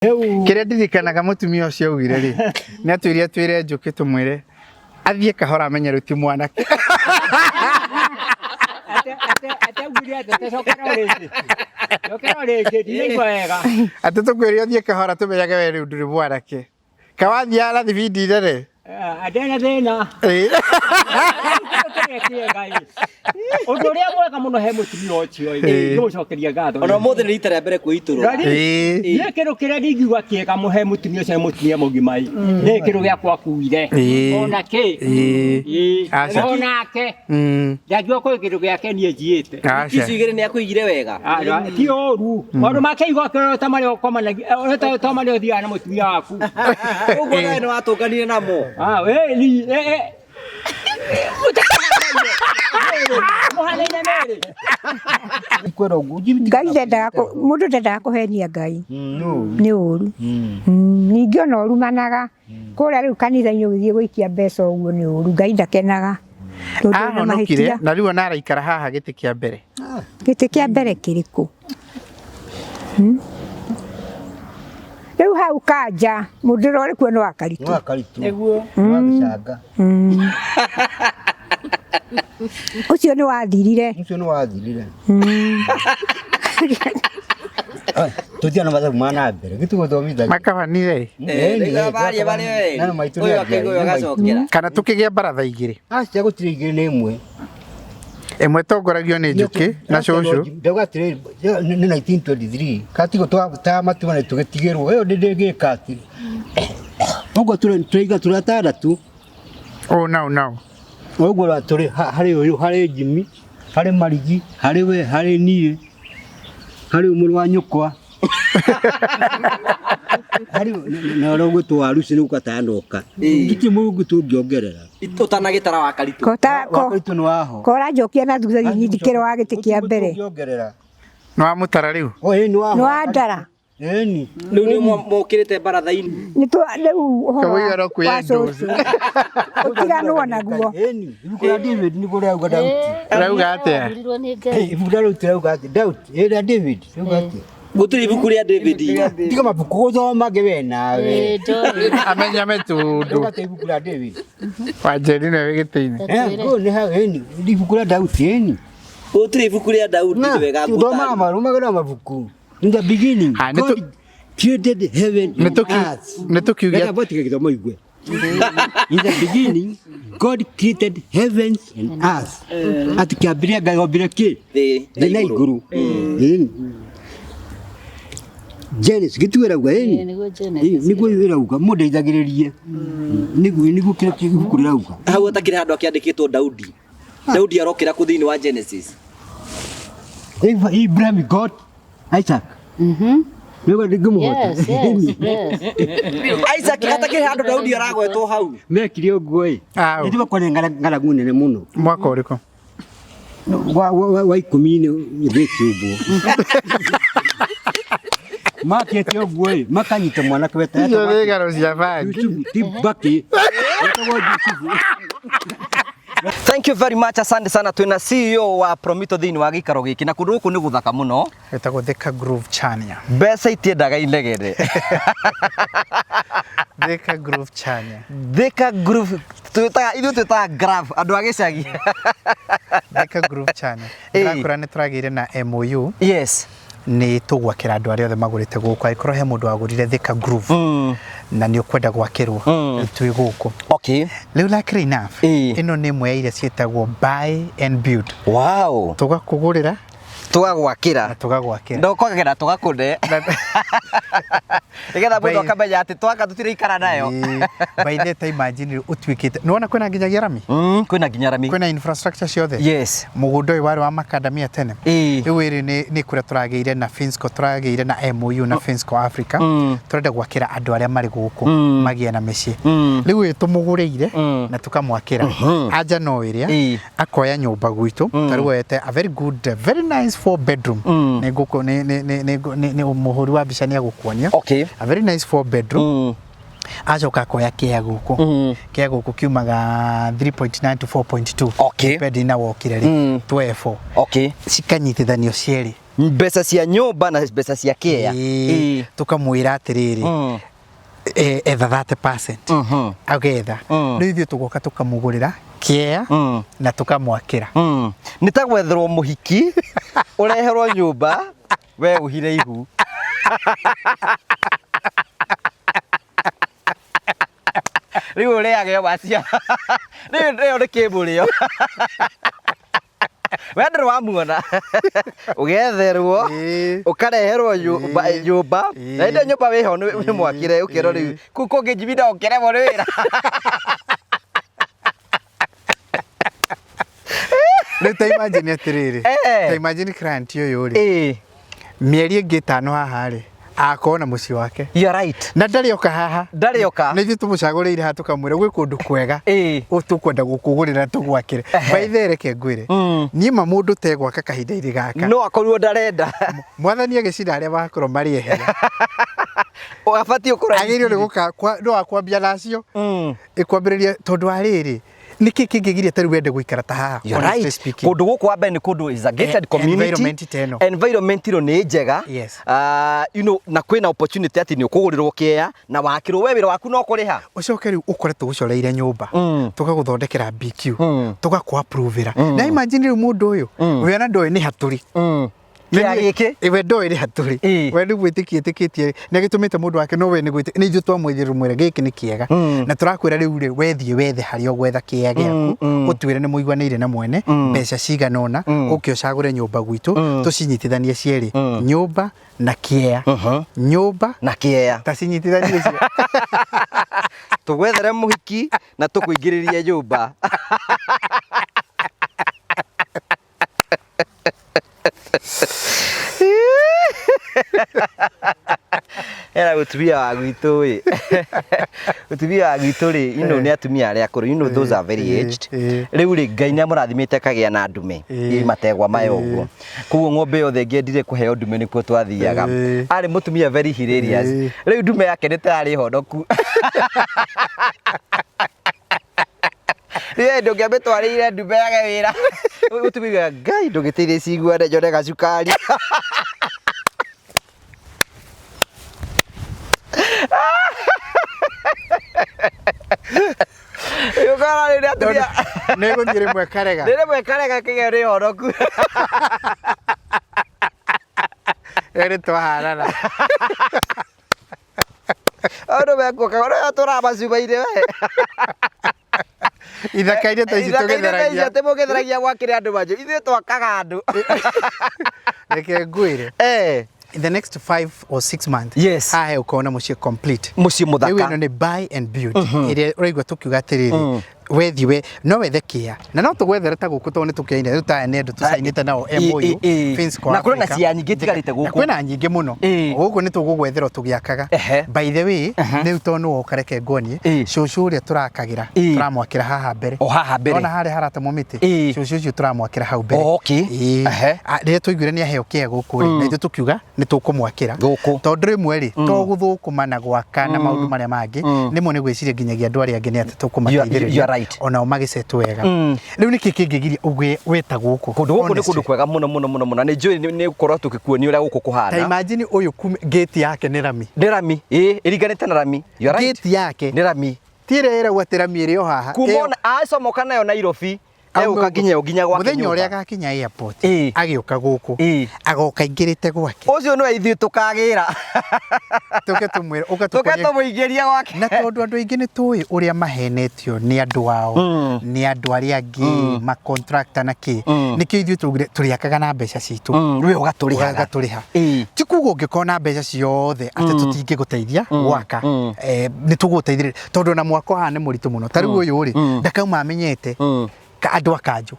Kĩrĩa ndirikanaga mũtumia ũcio augire rĩ, nĩ atwĩrire twĩre Njũkĩ tũmwĩre athiĩ kahora amenye rĩu ti mwanake. Ateugire atĩ tecokera o rĩngĩ. Cokera o rĩngĩ, ndinaigua wega. Atĩ tũkwĩre ũthiĩ kahora tũmenyage we rĩu ndũrĩ mwanake. Kawathiaga na thibindi nene. Ndena thĩna. Kĩrĩa kĩega ĩ. Ũndũ ũrĩa mwega mũno he mũtumia ũcio ĩ, nĩ gũcokeria ngatho. Ona ũmũthĩ nĩ rita rĩa mbere kwĩitũrũra. Niĩ kĩndũ kĩrĩa ndingiuga kĩega mũhe mũtumia ũcio nĩ mũtumia mũgima ĩ, nĩ kĩndũ gĩakwa akuire. Ona kĩ. Aca. Onake. Ndangiuga kwĩ kĩndũ gĩake niĩ njiĩte. Aca. Icio igĩrĩ nĩ akũigire wega. Ti ũru. Maũndũ make igua ta marĩa ũkomanagia, ta marĩa ũthiaga na mũtumia waku. Ũguo nawe nĩ watũnganire namo. Ah, we, ni, eh, eh. Mũhanaine merĩ. Ngai ndendaga mũndũ ndendaga kũhenia Ngai nĩ ũru. Ningĩ ona ũrumanaga kũrĩa rĩu kanitha-inĩ ũgĩthiĩ gũikia mbeca ũguo nĩ ũru, Ngai ndakenaga. Tondũ wĩna Ahonokire mahĩtia. na rĩu ona araikara haha gĩtĩ kĩa mbere. Gĩtĩ kĩa mbere kĩrĩkũ? Rĩu hau kanja mũndũ ũrĩa ũrĩ kuo nĩ wa Karitũ. Wa Karitũ. Nĩguo. Wa gĩcanga. Ũcio nĩ wathirire. Ũcio nĩ wathirire. Tũtiana na mathabu ma na mbere. Gĩtũgũthomithagia. Makabanire. Baria baria Na maitũ nĩ ũyũ akĩigua ũyũ agacokera. Kana tũkĩgĩa baratha igĩrĩ. Aca gũtirĩ igĩrĩ nĩ ĩmwe. Ĩmwe tongoragio nĩ Njũkĩ na cũcũ. Ndauga atĩrĩrĩ, nĩ 1923 katigo ta matua nĩ tũgĩtigĩrwo ĩyo ndĩngĩka atĩ ũguo tũraiga tũrĩ atandatũ. Ũũ nau nau. Ũguo tũrĩ harĩ ũyũ, harĩ Jimmy, harĩ Marigi, harĩ we, harĩ niĩ, harĩ mũrũ wa nyũkwa. Harĩ na ũrĩa ũgwĩtwo Waruci nĩ gũkatanoka. Gũtirĩ mũndũ tũngĩongerera. Ũtanagĩtara wa Karitũ. Wa Karitũ nĩ waho. Ko ũranjokia na thutha nyindikĩre wa gĩtĩ kĩa mbere. Tũngĩongerera. Nĩ wa mũtara rĩu. O ĩĩ nĩ waho. Nĩ wa ndara. Ĩni. Rĩu nĩ mokĩrĩte baratha-inĩ. Nĩ twa rĩu ũhoro Kamũira no kwĩya wa cũcũ. Ũtiganwo naguo. Ĩni. Ibuku rĩa David nĩguo rĩrauga Daudi. Rauga atĩa? Wathũrirwo nĩ Ngai. Ibuku rĩa Ruth rĩrauga atĩa? Daudi. Ĩ rĩa David. Rĩrauga atĩa? Gũtirĩ ibuku rĩa David. Tiga mabuku gũthoma ngĩ we nawe. Ĩĩ, ndoĩ. Amenyame tũndũ. Rĩrauga atĩa ibuku rĩa David? Wanjeri nĩwe wĩ gĩtĩ-inĩ. Eh, ngũ nĩ hau ĩni. Ibuku rĩa Daudi ĩni. Gũtirĩ ibuku rĩa Daudi nĩ wega Thomaga marũmagĩrĩra mabuku. In the beginning, Ah, nĩ God created heaven and earth. Nĩ tũkiugia Reke botige gĩthomo igue. In the beginning, God created heavens and earth. Atĩ kĩambĩrĩria Ngai ombire kĩ? Thĩ Thĩ na igũrũ. Ĩni. Genesis gĩtuo ĩrauga Ĩĩ, ĩni. nĩguo Genesis. Nĩguo ĩrauga mũndũ aithagĩrĩrie. Nĩguo nĩguo kĩrĩa ibuku rĩrauga. Hau hatakĩrĩ handũ akĩandĩkĩtwo Daudi. Daudi arokĩra kũ thĩinĩ wa Genesis. Abraham got Isaac. Nĩguo ndingĩmũhota. Yes, yes, yes. Isaac hatakĩrĩ handũ Daudi aragwetwo hau. Mekire ũguo ĩ. Au. Nĩtiguo kwarĩ ng'aragu nene mũno. Mwaka ũrĩkũ? Wa wa wa ikũmi-inĩ thĩ kĩũmbwo. Makĩte ũguo ĩ, makanyita mwanake wetagwo Icio nĩ ng'ano cia bangi. Yusufu, ti Mbakĩ. Wetagwo Yusufu. Thank you very much, asante sana. Twina CEO wa Promito thĩinĩ wa gĩikaro gĩkĩ na kũndũ gũkũ nĩ gũthaka mũno. Gĩtagwo Thika Groove Chania. Mbeca itiendaga inegene. Thika Groove Chania. Thika Groove twĩtaga ithuĩ twĩtaga graph andũ a gĩcagi. Thika Groove Chania. Ĩĩ. Ndĩrakũra nĩ tũragĩire na MOU Yes. nĩ tũgwakĩra andũ arĩa othe magũrĩte gũkũ angĩkorwo he mũndũ wagũrire Thika Groove na nĩ ũkwenda gwakĩrwo twĩ gũkũ. Okay. Rĩu luckily enough Ĩĩ. ĩno nĩ ĩmwe ya iria ciĩtagwo buy and build. Wow. Tũgakũgũrĩra Tũgagwakĩra. na tũgagwakĩra. Ndũkwagĩra tũgakũne. Nĩgetha mũndũ akamenya atĩ twaka tũtiraikara nayo. Ĩĩ. By the time imagine rĩu ũtuĩkĩte nĩwona kwĩna nginyagia rami Kwĩna nginya rami. kwĩna infrastructure ciothe Yes. mũgũnda ũyũ warĩ wa makadamia tene Ĩĩ. rĩu ĩrĩ nĩ kũrĩa tũragĩire na Finsco tũragĩire na MOU na Finsco Africa tũrenda gwakĩra andũ arĩa marĩ gũkũ magĩe na mĩciĩ rĩu ũyũ tũmũgũrĩire na tũkamwakĩra anja no ĩrĩa Ĩĩ. akoya nyũmba gwitũ ta rĩu oyete a very good very nice four bedroom nĩ ngũkũ nĩ nĩ nĩ nĩ nĩ mũhũri wa mbica nĩ agũkuonia Okay. a very nice four bedroom acoka akoya kĩa gũkũ kĩa gũkũ kiumaga 3.9 to 4.2 Okay. depending na wokire rĩ 12 Okay. cikanyitithanio cierĩ. Mbeca cia nyũmba na mbeca cia kĩea. Ĩĩ. Tũkamwĩra atĩrĩrĩ, etha 30% agetha, rĩu ithuĩ tũgoka tũkamũgũrĩra kĩea na tũkamwakĩra. Nĩ ta gwetherwo mũhiki ũreherwo nyũmba we ũhire ihu. Rĩu ũrĩage wacia. Rĩu rĩo nĩ kĩmũrĩo. We ndũrĩ wamuona. Ũgetherwo ũkareherwo nyũmba nyũmba. Na hĩndĩ ĩyo nyũmba wĩho nĩ mwakĩre ũkerwo rĩu kũu kũngĩ njibinda ũkĩremwo nĩ wĩra. Rĩu ta imagine atĩrĩrĩ, ta imagine client ũyũ rĩ, mĩeri ĩngĩ 5 haha rĩ, akorwo na mũciĩ wake. You are right. Na ndarĩ oka haha. Ndarĩ oka. Na ithuĩ tũmũcagũrĩire haha tũkamwĩra gwĩ kũndũ kwega. Tũkwenda gũkũgũrĩra tũgwakĩre. By the way, reke ngwĩre. Niĩ ma mũndũ tegwaka kahinda-inĩ gaka. No akorirwo ndarenda. Mwathani agĩcira arĩa makorwo marĩ ehera. Abatiĩ gũkorwo Agĩrĩirwo nĩ gũka no akwambia nacio. Ĩkwambĩrĩria tondũ wa rĩrĩ, nĩkĩ kĩngĩgiria ta rĩu wende gũikara ta haha? You're right. Kũndũ gũkũ wa mbere nĩ kũndũ is a gated community. Environment ta ĩno. Environment ĩno nĩ njega. Yes. You know, na kwĩna opportunity atĩ nĩ ũkũgũrĩrwo kĩea na wakĩrwo we wĩra waku no kũrĩha. Ũcoke rĩu ũkore tũgũcoreire nyũmba, tũgagũthondekera BQ, tũgakũ-approve-ĩra. Na imagine rĩu mũndũ ũyũ, we ona ndoĩ nĩ hatũrĩ. Kĩea gĩkĩ? We ndoĩ nĩ hatũrĩ. We nĩ gwĩtĩkia ĩtĩkĩtie nĩ agĩtũmĩte mũndũ wake, no we nĩ gwĩtĩkia, nĩ ithuĩ twamwĩthire mwĩre gĩkĩ nĩ kĩega. Na tũrakwĩra rĩu rĩ, we thiĩ wethe harĩa ũgwetha kĩea gĩaku, ũtwĩre nĩ mũiguanĩire na mwene, mbeca cigana ũna, ũke ũcagũre nyũmba gwitũ, tũcinyitithanie cierĩ, nyũmba na kĩea. Nyũmba na kĩea. Ta cinyitithanie icio. Tũgwethere mũhiki na tũkũingĩrĩrie nyũmba. Era mũtumia wa gwitũ ĩ. Mũtumia wa gwitũ rĩ, you know, nĩ atumia arĩa akũrũ, you know, those are very aged. Rĩu rĩ, Ngai nĩ amũrathimĩte akagĩa na ndume, ĩ mategwa maya ũguo. Koguo ng'ombe yothe ĩngĩendire kũheo ndume nĩkuo twathiaga. Arĩ mũtumia very hilarious. Rĩu ndume yake nĩ ta yarĩ honoku. Rĩu ndũngĩamĩtwarĩire ndume yage wĩra. Mũtumia Ngai ndũgĩteithie ciguane nyone gacukari. Ũkora rĩrĩa atumia Nĩ gũthiĩ rĩmwe karega. Nĩ rĩmwe karega kĩgeo nĩ honoku. Erĩ twahanana. Andũ mekuoka ũrĩa tũramacuba-inĩ we. Ithaka-inĩ ta ici Ithaka-inĩ ta ici tũgĩtheragia. atĩ mũgĩtheragia gwakĩre andũ manjũ. Ithuĩ twakaga andũ. Reke ngwĩre. In the next 5 or 6 months. Yes. Haha ũkona mũciĩ complete. Mũciĩ mũthaka. Rĩu ĩno nĩ buy and build. Ĩrĩa ũraigua tũkiuga atĩrĩrĩ, wethi we no wethe kĩa na no tũgwethere ta gũkũ tondũ nĩ tũkĩaine rĩu ta aya nĩ andũ tũcainĩte nao MOU Finsco Na kwĩna Africa. cia nyingĩ itigarĩte gũkũ. Na kwĩna nyingĩ mũno gũkũ nĩ tũgũgwethera tũgĩakaga. By the way, rĩu tondũ nĩ woka reke nguonie cũcũ ũrĩa tũrakagĩra tũramwakĩra haha mbere. O haha mbere. Ona harĩa haratemwo mĩtĩ cũcũ ũcio tũramwakĩra hau mbere. Okay. Rĩrĩa twaiguire nĩ aheo kĩa gũkũ rĩ, na ithuĩ tũkiuga nĩ tũkũmwakĩra tondũ rĩmwe rĩ to gũthũkũma na gwaka na maũndũ marĩa mangĩ, rĩmwe nĩ gwĩciria nginyagia andũ arĩa angĩ nĩ atĩ tũkũmateithĩrĩria You are right. onao magĩcetwo wega. Rĩu nĩkĩ kĩngĩgiria ũgĩe weta gũkũ? Kũndũ gũkũ nĩ kũndũ kwega mũno mũno mũno mũno. Nĩ njũĩ nĩ gũkorwo tũgĩkuonia ũrĩa gũkũ Ta kũhana. imagine ũyũ gate yake nĩ rami. Nĩ rami, ĩĩ, ĩringanĩte na rami. You are right. Gate yake nĩ rami. Ti ĩrĩa ĩragwo atĩ rami ĩrĩ o haha. Kuma ona acomoka nayo Nairobi, egũka nginya ũ nginya gwake Mũthenya ũrĩa nyũmba. agakinya airport, agĩũka gũkũ, agoka aingĩrĩte gwake. Ũcio nĩwe ithuĩ tũkagĩra. Tũke tũmwĩre, ũka Tũke tũkuonie. tũmũingĩrie gwake. Na tondũ andũ aingĩ nĩ tũĩ ũrĩa mahenetio nĩ andũ ao, nĩ andũ arĩa angĩ, ma contractor na kĩ. Nĩkĩo ithuĩ twaugire tũrĩakaga na mbeca citũ. We ũgatũrĩhaga. Ũgatũrĩha. Ti kuga ũngĩkorwo na mbeca ciothe atĩ tũtingĩgũteithia gwaka. Nĩ tũgũgũteithĩrĩria. Tondũ ona mwako haha nĩ mũritũ mũno. Ta rĩu ũyũ rĩ, ndakauma amenyete andũ a kanjũ.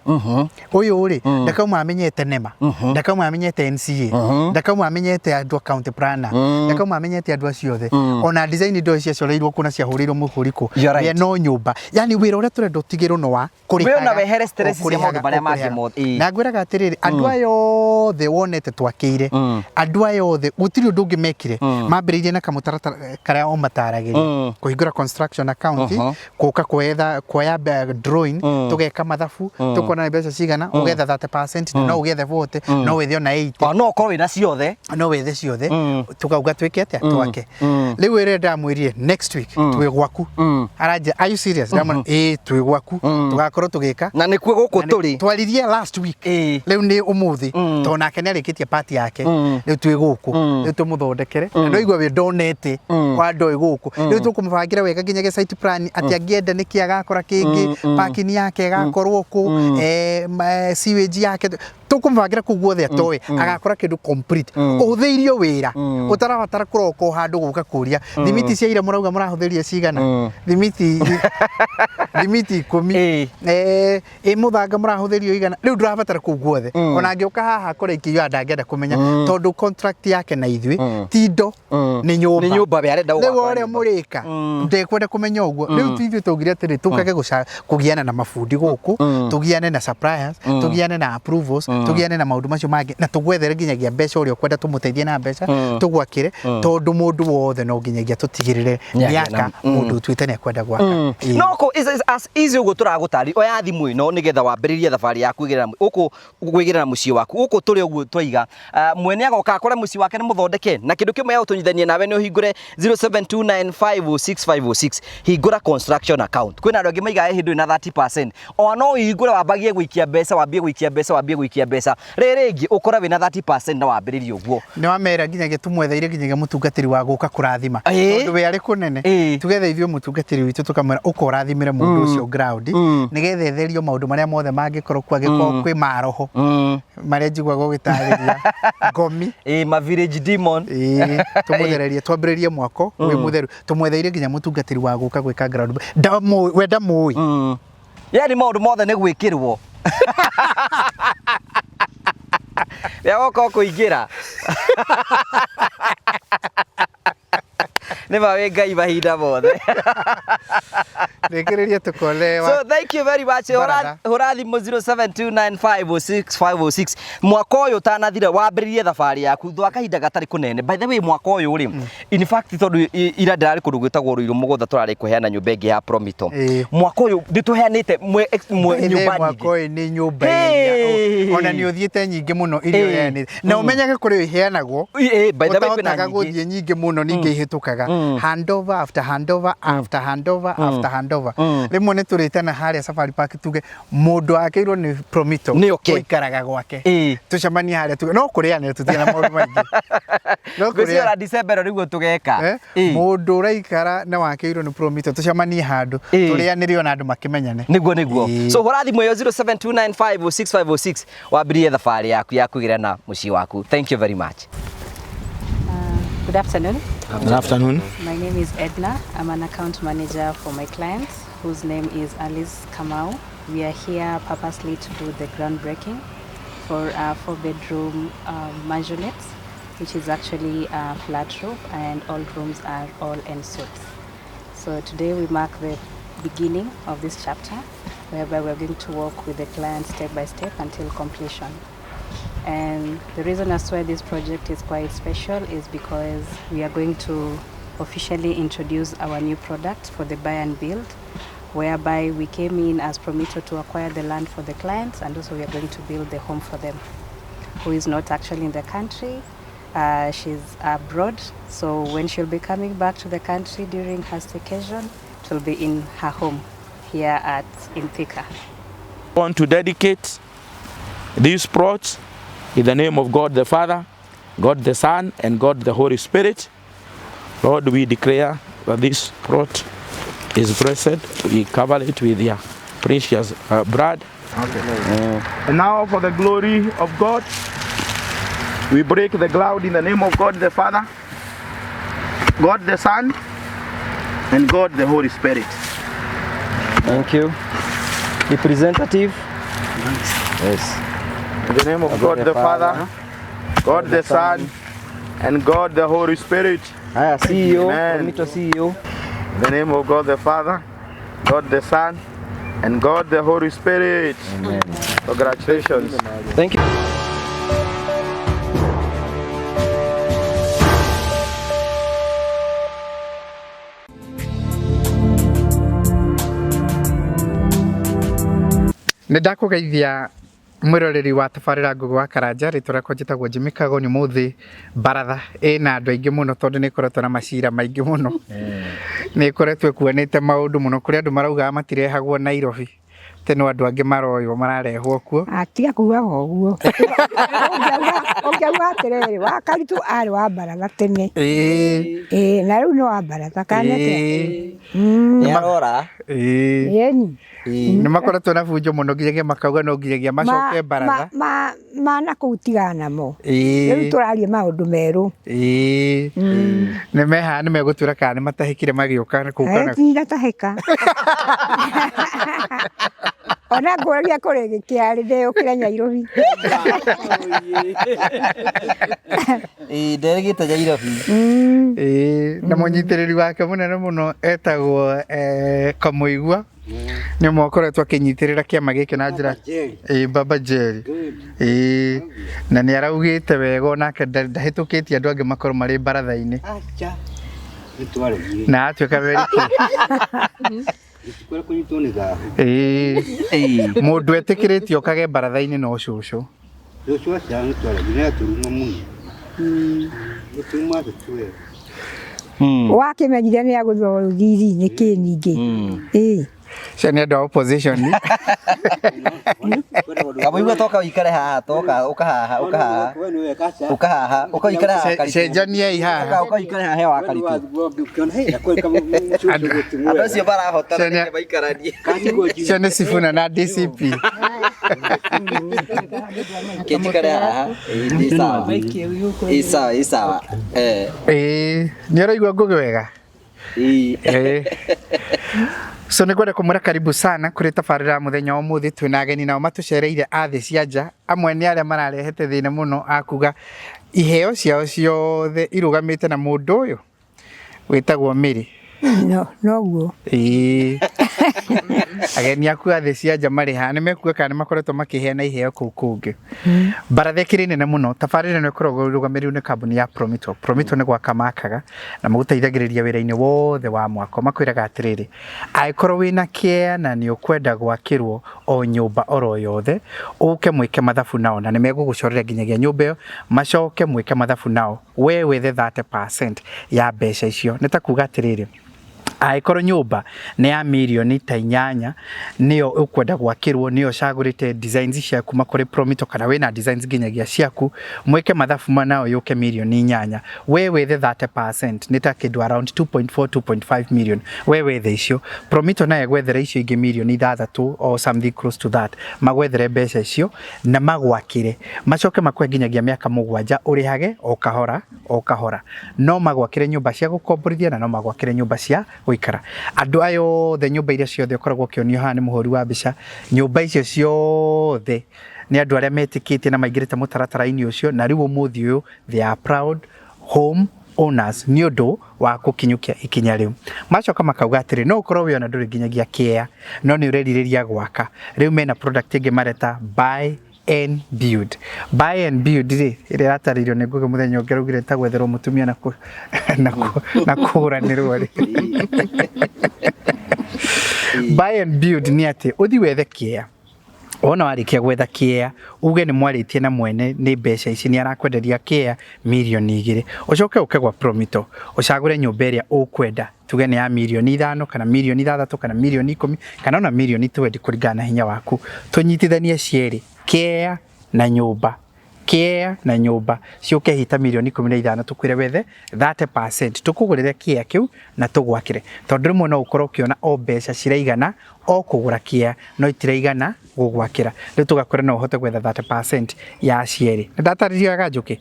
Ũyũ rĩ, ndakauma amenyete NEMA, ndakauma amenyete NCA, ndakauma amenyete andũ a county planner, ndakauma amenyete andũ acio othe. Ona design ndoĩ ciacoreirwo kũ na ciahũrĩirwo mũhũri kũ. You are right. We no nyũmba. Yani wĩra ũrĩa tũrenda ũtigĩrwo no wa We ona wehere stress cia maũndũ marĩa mangĩ mothe. Na ngwĩraga atĩrĩrĩ, andũ aya othe wonete twakĩire, andũ aya othe gũtirĩ ũndũ ũngĩ mekire, mambĩrĩirie na kamũtaratara karĩa o mataragĩria, kũhingũra construction account, gũka kuoya drawing, tũgeka mathabu. Mathabu tukona nĩ mbeca cigana, ũgetha 30% na no ũgethe 40, no wethe ona 80. O no ũkorwo wĩna ciothe. No wethe ciothe, tukauga twĩke atĩa, twake. Rĩu ĩrĩa ndamwĩrire next week twĩ gwaku, aranjĩra, "Are you serious?" Ndamwĩra, "Ĩĩ, twĩ gwaku, tũgakorwo tũgĩka." Na nĩkuo gũkũ tũrĩ. Twaririe last week. Rĩu nĩ ũmũthĩ, tondũ nake nĩ arĩkĩtie part yake. Rĩu twĩ gũkũ, rĩu tũmũthondekere na ndwaigua wĩ ndonete kwa ndoĩ gũkũ. Rĩu tũkũmũbangĩra wega nginya site plan, atĩ angĩenda nĩkĩ agakora kĩngĩ, parking yake ĩgakorwo kũ, sewage yake, tũkũmũbangĩra kũu guothe atoĩ agakora kĩndũ complete, ũhũthĩirio wĩra, ũtarabatara kũroka o handũ gũka kũria thimiti cia ira mũrauga mũrahũthĩria cigana, thimiti 10, ĩ mũthanga mũrahũthĩrio igana. Rĩu ndũrabatara kũu guothe. Ona angĩũka haha akore ikĩiyũra, ndangĩenda kũmenya, tondũ contract yake na ithuĩ ti indo, nĩ nyũmba. Nĩ nyũmba we arenda Rĩu gũgakora ũrĩa nyũmba. Mũrĩka ndekwenda kũmenya ũguo. Rĩu tu ithuĩ twaugire atĩrĩ, tũkage kũgiana na mabundi gũkũ, tũgiane na suppliers, tũgiane na approvals, tũgiane na maũndũ macio mangĩ, na tũgwethere nginyagia mbeca ũrĩa ũkwenda tũmũteithie na mbeca, tũgwakĩre, tondũ mũndũ wothe no nginyagia tũtigĩrĩre Nĩagĩa nĩaka mũndũ ũtuĩte nĩ ekwenda gwaka. Ĩĩ. No kũ is as easy ũguo tũragũtari, oya thimũ ĩno nĩgetha wambĩrĩrie thabarĩ yaku kwĩgĩrĩra gũkũ, kwĩgĩrĩra mũciĩ waku gũkũ tũrĩ ũguo twaiga. Mwene agoka akore mũciĩ wake nĩ mũthondeke, na kĩndũ kĩmwe gĩa gũtũnyitithania nawe nĩ ũhingũre 0729506506, hingũra construction account. Kwĩna andũ angĩ maigaga hĩndĩ na 30%, o no ũhingũre wambagie gũikia mbeca, wambie gũikia mbeca, wambie gũikia mbeca, rĩrĩ rĩngĩ ũkore wĩna 30% na wambĩrĩrie ũguo. Nĩ wamera nginyagia tũmwetheire nginyagia mũtungatĩri wa gũka kũrathima, tondũ we arĩ kũnene, tugethe ithuĩ mũtungatĩri witũ, tũkamwĩra ũka ũrathimĩre mũndũ ũcio ground, nĩgetha etherio maũndũ marĩa mothe mangĩkorwo kuo, angĩkorwo kwĩ maroho marĩa njiguaga ũgĩtarĩria ngomi. Ĩĩ, ma village demon. Ĩĩ, tũmũthererie, twambĩrĩrie mwako wĩ mũtheru. Tũmwetheire nginya mũtungatĩri wa gũka gwĩka ground, ndamũĩ we, ndamũĩ. Yani maũndũ mothe nĩ gwĩkĩrwo rĩa goka kũingĩra nĩ ma wĩ Ngai mahinda mothe. Rĩkĩrĩrie tũkone So thank you very much. Baratha. Hũra thimũ 0729506506 mwaka ũyũ ũtanathira, wambĩrĩrie thabarĩ yaku thwa kahinda gatarĩ kũnene. By the way, mwaka ũyũ rĩ, in fact, tondũ ira ndĩrarĩ kũndũ gwĩtagwo Rũirũ mũgũnda, tũrarĩ kũheana nyũmba ĩngĩ ya Promito. Mwaka ũyũ nĩ tũheanĩte nyũmba Mwaka nyingĩ. ũyũ nĩ nyũmba Hey! iria ona nĩ ũthiĩte nyingĩ mũno iria ũheanĩte, na ũmenyage kũrĩ iheanagwo Ĩ, by the way, kwĩna ũtahotaga nyingĩ. Gũthiĩ nyingĩ mũno, ningĩ ihĩtũkaga handover after handover after handover after handover. Rĩmwe nĩ tũrĩtana harĩa Safari Park, tuge mũndũ akĩirwo nĩ Promito Nĩ oke. ũikaraga gwake, tũcemanie harĩa, tuge no kũrĩanĩra, tũtirĩ na maũndũ maingĩ no Ngwĩciria kũrĩa. Ona December ĩno nĩguo tũgeka. Mũndũ ũraikara na wakĩirwo nĩ Promito, tũcemanie handũ, tũrĩanĩre ona andũ makĩmenyane. Nĩguo. So hũra thimũ ĩyo 0729506506, wambĩrĩrie thabarĩ yaku ya kwĩgĩra na mũciĩ waku. Thank you very much. Good afternoon. Good afternoon. My name is Edna. I'm an account manager for my client, whose name is Alice Kamau. We are here purposely to do the groundbreaking for a 4-bedroom mansionette, which is actually a flat roof, and all rooms are all en suites. So today we mark the beginning of this chapter, whereby we're going to work with the client step by step until completion. And the reason as why this project is quite special is because we are going to officially introduce our new product for the buy and build, whereby we came in as Promito to acquire the land for the clients, and also we are going to build the home for them, who is not actually in the country. She's abroad, so when she'll be coming back to the country during her staycation, it will be in her home here at in Thika. I want to dedicate this plot in the name of God the Father, God the Son, and God the Holy Spirit. Lord, we declare that this plot is blessed. We cover it with your precious blood. Okay. And now, for the glory of God, we break the ground in the name of God the Father, God the Son, and God the Holy Spirit. Thank you. Representative. Yes. In the name of God the Father, God the Son, and God the Holy Spirit. Haya, CEO, Amen. Promito CEO. In the name of God the Father, God the Son, and God the Holy Spirit. Amen. Congratulations. Thank you. Nĩ ndakũgeithia mwĩroreri wa tabarĩra Ngũgĩ wa Karanja, rĩtwa rĩakwa njĩtagwo Jimmy Kagoni. Mũthĩ baratha ĩna andũ aingĩ mũno tondũ nĩ ĩkoretwo na macira maingĩ mũno, nĩ ĩkoretwo ĩkuanĩte maũndũ mũno, kũrĩ andũ maraugaga matirehagwo Nairobi, atĩ no andũ angĩ maroywo mararehwo kuo. Atiga kugaga ũguo. Ũngĩauga atĩrĩrĩ, wa Karitũ arĩ wa baratha tene. Ĩĩ, na rĩu nĩ wa baratha kana atĩa? Nĩ arora. Ĩni. Nĩ makoretwo na bunjo mũno nginyagia makauga no nginyagia macoke baratha. Ma na kũu tigana namo. Rĩu tũraria maũndũ merũ. Ĩĩ. Nĩ meha nĩ megũtuĩra kana nĩ matahĩkire magĩũka kũu kana. Tinatahĩka. Ona ngũragia kũrĩ gĩkĩarĩ ndeyũkĩre Nyairobi. Ĩĩ, nderĩgĩte Nyairobi. Ĩĩ, na mũnyitĩrĩri wake mũnene mũno etagwo Kamũigua. Nĩ ũmwe ũkoretwo akĩnyitĩrĩra kĩama gĩkĩ na njĩra ĩĩ, Baba Jerry. Ĩĩ, na nĩ araugĩte wega onake ndahĩtũkĩtie andũ angĩ makorwo marĩ baratha-inĩ. Acha. Nĩtwaregire. Na atuĩka very clear. Gĩtikwenda kũnyitwo nĩ thahu. Ĩĩ, mũndũ etĩkĩrĩtio okage baratha-inĩ no cũcũ. Cũcũ aca nĩtwaregire nĩ atũruma mũno. Gũturuma atũtue. Wakĩmenyire nĩ agũthwo rũthiri nĩkĩ ningĩ? Ĩĩ. Cio nĩ andũ a opposition. Kamũigua toka ũikare haha, toka ũka haha, ũka haha. Ũka haha, ũka ũikare haha Karitũ. Cenjaniai haha. Ũka ũikare haha he wa Karitũ. Andũ acio marahotana nĩkĩ maikaranie. Cio nĩ Sifuna na DCP. Kĩnjikare haha. Ĩĩ, ĩ sawa. Ĩ sawa, ĩ sawa. Ĩĩ, nĩ ũraigua Ngũgĩ wega? Ĩĩ. So nĩ ngwenda kũmwĩra karibu sana kũrĩ tabarĩra ya mũthenya wa ũmũthĩ. Twĩna ageni nao matũcereire a thĩ cia nja, amwe nĩ arĩa mararehete thĩna mũno a kuga iheo ciao ciothe irũgamĩte na mũndũ ũyũ wĩtagwo Mary. No, noguo. Ĩĩ. Ageni aku a thĩ cia nja marĩ haha nĩ mekuga kana nĩ makoretwo makĩheana iheo kũu kũngĩ. Baratha ĩkĩrĩ nene mũno. Tabarĩra ĩno ĩkoragwo ĩrũgamĩrĩirwo nĩ kambuni ya Promito. Promito nĩ gwaka makaga na magũteithagĩrĩria wĩra-inĩ wothe wa mwako. Makwĩraga atĩrĩrĩ, angĩkorwo wĩna kĩea na nĩ ũkwenda gwakĩrwo o nyũmba oro yothe, ũke mwĩke mathabu nao na nĩ megũgũcorera nginyagia nyũmba ĩyo, macoke mwĩke mathabu nao, we wethe 30% ya mbeca icio. Nĩ ta kuga atĩrĩrĩ, angĩkorwo nyũmba nĩ ya mirioni ta 8 nĩyo ũkwenda gwakĩrwo, nĩyo ũcagũrĩte designs ciaku kuma kũrĩ Promito kana wĩna designs nginyagia ciaku, mwĩke mathabu nayo yũke mirioni 8, we wethe 30% nĩ ta kĩndũ around 2.4 2.5 million, we wethe icio. Promito nayo ĩgwethere icio ingĩ mirioni 6 or something close to that, magwethere mbeca icio na magwakĩre, macoke makũhe nginyagia mĩaka 7 ũrĩhage o kahora o kahora. No magwakĩre nyũmba cia gũkomborithia na no magwakĩre nyũmba cia gũikara. Andũ aya othe, nyũmba iria ciothe ũkoragwo ũkĩonio haha nĩ mũhũri wa mbica, nyũmba icio ciothe nĩ andũ arĩa metĩkĩtie na maingĩrĩte mũtaratara-inĩ ũcio, na rĩu ũmũthĩ ũyũ they are proud home owners nĩ ũndũ wa gũkinyũkia ikinya rĩu. Macoka makauga atĩrĩ, no ũkorwo wĩ ona ndũrĩ nginyagia kĩea, no nĩ ũrerirĩria gwaka. Rĩu mena product ĩngĩ mareta buy and build. Buy and build rĩ, ĩrĩa ĩratarĩirio nĩ Ngũgĩ mũthenya ũngĩ araugire ta gwetherwo mũtumia na kũgũranĩrwo rĩ. Buy and build nĩ atĩ ũthiĩ wethe kĩea, wona warĩkia gwetha kĩea, uge nĩ mwarĩtie na mwene nĩ mbeca ici nĩ arakwenderia kĩea mirioni 2, ũcoke ũke gwa Promito ũcagũre nyũmba ĩrĩa ũkwenda, tuge nĩ ya mirioni 5 kana mirioni 6 kana mirioni 10 kana ona mirioni 20 kũringana na hinya waku, tũnyitithanie cierĩ, kĩea na nyũmba, kĩea na nyũmba ciũke hita mirioni 15, tũkwĩre wethe 30%, tũkũgũrĩre kĩea kĩu na tũgwakĩre, tondũ rĩmwe no ũkorwo ũkĩona o mbeca ciraigana o kũgũra kĩea no itiraigana gũgwakĩra, rĩu tũgakwĩra no ũhote gwetha 30% ya cierĩ. Nĩ ndatarĩria wega Njũkĩ?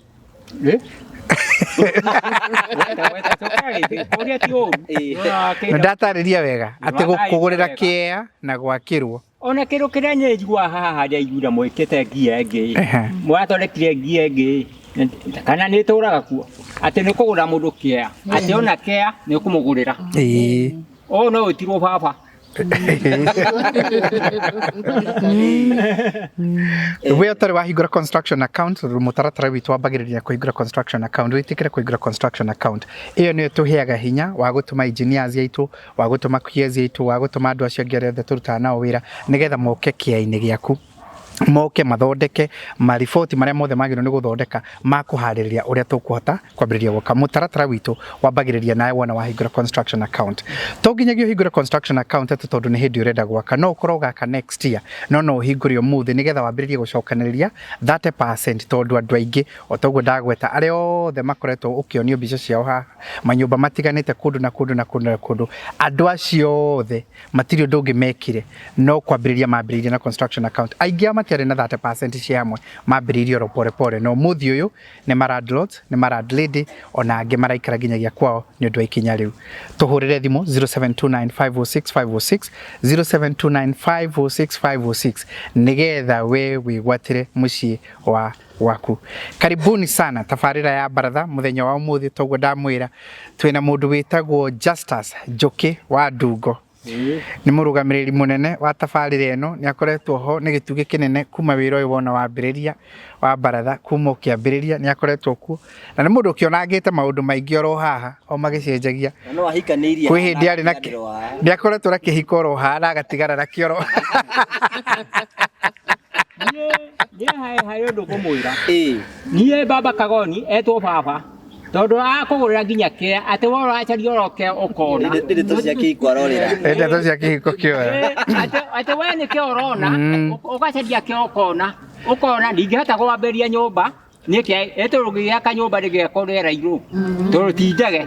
Nĩ ndatarĩria wega atĩ kũgũrĩra kĩea na gwakĩrwo. Ona kĩndũ kĩrĩa nyĩnjigua haha harĩa iguira mwĩkĩte ngia ĩngĩ, mwarathondekire ngia ĩngĩ kana nĩ ĩtũraga kuo atĩ nĩ kũgũra mũndũ kĩea, atĩ ona kĩea nĩ ũkũmũgũrĩra. Ĩĩ. Ũũ no wĩtirwo baba. We ũtarĩ wahingũra construction account, mũtaratara witũ wambagĩrĩria kũhingũra construction account. Wĩtĩkĩre kũhingũra construction account, ĩyo nĩyo tũheaga hinya wa gũtũma engineers aitũ, wa gũtũma QS aitũ, wa gũtũma andũ acio angĩ arĩa othe tũrutaga nao wĩra, nĩgetha moke kĩainĩ gĩaku, moke mathondeke mariboti marĩa mothe magĩrĩirwo nĩ gũthondeka ma kũharĩrĩria ũrĩa tũkũhota kwambĩrĩria gwaka. Mũtaratara witũ wambagĩrĩria nawe wona wahingũra construction account. To nginyagia ũhingũre construction account atĩ tondũ nĩ hĩndĩ ũrenda gwaka, no ũkorwo ũgaka next year, no no ũhingũre ũmũthĩ nĩgetha wambĩrĩrie gũcokanĩrĩria 30%, tondũ andũ aingĩ o toguo ndagweta arĩa othe makoretwo ũkĩonio mbica ciao haha manyũmba matiganĩte kũndũ na kũndũ na kũndũ na kũndũ, andũ acio othe matirĩ ũndũ ũngĩ mekire no kwambĩrĩria mambĩrĩirie na construction account. Aingĩ ao matiarĩ na 30% cia hamwe, mambĩrĩirie oro pore pore, no ũmũthĩ ũyũ nĩ ma landlords, nĩ ma landlady, ona angĩ maraikara nginyagia kwao nĩ ũndũ wa ikinya rĩu. Tũhũrĩre thimũ 0729506506, 0729506506, nĩgetha we wĩgwatĩre mũciĩ wa waku. Karibuni sana tabarĩra ya baratha mũthenya wa ũmũthĩ. Toguo ndamwĩra, twĩna mũndũ wĩtagwo Justus Njoki wa Ndungo, nĩ mũrũgamĩrĩri mũnene wa tabarĩra ĩno. Nĩ akoretwo ho nĩ gĩtugĩ kĩnene kuma wĩra ũyũ wona wambĩrĩria wa baratha, kuma ũkĩambĩrĩria nĩ akoretwo kuo, na nĩ mũndũ ũkĩonangĩte maũndũ maingĩ oro haha o magĩcenjagia. Na no ahikanĩirie. Kwĩ hĩndĩ arĩ na nĩ akoretwo na kĩhiko oro haha na agatigana nakĩo oro. Niĩ harĩ ũndũ ngũmwĩra. Niĩ baba Kagoni etwo baba tondũ akũgũrĩra nginya kĩa atĩ we ũracaria oro kĩa ũkona. Nĩ ndeto cia kĩhiko arorĩra. Ndeto cia kĩhiko kĩoya. Atĩ we nĩ kĩa ũrona, ũgacaria kĩa ũkona, ũkona ndingĩhota kwambĩrĩria nyũmba nĩkĩ ĩtũ gĩaka nyũmba nĩ gĩakwo rĩera igũrũ tondũ ti ndege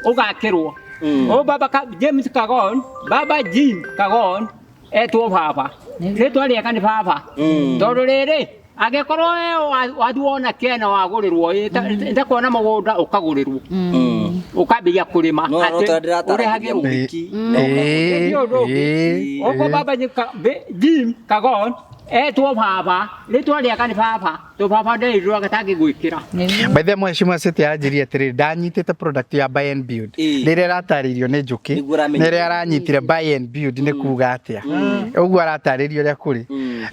ũgakĩrwo. O baba James Kagon, baba Jim Kagon etwo baba, rĩtwa rĩega nĩ baba, tondũ rĩrĩ angĩkorwo we wathiĩ wona kĩana wagũrĩrwo ĩtakuona mũgũnda ũkagũrĩrwo ũkambĩrĩria kũrĩma No, no, atĩ ndĩrataragĩria ũrĩhagĩrwo. mũhiki. Nĩ ũndũ ũngĩ. Ũguo baba Jim Kagon etwo baba, rĩtwa rĩega nĩ baba, tondũ baba nderirwo atangĩgwĩkĩra. By the way, mheshimiwa City anjirie atĩrĩrĩ, ndanyitĩte product ya buy and build rĩrĩa ĩratarĩirio nĩ Njũkĩ, Nĩguo ũramenya. nĩrĩa aranyitire buy and build nĩ kuga atĩa, ũguo aratarĩrio ũrĩa kũrĩ,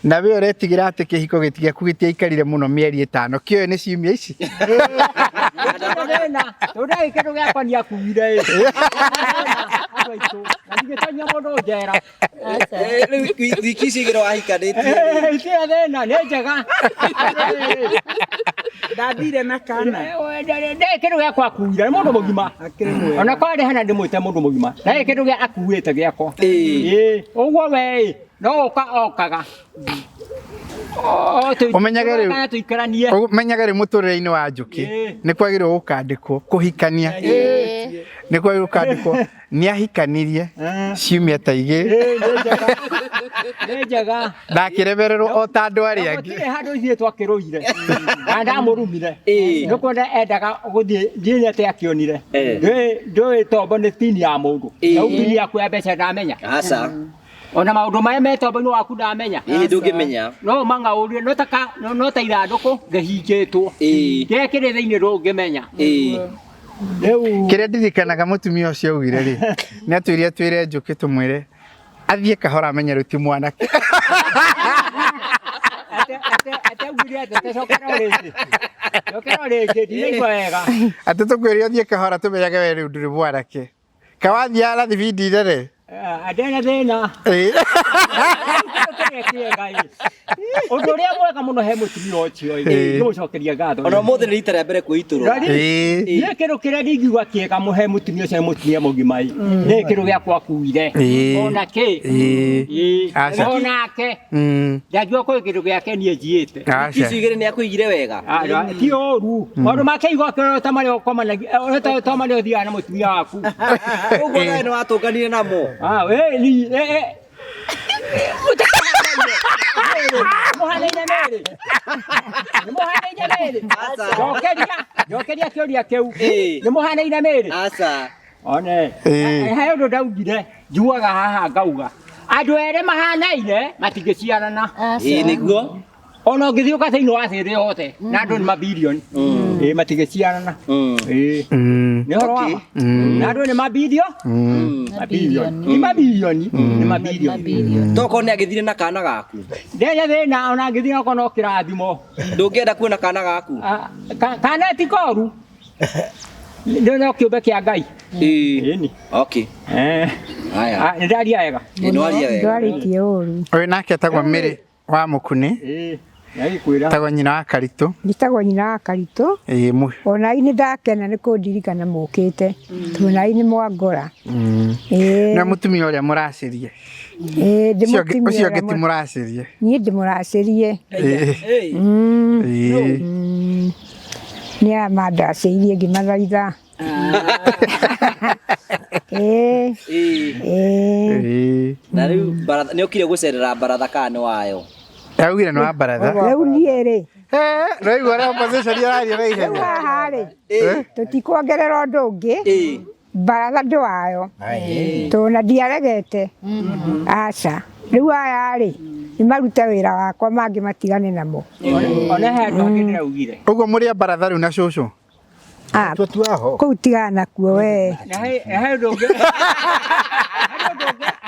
na we ũretigĩra atĩ kĩhiko gĩtigaku gĩtiaikarire mũno mĩeri 5, kĩoĩ nĩ ciumia ici. Thĩna tondũ ndarĩ kĩndũ gĩakwa nĩakuire ĩ. Andũ aitũ, na ndingĩtonya mũndũ njera. Rĩu wiki ici igĩrĩ wahikanĩtie. Itirĩ thĩna, nĩ njega. Ndathire na kana. Ndarĩ kĩndũ gĩakwa akuire, nĩ mũndũ mũgima. Ona korwo ndĩ hana ndĩmwĩte mũndũ mũgima, ndarĩ kĩndũ gĩa akuĩte gĩakwa. Ĩĩ, ũguo we ĩ, no gũka okaga. Ũmenyage rĩu- Kana tũikaranie. Ũmenyage rĩu mũtũrĩre-inĩ wa Njũkĩ nĩ kwagĩrĩirwo gũkandĩkwo kũhikania, nĩ kwagĩrĩirwo gũkandĩkwo nĩ ahikanirie ciumia ta 2. Ĩĩ, nĩ njega. Nĩ njega. Na akĩremererwo o ta andũ arĩa angĩ. Gũtirĩ handũ ithuĩ twakĩrũire na ndamũrumire, nĩ kuona endaga gũthiĩ ndiĩ atĩ akĩonire. Ndũĩ tombo nĩ tini ya mũndũ, rĩu tini yaku ya mbeca ndamenya. Aca. Ona maũndũ marĩa me tombo-inĩ waku ndamenya. Ĩĩ ndũngĩmenya. No mang'aũrire no ta no ta ithandũkũ rĩhingĩtwo, kĩrĩa kĩrĩ thĩinĩ ndũngĩmenya. Rĩu Kĩrĩa ndirikanaga mũtumia ũcio augire rĩ, nĩ atwĩrire twĩre Njũkĩ tũmwĩre athiĩ kahora amenye rĩu ti mwanake. Atĩ augire atĩ tũcokere o rĩngĩ, cokera o rĩngĩ, ndinaigua wega. Atĩ tũkwĩre ũthiĩ kahora tũmenyage we rĩu ndũrĩ mwanake, kawathiaga na thibindi nene. Ndĩna thĩna. Kĩrĩa kĩega ĩ, ũndũ ũrĩa mwega mũno he mũtumia ũcio ĩ, nĩmũcokeria ngatho. Ona ũmũthĩ nĩ rita rĩa mbere kwĩitũrũra. Niĩ kĩndũ kĩrĩa ndingiuga kĩega he mũtumia ũcio nĩ mũtumia mũgima ĩ, nĩ kĩndũ gĩakwa akuire ona kĩ. Aca. Onake ndangiuga kwĩ kĩndũ gĩake niĩ njiĩte. Aca. Ici igĩrĩ nĩ akũigire wega. Ti ũru maũndũ make igua ta marĩa ũkomanagia, ta marĩa ũthiaga na mũtumia waku. Ũguo nawe nĩ watũnganire namo. Mũhanaine merĩ, nĩ mũhanaine merĩ. Njokeria, njokeria kĩũria kĩu, nĩ mũhanaine merĩ. Aca. One he ũndũ ndaugire njugaga haha ngauga andũ erĩ mahanaine matingĩciarana. Ĩĩ nĩguo. Ona ũngĩthiũka thĩinĩ wa thĩ yothe na andũ nĩ mabilioni. Ĩĩ matigĩciarana. Ĩĩ. Nĩ ũhoro wa ma. Na andũ nĩ mabilio. Mabilioni. Nĩ mabilioni. Nĩ mabilioni. Tokorwo nĩ agĩthire na kana gaku. Ndeje thĩna ona ngĩthiĩ okorwo no kĩrathimo. Ndũngĩenda kuona kana gaku. Ah, Kana ti koru. Nĩ no kĩũmbe kĩa Ngai. Ĩĩ. Ĩni. Okay. Eh. Haya. Ah, nĩ ndaria wega. Ĩĩ nĩ waria wega. Ndwarĩtie ũru. Ũyũ nake etagwo Mary wa Mũkunĩ. Ĩĩ. Nĩgĩkwĩra. Etagwo nyina wa Karitũ. Njĩtagwo nyina wa Karitũ. Ĩĩ Ona ini ndakena nĩ kũndirikana mũkĩte. Tondũ na ini mwangora. Ĩĩ. Nĩwe mũtumia ũrĩa mũracĩrie. Ĩĩ ndĩ Ũcio ũngĩ mũtumia ũcio ũrĩa ũngĩ ti mũ- mũracĩrie. Niĩ ndĩmũracĩrie. Ĩĩ. Ĩĩ. Nĩ aya mandacĩirie ngĩmathaitha. Ĩĩ. Ĩĩ. Ĩĩ. Ĩĩ. Na rĩu baratha nĩ okire gũcerera baratha kana nĩ wayo. Augire nĩ wa baratha. Rĩu niĩ rĩ. Rĩu ũrĩa opposition ĩraria na Rĩu ihenya. haha rĩ. Tũtikuongerera ũndũ ũngĩ. Baratha ndĩ wayo. Tondũ na ndiaregete. Aca. Rĩu aya rĩ nĩ marute wĩra wakwa mangĩ matigane namo. Ona he andũ angĩ ndĩraugire. Ũguo mũrĩ a baratha rĩu na cũcũ. Ah, Kũu tigana nakuo we. Na he he ũndũ ũngĩ.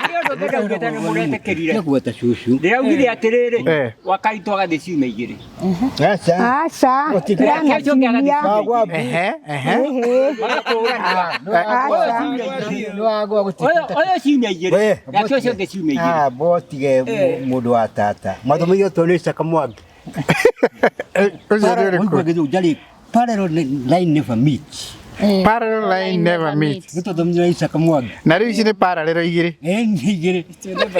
Harĩ ũndũ ũngĩ ndaugĩte nĩ mũretĩkĩrire. Nĩgweta cucu. Ndĩraugire atĩrĩrĩ, Eh. wakaritũ agathiĩ ciumia igĩrĩ. Aca. Aca. Tigana ciumia. Ehe, ehe. Ĩhĩ. Magakũrania. Aca. Ũyũ ciumia igĩrĩ. Nake ũcio ũngĩ ciumia igĩrĩ. Ah, botige mũndũ wa tata. Mathomeire to nĩ Isaka Mwangi. Ũcio nĩ ũrĩkũ? Parallel line never meets. Parallel line never meets. Nĩ twathomire Isaka Mwangi. Na rĩu ici nĩ parallel igĩrĩ. Ĩĩ nĩ igĩrĩ.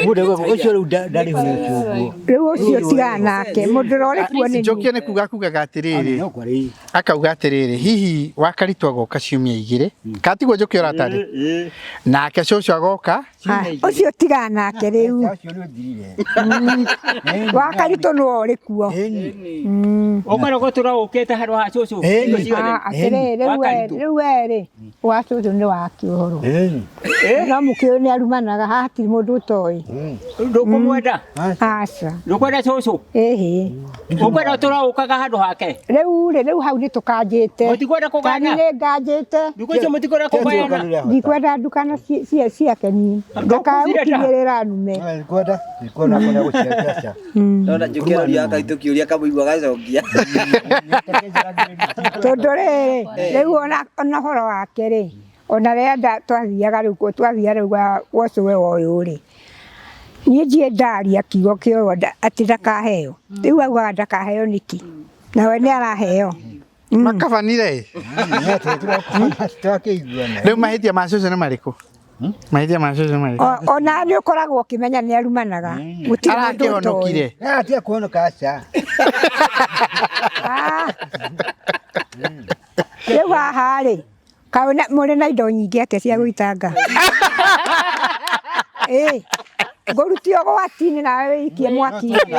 Mũndũ ũcio rĩu ndarĩ ho ũcio ũguo. Rĩu ũcio tigana nake. Mũndũ ũrĩa ũrĩ kuo nĩ niĩ. Njokia nĩ kuga kugaga atĩrĩrĩ. No kwarĩ. Akauga atĩrĩrĩ, hihi wakaritũ agoka ciumia igĩrĩ. Katiguo Njũkĩ ũratarĩ. Nake cũcũ agoka. Ah, Ũcio tigana nake rĩu. Ũcio nĩ ũthirire. Wa Karitũ nĩwe ũrĩ kuo. Ũkwenda gũtũra ũkĩte handũ ha cũcũ. Hingo ciothe. Ah, atĩrĩrĩ rĩu Wa we Karitũ. rĩu we rĩ wa cũcũ nĩ wake ũhoro. No mũkĩũĩ nĩ arumanaga haha hatirĩ mũndũ ũtoĩ. Ndũkũmwenda. Aca. Ndũkwenda cũcũ. Ĩhĩ. Ũkwenda ũtũra ũkaga handũ hake. Rĩu rĩ rĩu hau nĩ tũkanjĩte. Mũtikwenda Tani kũgayana. nĩ nganjĩte. Thikũ icio mũtikwenda kũgayana. Ndikwenda ndukano ciake niĩ. Ndũkũcirenda? Ndakaũkinyĩrĩra nume. Kwenda kwenda kwenda gũciaca. Nona Njũkĩ aroria Karitũ kĩũria kamũigua agacokia. Tondũ rĩrĩ rĩu ona ona ũhoro wake rĩ ona rĩrĩa twathiaga rĩu twathiaga rĩu gwa cũwe wa ũyũ rĩ niĩ ndirĩ ndaria kiugo kĩo atĩ ndakaheo. Rĩu augaga ndakaheo nĩkĩ? Nawe nĩ araheo. Makabanire. Twakĩiguana. Rĩu mahĩtia ma cũcũ nĩ marĩkũ? Mahĩtia ma cũcũ nĩ marĩkũ? Ona nĩ ũkoragwo ũkĩmenya nĩ arumanaga. Gũtirĩ mũndũ ũtoĩ. Arakĩhonokire. Ah, tiga kũhonoka aca. Ah. Rĩu haha rĩ kaĩ mũrĩ na indo nyingĩ atĩa cia gwĩtanga? Ĩĩ ngũrutie ũgwati-inĩ nawe wĩikie mwaki-inĩ.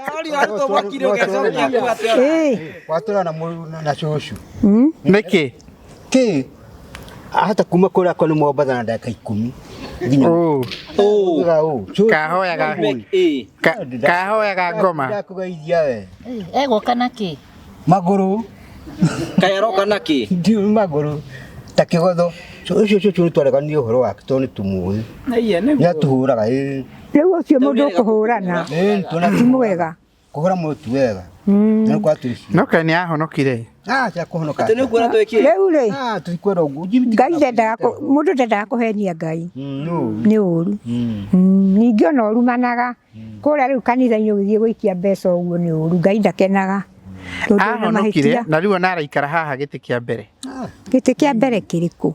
Karori warutwo mwaki-inĩ ũgecokia kuo atĩa? Ĩĩ. Watũra na na cũcũ. Nĩkĩ? Kĩ? Ahota kuma kũrĩa kwa nĩ Mombatha na ndagĩka ikũmi. Nginya. Ũ. Ũ. Kahoyaga. Ĩĩ. Kahoyaga ngoma. Ndakũgeithia we. Egũka na kĩ? Magũrũ. Kaĩ aroka na kĩ? Ndiũĩ magũrũ. Ta kĩgotho. Ũcio cũcũ nĩ twareganire ũhoro wake tondũ nĩ tũmũĩ. Nĩ atũhũraga ĩĩ. Rĩu ũcio mũndũ ũkũhũrana Ĩĩ ti mwega. Kũhũra mũndũ ti wega. Nĩ kwa tũrĩ No kaĩ nĩ ahonokire. Ah, cia kũhonoka. Atĩ nĩ ũkuona twĩkĩ? Rĩu rĩ Ah, tũtikwenda ũguo. Ngai ndendaga mũndũ ndendaga kũhenia Ngai. No. Nĩ ũru. Ningĩ ona ũrumanaga. Kũrĩa rĩu kanitha-inĩ ũgĩthiĩ gũikia mbeca ũguo nĩ ũru. Ngai ndakenaga. Tondũ wĩna Ahonokire mahĩtia. na rĩu ona araikara haha gĩtĩ kĩa mbere. Gĩtĩ kĩa mbere kĩrĩkũ?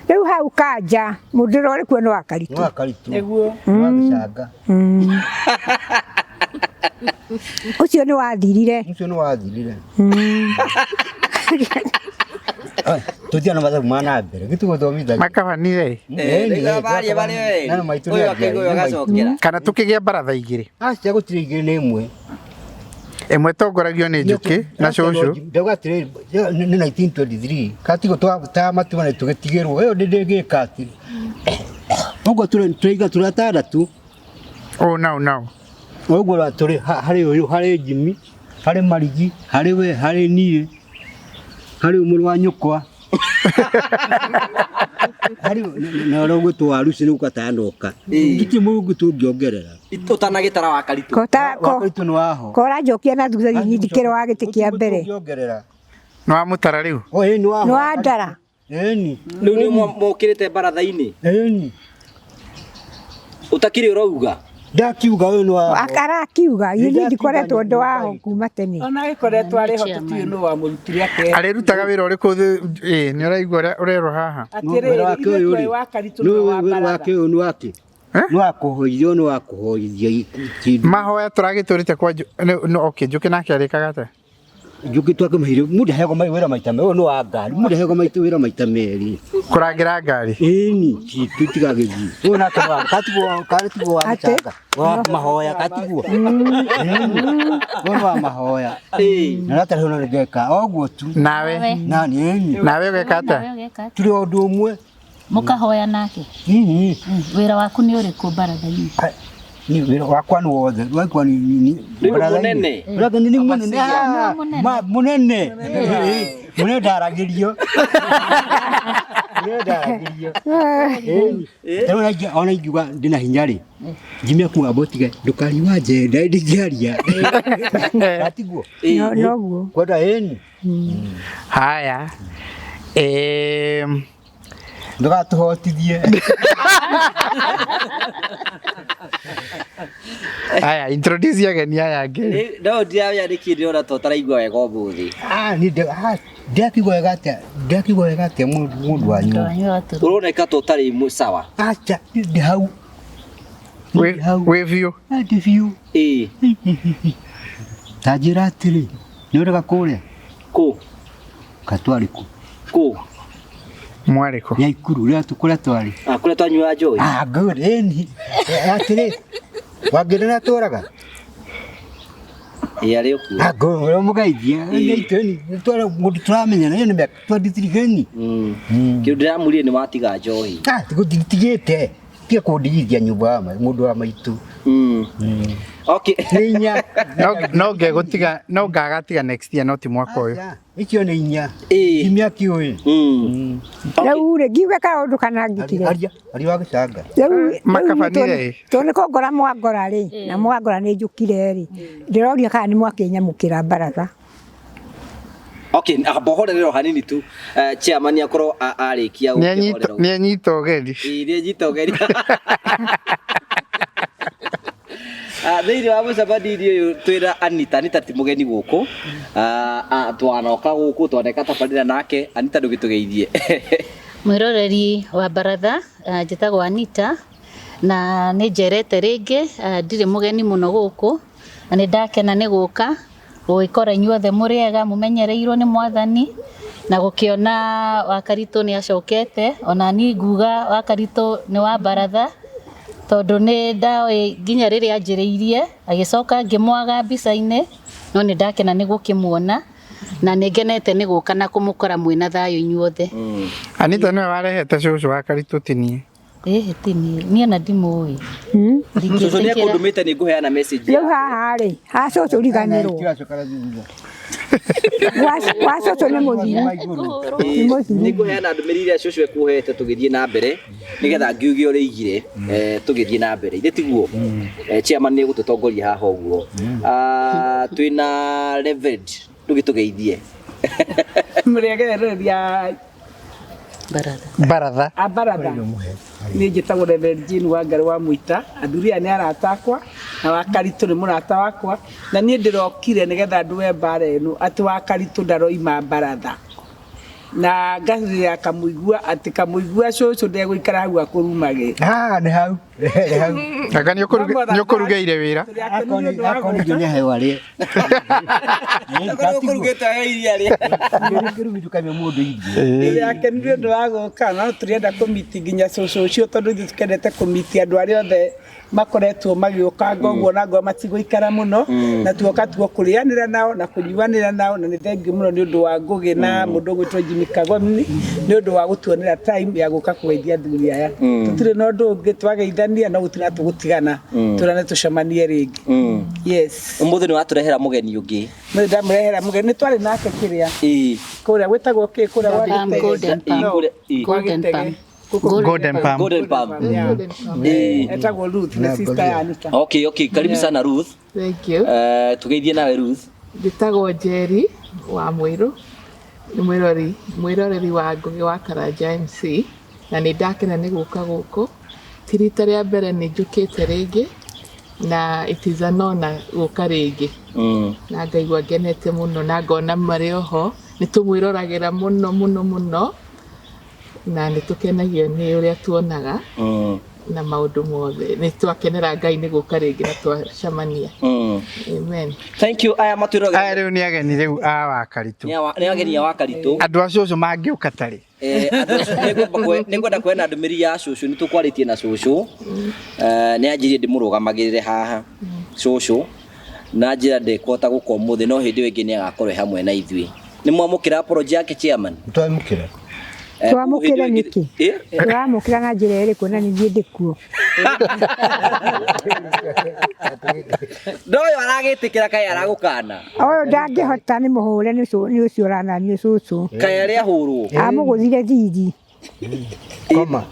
Rĩu hau kanja mũndũ ũrĩa ũrĩ kuo nĩ wa Karitũ. Nĩ wa Karitũ. Nĩguo. Nĩ wa gĩcanga. Ũcio nĩ wathirire. Ũcio nĩ wathirire. Tũthiĩ na mathabu ma na mbere. Gĩtũgũthomithagia. Makabanire. Na maitũ nĩ agacokera. Kana tũkĩgĩa baratha igĩrĩ. Aca gũtirĩ igĩrĩ nĩ ĩmwe. Ĩmwe ĩtongoragio nĩ Njũkĩ na cũcũ. Ndauga atĩrĩrĩ nĩ 1923 katigo ta matua nĩ tũgĩtigĩrwo ĩyo ndĩngĩka atĩ. Ũguo tũraiga tũrĩ atandatũ. Ũ nau nau. Ũguo tũrĩ harĩ ũyũ, harĩ Jimmy, harĩ Marigi, harĩ we, harĩ niĩ, harĩ mũrũ wa nyũkwa. Harĩ na ũrĩa ũgwĩtwo Waruci nĩ gũkatanoka. Gũtirĩ mũndũ ũngĩ tũngĩongerera. Ũtanagĩtara wa Karitũ. Wa Karitũ nĩ waho. Koranjokia na thutha nyindikĩro wa gĩtĩ kĩa mbere. Tũngĩongerera. Nĩ wamũtara rĩu? O ĩĩ nĩ waho. Nĩ wandara. Ĩni. Rĩu nĩ mokĩrĩte baratha-inĩ. Ĩni. Ũtakĩrĩ ũrauga. Ndakiuga ũyũ nĩ waho. Arakiuga ini ndikoretwo ndĩ waho kuma tene. Ona agĩkoretwo arĩ ho tũtiũĩ nũ wamũrutire ake. Arĩrutaga wĩra ũrĩkũ? Ĩĩ nĩ ũraigua ũrĩa ũrerwo haha. Atĩrĩrĩ, ithuĩ tũĩ wa Karitũ nĩ wa Wĩra baratha. wake ũyũ nĩ wake. Nĩ wa kũhoithio, nĩ wa kũhoithia kĩndũ. Mahoya tũragĩtũrĩte kwa okay, Njũkĩ nake arĩkaga atĩa? Njũkĩ twakĩmũheire mũndũ aheagwo wĩra maita merĩ, ũyũ nĩ wa ngari, mũndũ aheagwo maita wĩra maita merĩ. Kũrangĩra ngari. Ĩni, citũ tigagĩthiĩ. Ũyũ nake wa katiguo, katiguo wa mĩchanga, wa mahoya katiguo. Ĩni, ũyũ nĩ wa mahoya. Na ratarĩ ho no nĩngeka o ũguo tu. Nawe? Nani, ĩni. Nawe ũgeka atĩa? Tũrĩ o ũndũ ũmwe. Mũkahoya nake? Wĩra waku nĩ ũrĩkũ baratha-inĩ? Ni wĩra wakwa nĩ wothe, wakwa ni Rĩu mũnene. Baratha-inĩ nĩ mũnene. Ma mũnene. Mũnene ndaragĩrio. Mũnene ndaragĩrio. Rĩu ona ingiuga ndĩna hinya rĩ, Jimmy akuga amba ũtige ndũkarie wanjenda ndingĩaria. Atiguo. Noguo. Kwenda ĩni. Haya. Ndũgatũhotithie. Haya, introduce ageni aya angĩ. No ndiramenya nĩkĩ ndĩrona ta ũtaraigua wega ũmũthĩ. Ah, ni ndakigua wega atĩa? Ndakigua wega atĩa mũndũ wanyu? Ũroneka ta ũtarĩ sawa. Acha, ndĩ hau. Wĩ biũ? Ndĩ biũ. Ĩĩ. Ta njĩra atĩrĩ, nĩ ũrega kũrĩa? Kũ? Katwarĩ kũ? Kũ? Mwarĩ kũ? Nyaikuru, rĩrĩa kũrĩa twarĩ. Ah, kũrĩa twanyuaga njohi? Ah, good, ĩni. Atĩrĩ, Wangĩrĩ nĩ atũraga? Ĩĩ arĩ okuo. Ah, good, ũrĩa mũgeithia. Mũndũ tũramenyana, ĩyo nĩ mĩaka 23 geni. Kĩndũ ndĩramũrire nĩ watiga njohi. Ah, tigũtigĩte. Tiga kũndigithia nyũmba ya mũndũ wa maitũ. Okay. Nĩ inya. No ngegũtiga, no ngagatiga next year no ti mwaka ũyũ. Icio nĩ inya. Jimmy akĩũĩ. Rĩu rĩ, ngiuge kaũndũ kana ngĩkire. Aria, aria wa gĩcanga. Rĩu Makabanire ĩ. tondũ nĩ kũngora mwangora rĩ, na mwangora nĩ njũkire rĩ, ndĩroria kana nĩ mwakĩnyamũkĩra baratha. Okay, amba ũhorere o hanini tu. Chairman akorwo arĩkia gũkĩhorera. Nĩ anyita ũgeni. Ĩĩ nĩ anyita ũgeni. Thĩinĩ wa mũcemanio ũyũ twĩna Anita. Anita ti mũgeni gũkũ. Twanoka gũkũ twaneka tabarĩra nake. Anita ndũgĩtũgeithie. Mwĩroreri wa baratha, njĩtagwo Anita na nĩ njerete rĩngĩ, ndirĩ mũgeni mũno gũkũ na nĩ ndakena nĩ gũka gũgĩkora inyuothe mũrĩ ega mũmenyereirwo nĩ mwathani na gũkĩona Wakaritũ nĩ acokete ona niĩ nguga Wakaritũ nĩ wa baratha tondũ nĩ ndaoĩ nginya rĩrĩa anjĩrĩirie agĩcoka ngĩmwaga mbica-inĩ no nĩ ndakena nĩ gũkĩmuona na nĩ ngenete nĩ gũka na kũmũkora mwĩna thayũ inyuothe. Anita nĩwe warehete cũcũ wa Karitũ ti niĩ. Ĩhĩ ti niĩ, niĩ ona ndimũĩ. Cũcũ nĩ ekũndũmĩte nĩ ngũheana message. Rĩu haha rĩ, ha cũcũ riganĩrwo. Gwa cũcũ nĩ mũthiru. Nĩ ngũheana ndũmĩrĩri iria cũcũ ekũhete tũgĩthiĩ na mbere nĩgetha ngiuge ũrĩa aigire tũgĩthiĩ na mbere. Ithe tiguo? Chairman nĩ egũtũtongoria haha ũguo. Twĩna Reverend, ndũgĩtũgeithie. Mũrĩagereria Baratha. A baratha. Niĩ njĩtagwo Reverend Jane Wangari wa Mũita, athuri aya nĩ arata akwa na Wakaritũ nĩ mũrata wakwa na niĩ ndĩrokire nĩgetha ndũe mbara ĩno atĩ Wakaritũ ndaroima baratha na ngacĩra kamũigua atĩ kamũigua cũcũ ndegũikara hau akũrumage. Ah, nĩ hau. Nĩ hau. Anga nĩ ũkũrugĩire wĩra. Akorwo nĩ aheo arĩe. Ũkũrugĩte he iria rĩa. Kĩrumi ndũkamia mũndũ irio. Ndĩrakenire ũndũ wa gũka no tũrenda kũmiti nginya cũcũ ũcio tondũ ithuĩ tũkendete kũmiti andũ arĩa othe makoretwo magĩũkanga ũguo na ngoro matigũikara mũno na tuoka tuo kũrĩanĩra nao na kũnyuanĩra nao na nĩ thengiũ mũno nĩ ũndũ wa Ngũgĩ na mũndũ ũgwĩtwo Jimmy Kagoni nĩ ũndũ wa gũtuonera time ya gũka kũgeithia athuri aya. Tũtirĩ na ũndũ ũngĩ twageithania. Tũgũtigithania no gũtirĩ na tũgũtigana, tũrane tũcemanie rĩngĩ. Yes. Ũmũthĩ nĩ watũrehera mũgeni ũngĩ. Nĩ ndamũrehera mũgeni, nĩ twarĩ nake kĩrĩa kũrĩa gwĩtagwo kĩ kũrĩa gwa Palm, Gĩtege. Golden Palm. No, Kũrĩa- ĩ. gwa Golden Gĩtege. Palm. Gũkũ- Golden Palm. Golden Palm. Yeah. Ĩ. Etagwo Ruth, nĩ sister ya Anita. Okay, okay, karibu sana Ruth. Thank you. Tugeithie nawe Ruth. Njĩtagwo Njeri wa Mũirũ, nĩ mwĩrori mwĩroreri wa Ngũgĩ wa Karanja MC, na nĩ ndakena nĩ gũka gũkũ. Ti rita rĩa mbere nĩ njũkĩte rĩngĩ, na it is an honor gũka rĩngĩ. Na ngaigua ngenete mũno na ngona marĩ oho, nĩ tũmwĩroragĩra mũno mũno mũno, na nĩ tũkenagio nĩ ũrĩa tuonaga na maũndũ mothe. Nĩ twakenera Ngai nĩ gũka rĩngĩ na twacemania. Amen. Thank you. Aya matwĩroragĩra. Aya rĩu nĩ ageni rĩu a Wakaritũ. Nĩ ageni a Wakaritũ. Andũ a cũcũ mangĩũka tarĩ. Nĩngwenda kũheana ndũmĩrĩri ya cũcũ, nĩ tũkwarĩtie na cũcũ. Nĩ anjĩrire ndĩmũrũgamagĩrĩre haha cũcũ, na njĩra ndekũhota gũka ũmũthĩ, no hĩndĩ ĩyo ĩngĩ nĩ agakorwo e hamwe na ithuĩ. Nĩ mwamũkĩra apology yake chairman? Twamũkĩra. Twamũkĩra nĩkĩ? Tũramũkĩra na njĩra ĩrĩkũ na nĩ niĩ ndĩkuo? No ũyũ aragĩtĩkĩra kaĩ aragũkana. Ũyũ ndangĩhota nĩ mũhũre nĩ ũcio ũranania cũcũ. Kaĩ arĩa ahũrwo. Amũgũthire thithi. Koma.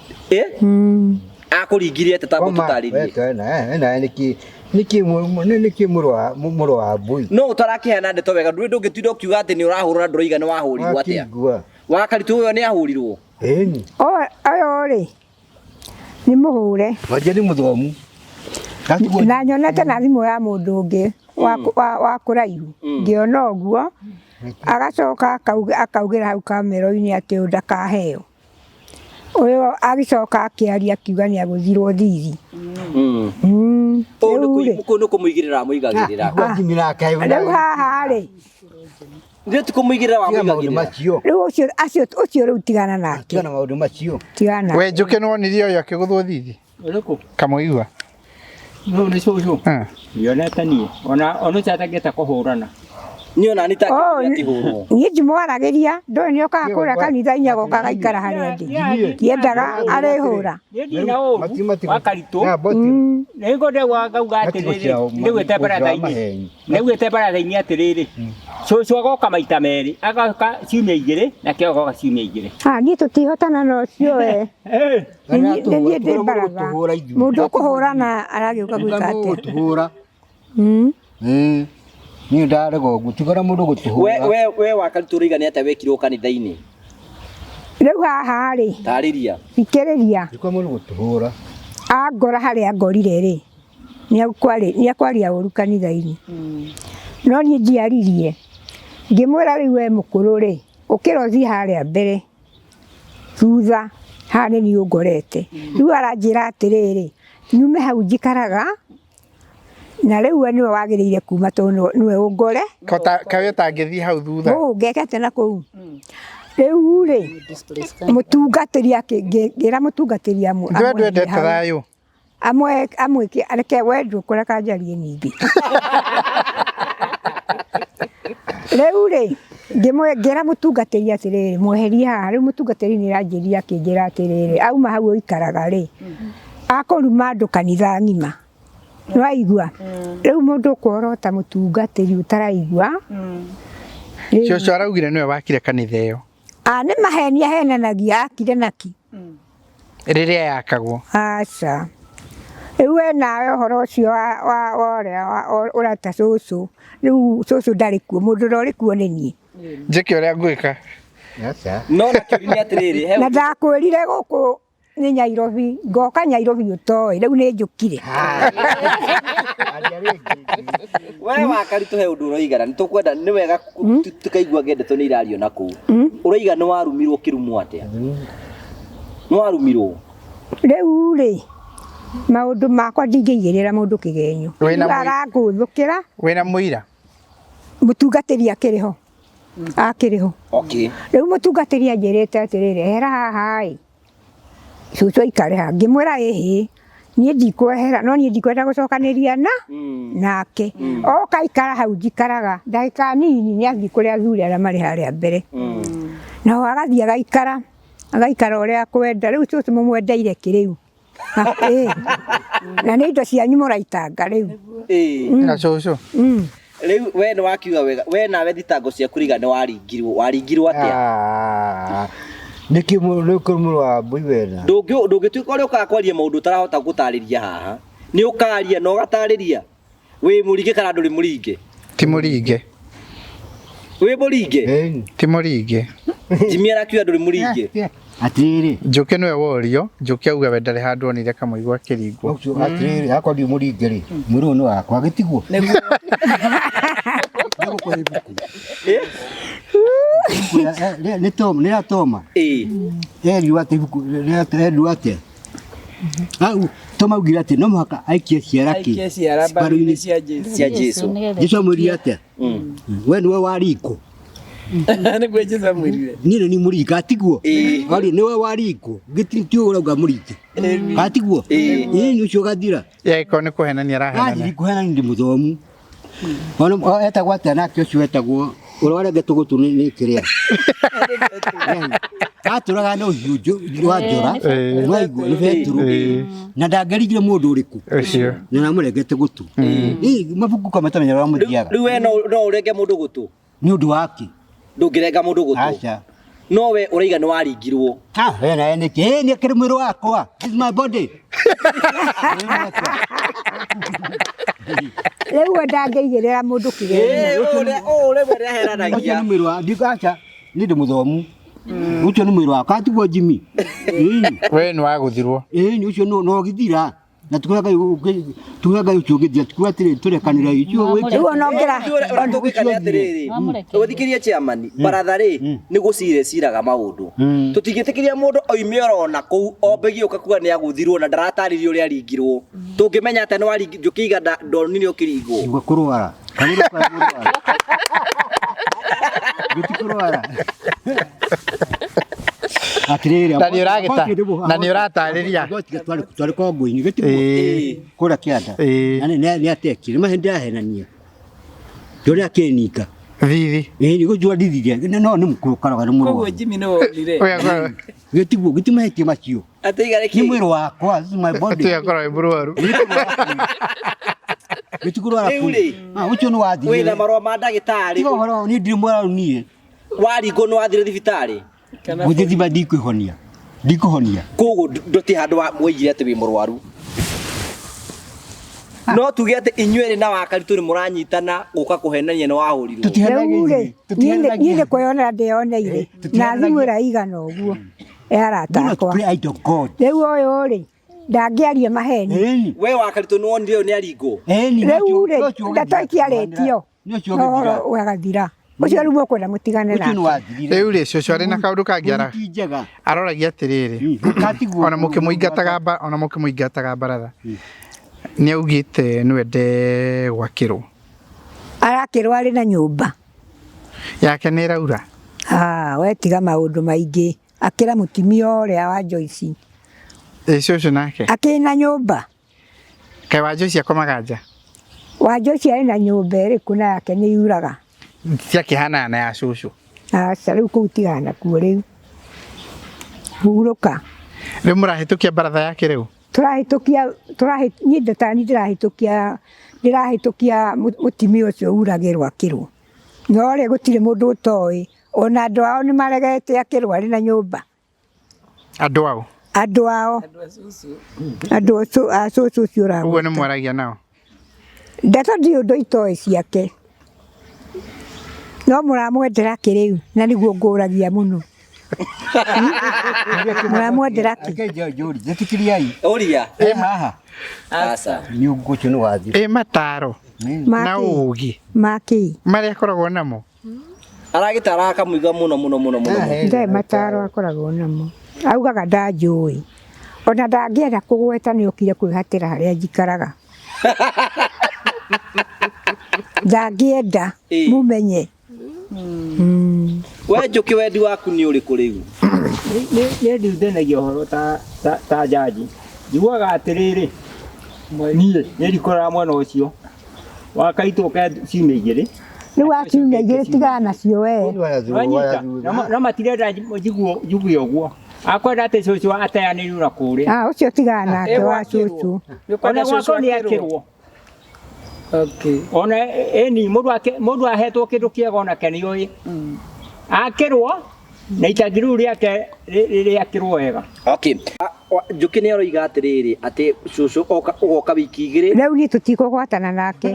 Akũringirie atĩa tambo tũtarĩrie? Nĩkĩ mũrũ wa mbui? No ũtarakĩheana ndeto wega, ndũrĩ ndũngĩtinda ũkiuga atĩ nĩ ũrahũrwo na ndũroiga nĩ wahũrirwo atĩa. Wakaritũ ũyũ nĩ ahũrirwo. Ĩni. Ũyũ rĩ nĩ mũhũre. Wanja nĩ mũthomu. Na nyonete na thimũ ya mũndũ ũngĩ wa kũraihu ngĩona ũguo, agacoka akaugĩra hau kamera-inĩ atĩ ũyũ ndakaheo. Ũyũ agĩcoka akĩaria akiuga nĩ agũthirwo thithi. Kũu nĩ kũmũigĩrĩra amũigagĩrĩra. Rĩu haha rĩ Nĩ ti kũmũigĩrĩra wamũigagĩrĩra. Rĩu ũcio rĩu tigana nake. Tigana maũndũ macio. Tigana. We Njũkĩ nĩ wonirie ũyũ akĩgũthwo thithi? Ũrĩkũ? Kamũigua. No nĩ cũcũ. Ndionete niĩ. Ona ũcio atangĩhota kũhũrana. Niĩ ona niĩ akĩhũrwo. Niĩ ndimwaragĩria, ndũĩ nĩ okaga kũrĩa kanitha-inĩ agoka agaikara harĩa ndĩ. Ndiendaga arĩhũra. Niĩ ndirĩ na ũru Wakaritũ. Nĩngwenda ngauga atĩrĩrĩ, nĩguĩte baratha-inĩ. Nĩguĩte baratha-inĩ atĩrĩrĩ, cũcũ agoka maita merĩ, agoka ciumia igĩrĩ na kĩo agoka ciumia igĩrĩ. Niĩ tũtihotana na ũcio we. Nĩ niĩ ndĩ baratha. Mũndũ ũkũhũrana aragĩũka gwĩka atĩa? Gũtũhũra. Niĩ ndarega ũguo, tigana mũndũ gũtũhũra. We Wakaritũ ũroiga nĩ atĩa wekirwo kanitha-inĩ? Rĩu haha rĩ. Tarĩria. Thikĩrĩria. Tigana mũndũ gũtũhũra. Angora harĩa ngorire rĩ, nĩ akwaria ũru kanitha-inĩ. No niĩ ndiaririe. Ngĩmwĩra rĩu we mũkũrũ rĩ, ũkĩra ũthiĩ harĩa mbere, thutha, haha nĩ niĩ ũngorete. Rĩu aranjĩra atĩrĩrĩ, nyume hau njikaraga, na rĩu we nĩwe wagĩrĩire kuma tondũ nĩwe ũngore. Kaĩ ũtangĩthiĩ hau thutha? Ngeke atĩa na kũu? Rĩu rĩ, mũtungatĩri ngĩra mũtungatĩri amwe. Ndũĩ ndwendete thayũ. Amwe amwĩke areke we ndũkũreka njarie ningĩ. Rĩu rĩ, ngĩra mũtungatĩri atĩrĩrĩ, mweherie haha. Rĩu mũtungatĩri nĩ aranjĩrire akĩnjĩra atĩrĩrĩ, auma hau ũikaraga rĩ, akũruma andũ kanitha ng'ima. Nĩwaigua? Rĩu mũndũ ũkworota mũtungatĩri ũtaraigua. Cũcũ araugire nĩwe wakire kanitha ĩyo. Nĩ maheni ahenanagia, akire naki. Rĩrĩa yakagwo. Aca. Rĩu we nawe ũhoro ũcio wa ũrĩa ũreta cũcũ, rĩu cũcũ ndarĩ kuo, mũndũ ũrĩa ũrĩ kuo nĩ niĩ. Njĩke ũrĩa ngwĩka. No na kĩũria nĩ atĩrĩrĩ, Na ndakwĩrire gũkũ nĩ Nyairobi, ngoka Nyairobi ũtoĩ, rĩu nĩ njũkire. We Wakaritũ he ũndũ ũroiga na nĩtũkwenda nĩ wega tũkaigua ndeto nĩ irario na kũu. Ũroiga nĩ warumirwo ũkĩrumwo atĩa? Nĩ warumirwo? Rĩu rĩ, maũndũ makwa ndingĩigĩrĩra mũndũ kĩgenyo. Wĩna Rĩu arangũthũkĩra. Wĩna mũira? Mũtungatĩri akĩrĩ ho. Akĩrĩ ho. Okay. Rĩu mũtungatĩri anjĩrĩte atĩrĩrĩ, ehera haha ĩ. Cũcũ aikare haha. Ngĩmwĩra ĩhĩ, niĩ ndikwehera, no niĩ ndikwenda gũcokanĩria na nake. Oka aikara hau njikaraga, ndagĩka nini nĩ athiĩ kũrĩ athuri arĩa marĩ harĩa mbere. Nao agathiĩ agaikara, agaikara ũrĩa akwenda. Rĩu cũcũ mũmwendeire kĩ rĩu? Ĩĩ. Na nĩ indo cianyu mũraitanga rĩu. Ĩĩ. Na cũcũ. Rĩu we nĩ wakiuga wega, we nawe thitango ciaku riga nĩ waringirwo, waringirwo atĩa? Nĩkĩ nĩkĩ mũrũ wa mbũi wena? Ndũngĩtuĩka ũrĩa ũkaga kwaria maũndũ ũtarahota gũtarĩria haha. Nĩ ũkaria na ũgatarĩria. Wĩ mũringe kana ndũrĩ mũringe? Ti mũringe. Wĩ mũringe? Ti mũringe. Jimmy arakiuga ndũrĩ mũringe. Atĩrĩrĩ. Njũkĩ nĩwe worio, Njũkĩ auga we ndarĩ handũ onire kamũigua akĩringwo. Ũcio atĩrĩrĩ, akorwo ndirĩ mũringe rĩ, mwĩrĩ ũyũ nĩ wakwa gĩtigwo. Nĩgũkũhe ibuku. Ibuku nĩ Toma, nĩ rĩa Toma. Erirwo atĩ ibuku erirwo atĩa? Au, Toma augire atĩ no mũhaka aikie ciara kĩ? Aikie ciara mbaru-inĩ cia Jesũ. Cia Jesũ. Jesũ amwĩrire atĩa? We nĩwe waringwo. Nĩguo Jesũ amwĩrire. Niĩ nĩ niĩ mũringe atiguo. Ori nĩwe waringwo. Gĩtirĩ ti ũrauga mũringe. Atiguo. Ĩĩ nĩ ũcio ũgathira. Yeko nĩ kũhenania arahenania. Athiri kũhenania ndĩ mũthomu. Ona etagwo atĩa nake ũcio etagwo ũrĩa warengetwo gũtũ nĩ kĩrĩa. Atũraga na ũhiũ wa njora. Nĩwaigua nĩ Betũrũ. Na ndangĩringire mũndũ ũrĩkũ. Ũcio. Na namũrengete gũtũ. Ĩ mabuku kwa matamenya ũrĩa mũthiaga. Rĩu we no ũrenge mũndũ gũtũ? Nĩ ũndũ wake. Ndũngĩrenga mũndũ gũtũ. Aca. No we ũraiga nĩ waringirwo. Ah, we nawe nĩkĩ? Ĩ nĩ akĩrĩ mwĩrĩ wakwa. This is my body. Rĩu we ndangĩigĩrĩra mũndũ kĩgerio. Ũũ rĩmwe nĩaheranagia. Ũcio nĩ mwĩrĩ wa aca nĩ ndĩ mũthomu. Ũcio nĩ mwĩrĩ wakwa atiguo Jimmy. We nĩ wagũthirwo. Ĩĩ ũcio no ũgĩthira. Na tukuga Ngai tukuga Ngai ũcio ũgĩthira tukuga atĩrĩ tũrekanĩre ũcio wĩke. Rĩu ona ũngĩra Ũrĩa tũngĩka nĩ atĩrĩrĩ, ũthikĩrie chairman, baratha rĩ nĩ gũcira ĩciraga maũndũ. Tũtingĩtĩkĩria mũndũ oime oro na kũu ombe gĩũka kuga nĩ agũthirwo na ndaratarĩria ũrĩa aringirwo. Tũngĩmenya atĩa nĩ waringirwo Njũkĩ iga ndonire ũkĩringwo. Igua kũrwara. Kamũndũ ka kũrwara. Gĩti kũrwara. Atĩrĩrĩ. Na nĩ ũragĩta na nĩ ũratarĩria. Twarĩ kongo-inĩ gĩtiguo kũrĩa kĩanda. Na nĩ atekire mahe ndĩrahenania. Ndũrĩa akĩninga. Thithi. Ĩĩ nĩ gũjua ndithirie. No nĩ mũkũrũ karoga nĩ Koguo mũrwaru. Jimmy nĩ wonire. Gĩtiguo gĩtimahĩtie macio. Atĩ iga Nĩ mwĩrĩ wakwa, this is my body. Atĩ akorwo wĩ mũrwaru. Gĩtikũrwara Rĩu rĩ, Ũcio nĩ wathirire. Wĩna marũa ma ndagĩtarĩ. Tiga ũhoro niĩ ndirĩ mũrwaru niĩ. Waringwo nĩ wathire thibitarĩ. Gũthiĩ thiba ndikwĩhonia. Ndikũhonia. Koguo ndũtirĩ handũ woigire atĩ wĩ mũrwaru. No tuge atĩ inyuĩ erĩ na Wakaritũ nĩ mũranyitana gũka kũhenania nĩ wahũrirwo. Rĩu rĩ, niĩ nĩ kwĩyonera ndĩyoneire na thimũ ĩrĩa ĩigana ũguo ya arata akwa. Rĩu ũyũ rĩ, ndangĩaria maheni. We Wakaritũ nĩ wonire ũyũ nĩ aringwo. Rĩu rĩ, ndeto itiarĩtio no ũhoro ũgathira. Ũcio rĩu mũkwenda mũtigane nake. Rĩu rĩ, cũcũ arĩ na kaũndũ kangĩ aroragia atĩrĩrĩ, ona mũkĩmũingataga ona mũkĩmũingataga baratha nĩ augĩte nĩ wende gwakĩrwo. Arakĩrwo arĩ na nyũmba. Yake nĩ ĩraura. Ah, we tiga maũndũ maingĩ. Akĩra mũtumia ũrĩa wa Joyce. Ĩ cũcũ nake? Akĩrĩ na nyũmba. Kaĩ wa Joyce akomaga nja? Wa Joyce arĩ na nyũmba ĩrĩkũ na yake nĩ yuraga. Ciakĩhanana na ya cũcũ. Aca rĩu kũu tigana nakuo rĩu. Hurũka. Rĩu mũrahĩtũkia baratha yake rĩu? Tũrahĩtũkia niĩ ndotani ndĩrahĩtũkia mũtumia ũcio uragĩrwo akĩrwo. No rĩ gũtirĩ mũndũ ũtoĩ ona andũ ao nĩ maregete akĩrwo arĩ na nyũmba. Andũ ao? Andũ ao. Andũ a cũcũ ũcio ũragweta. Ũguo nĩ mwaragia nao? Ndeto ndirĩ ũndũ itoĩ ciake. No mũramwendera kĩ rĩu na nĩguo ngũragia mũno. Mũramwendera kĩ? Njĩtĩkĩriai. Ũria. Ĩ haha. Aca. Nĩ ũguo ũcio nĩ wathira. Ĩ mataro. Na ũgĩ. Makĩ? Marĩa akoragwo namo. Aragĩtara akamũiga mũno mũno mũno mũno. Ndarĩ mataro akoragwo namo. Augaga ndanjũĩ. Ona ndangĩenda kũgweta nĩ okire kwĩhatĩra harĩa njikaraga. Ndangĩenda mumenye. We Njũkĩ wendi waku nĩ ũrĩkũ rĩu? Niĩ ndiuthanagia ũhoro ta jaji. Njiguaga atĩrĩrĩ, niĩ nĩ ndikũrora mwena ũcio. Wakaitũ ũke ciumia igĩrĩ. Rĩu wa ciumia igĩrĩ tigana nacio we. Wanyita, no matirenda njigue ũguo. Akwenda atĩ cũcũ ateanĩrio na kũrĩa. Ah, ũcio tigana nake wa cũcũ. Ona gwakwo nĩ akĩrwo. Ona ĩni mũndũ mũndũ ahetwo kĩndũ kĩega onake nĩ oĩ. Akĩrwo na itangi rĩu rĩake rĩakĩrwo wega. Okay. Njũkĩ nĩ aroiga atĩrĩrĩ atĩ cũcũ oka ũgoka wiki igĩrĩ. Rĩu niĩ tũtikũgwatana nake.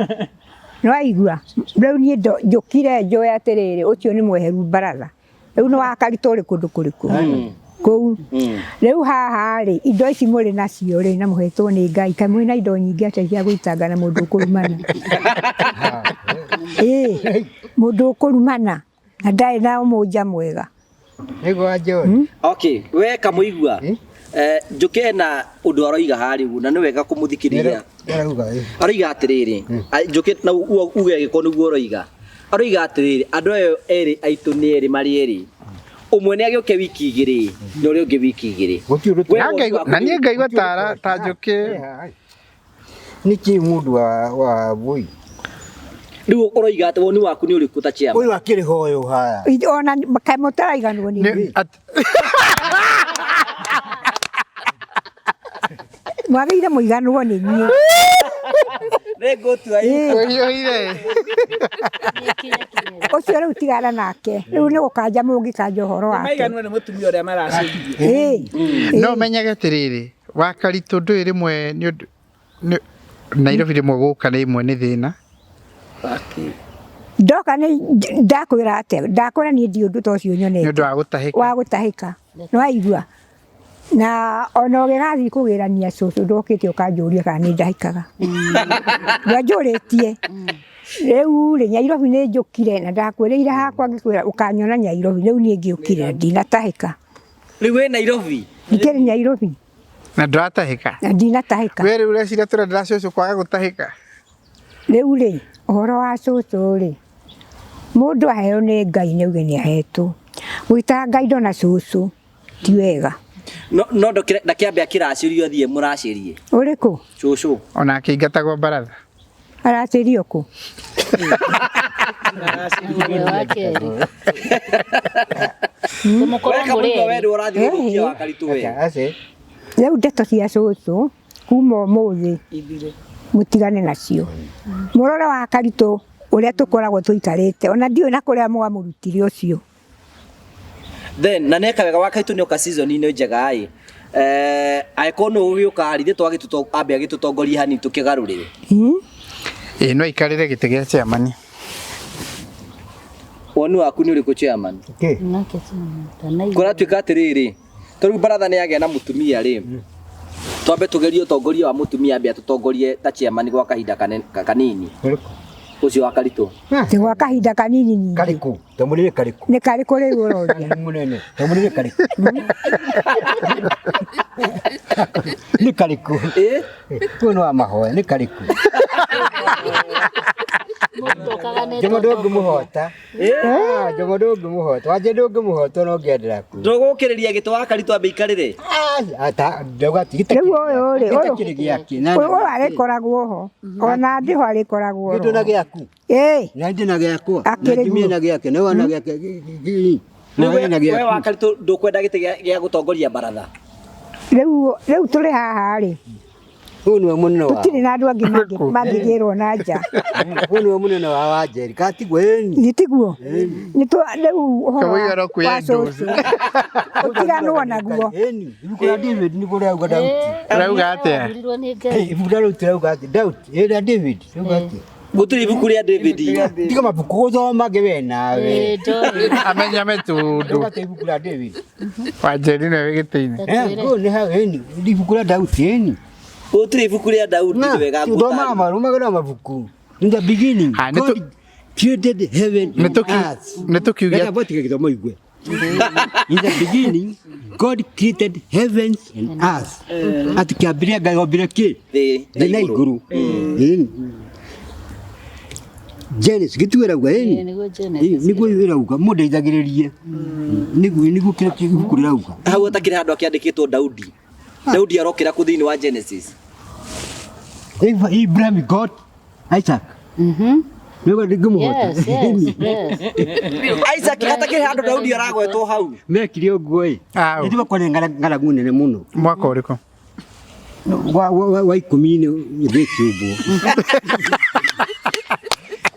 Nĩwaigua? Rĩu niĩ njũkire njũĩ atĩrĩrĩ, ũcio nĩ mweheru baratha. Rĩu nĩ wakaritũ ũrĩ kũndũ kũrĩkũ? Kũu. Rĩu haha rĩ, indo ici mũrĩ nacio rĩ, na mũhetwo nĩ Ngai, kaĩ mwĩna indo nyingĩ atĩa cia gũitanga na mũndũ ũkũrumana? Ĩĩ, mũndũ ũkũrumana na ndarĩ na ũmũnja mwega. Nĩguo John. Okay, we Kamũigua. Njũkĩ ena ũndũ aroiga harĩa ũguo na nĩ wega kũmũthikĩrĩria. Aroiga atĩrĩrĩ, Njũkĩ na uge angĩkorwo nĩguo ũroiga. Aroiga atĩrĩrĩ, andũ aya erĩ aitũ nĩ erĩ marĩ erĩ. Ũmwe nĩ agĩũke wiki igĩrĩ na ũrĩa ũngĩ wiki igĩrĩ. Na niĩ ngaigua ta Njũkĩ. Nĩkĩ mũndũ wa mbũi? Rĩu ũroiga atĩ woni waku nĩ ũrĩkũ ta chairman? Ũyũ akĩrĩ hoyo haya. Ona kaĩ mũtaraiganwo nĩ niĩ. Mwagĩrĩire mũiganwo nĩ niĩ. Nĩngũtua Ũhiũhire. Ũcio rĩu tigana nake. Rĩu nĩ gũkanja mũngĩkanja ũhoro wake. Maiganwo nĩ mũtumia ũrĩa maracenjia. No menyage atĩrĩrĩ, Wakaritũ ndũĩ rĩmwe nĩ ũndũ Nairobi rĩmwe gũka rĩmwe nĩ thĩna. Ndoka nĩ ndakwĩra atĩa, ndakwĩra niĩ ndiũĩ ũndũ ta ũcio nyonete. Nĩ ũndũ wa gũtahĩka. Wa gũtahĩka. Nĩwaigua? Na ona ũgĩgathiĩ kũgĩrania cũcũ ndokĩte ũkanjũria kana nĩ ndahĩkaga. Ndwanjũrĩtie. Rĩu rĩ, Nyairobi nĩ njũkire na ndakwĩrĩire hakwa ngĩkwĩra ũkanyona Nyairobi. Rĩu niĩ ngĩũkire na ndinatahĩka. Rĩu wĩ Nairobi? Ndikĩrĩ Nairobi. Na ndũratahĩka? Na ndinatahĩka. We rĩu ũreciria tũrendera cũcũ kwaga gũtahĩka? Rĩu rĩ, ũhoro wa cũcũ rĩ, mũndũ aheo nĩ Ngai nĩ auge nĩ ahetwo. Gũitanga indo na cũcũ ti wega. No ndakĩambe akĩracĩrio athiĩ mũracĩrie. Ũrĩkũ? Cũcũ. Ona akĩingatagwo baratha. Aracĩrio kũ? Rĩu ndeto cia cũcũ kuma ũmũthĩ mũtigane nacio. Mũrore wa Karitũ ũrĩa tũkoragwo tũikarĩte ona ndiũĩ na kũrĩa mwamũrutire ũcio. Then na neka wega wa Karitũ nĩoka season-inĩ njega ĩ. Angĩkorwo nĩ ũgĩũka rĩ, ithuĩ twagĩtũto ambe agĩtũtongorie hanini tũkĩgarũrĩre. Ĩĩ no aikarĩre gĩtĩ gĩa chairman. Woni waku nĩ ũrĩkũ chairman? Kũratuĩka atĩrĩrĩ, ta rĩu baratha nĩ yagĩa na mũtumia rĩ, twambe tũgerie ũtongoria wa mũtumia ambe atũtongorie ta chairman gwa kahinda kanini. Ũcio wa Karitũ. Ti gwa kahinda kanini ningĩ. Karĩkũ? Tamũrĩre karĩkũ? Nĩ karĩkũ rĩu ũroria? Mũnene. Tamũrĩre karĩkũ? Nĩ karĩkũ? Ũyũ nĩ wa mahoya, nĩ karĩkũ? Njomo ndũngĩmũhota. Njomo ndũngĩmũhota. Wanja ndũngĩmũhota ona ũngĩendera kũ. Ndũgũkĩrĩria gĩtĩ wa Karitũ ambe aikarĩre? Ndauga atĩ gĩtĩ Rĩu ũyũ rĩ, gĩtĩ kĩrĩ gĩake. Ũyũ arĩkoragwo ho. Ona ndĩho arĩkoragwo Gĩtũ na gĩaku. Ĩĩ. Na ndĩ na gĩakwa. Na Akĩrĩ Jimmy guo. na gĩake. Na we na gĩake. Rĩu Na we wa Karitũ ndũkwenda gĩtĩ gĩa gũtongoria baratha? Rĩu tũrĩ haha rĩ. Ũyũ nĩwe mũnene wa. Tũtirĩ na andũ angĩ mangĩgĩrwo na nja. Ũyũ nĩwe mũnene wa Wanjeri. Ka tiguo ĩni? Nĩ tiguo. Nĩ rĩu ũhoro Kamũiga no wa kwĩendorse. cũcũ. Ũtiganwo naguo. Ĩni. Ibuku rĩa David nĩguo rĩrauga Daudi. Rauga atĩa? Ibuku rĩa Ruth rĩrauga atĩa? Daudi. Ĩ rĩa David. Rĩrauga atĩa? Gũtirĩ ibuku rĩa David. Tiga mabuku gũthomage we nawe. Amenyame tũndũ. Rĩrauga atĩa ibuku rĩa David? Wanjeri nĩwe wĩ gĩtĩ-inĩ. Kũu nĩ hau ĩni. Ibuku rĩa Daudi ĩni. Gũtirĩ ibuku rĩa Daudi nĩ wega Thomaga marũmagĩrĩra mabuku. In the beginning, God created heaven and earth. Nĩ tũkiugia Reke botige gĩthomo igue. In the beginning, God created heavens and earth. Atĩ kĩambĩrĩria Ngai ombire kĩ? Thĩ na igũrũ. Ĩni. Genesis gĩtuo ĩrauga ĩni. Nĩguo ĩrauga mũndeithagĩrĩrie. Nĩguo nĩguo kĩrĩa ibuku rĩrauga. Hau hatakĩrĩ handũ akĩandĩkĩtwo Daudi. Daudi arokĩra kũ thĩinĩ wa Genesis? Abraham got Isaac. Nĩguo ndingĩmũhota. Yes, yes, yes. Isaac hatakĩrĩ handũ Daudi aragwetwo hau. Mekire ũguo ĩ. Nĩ kwarĩ ng'aragu nene mũno. Mwaka ũrĩkũ? Wa ikũmi-inĩ thĩki ũguo.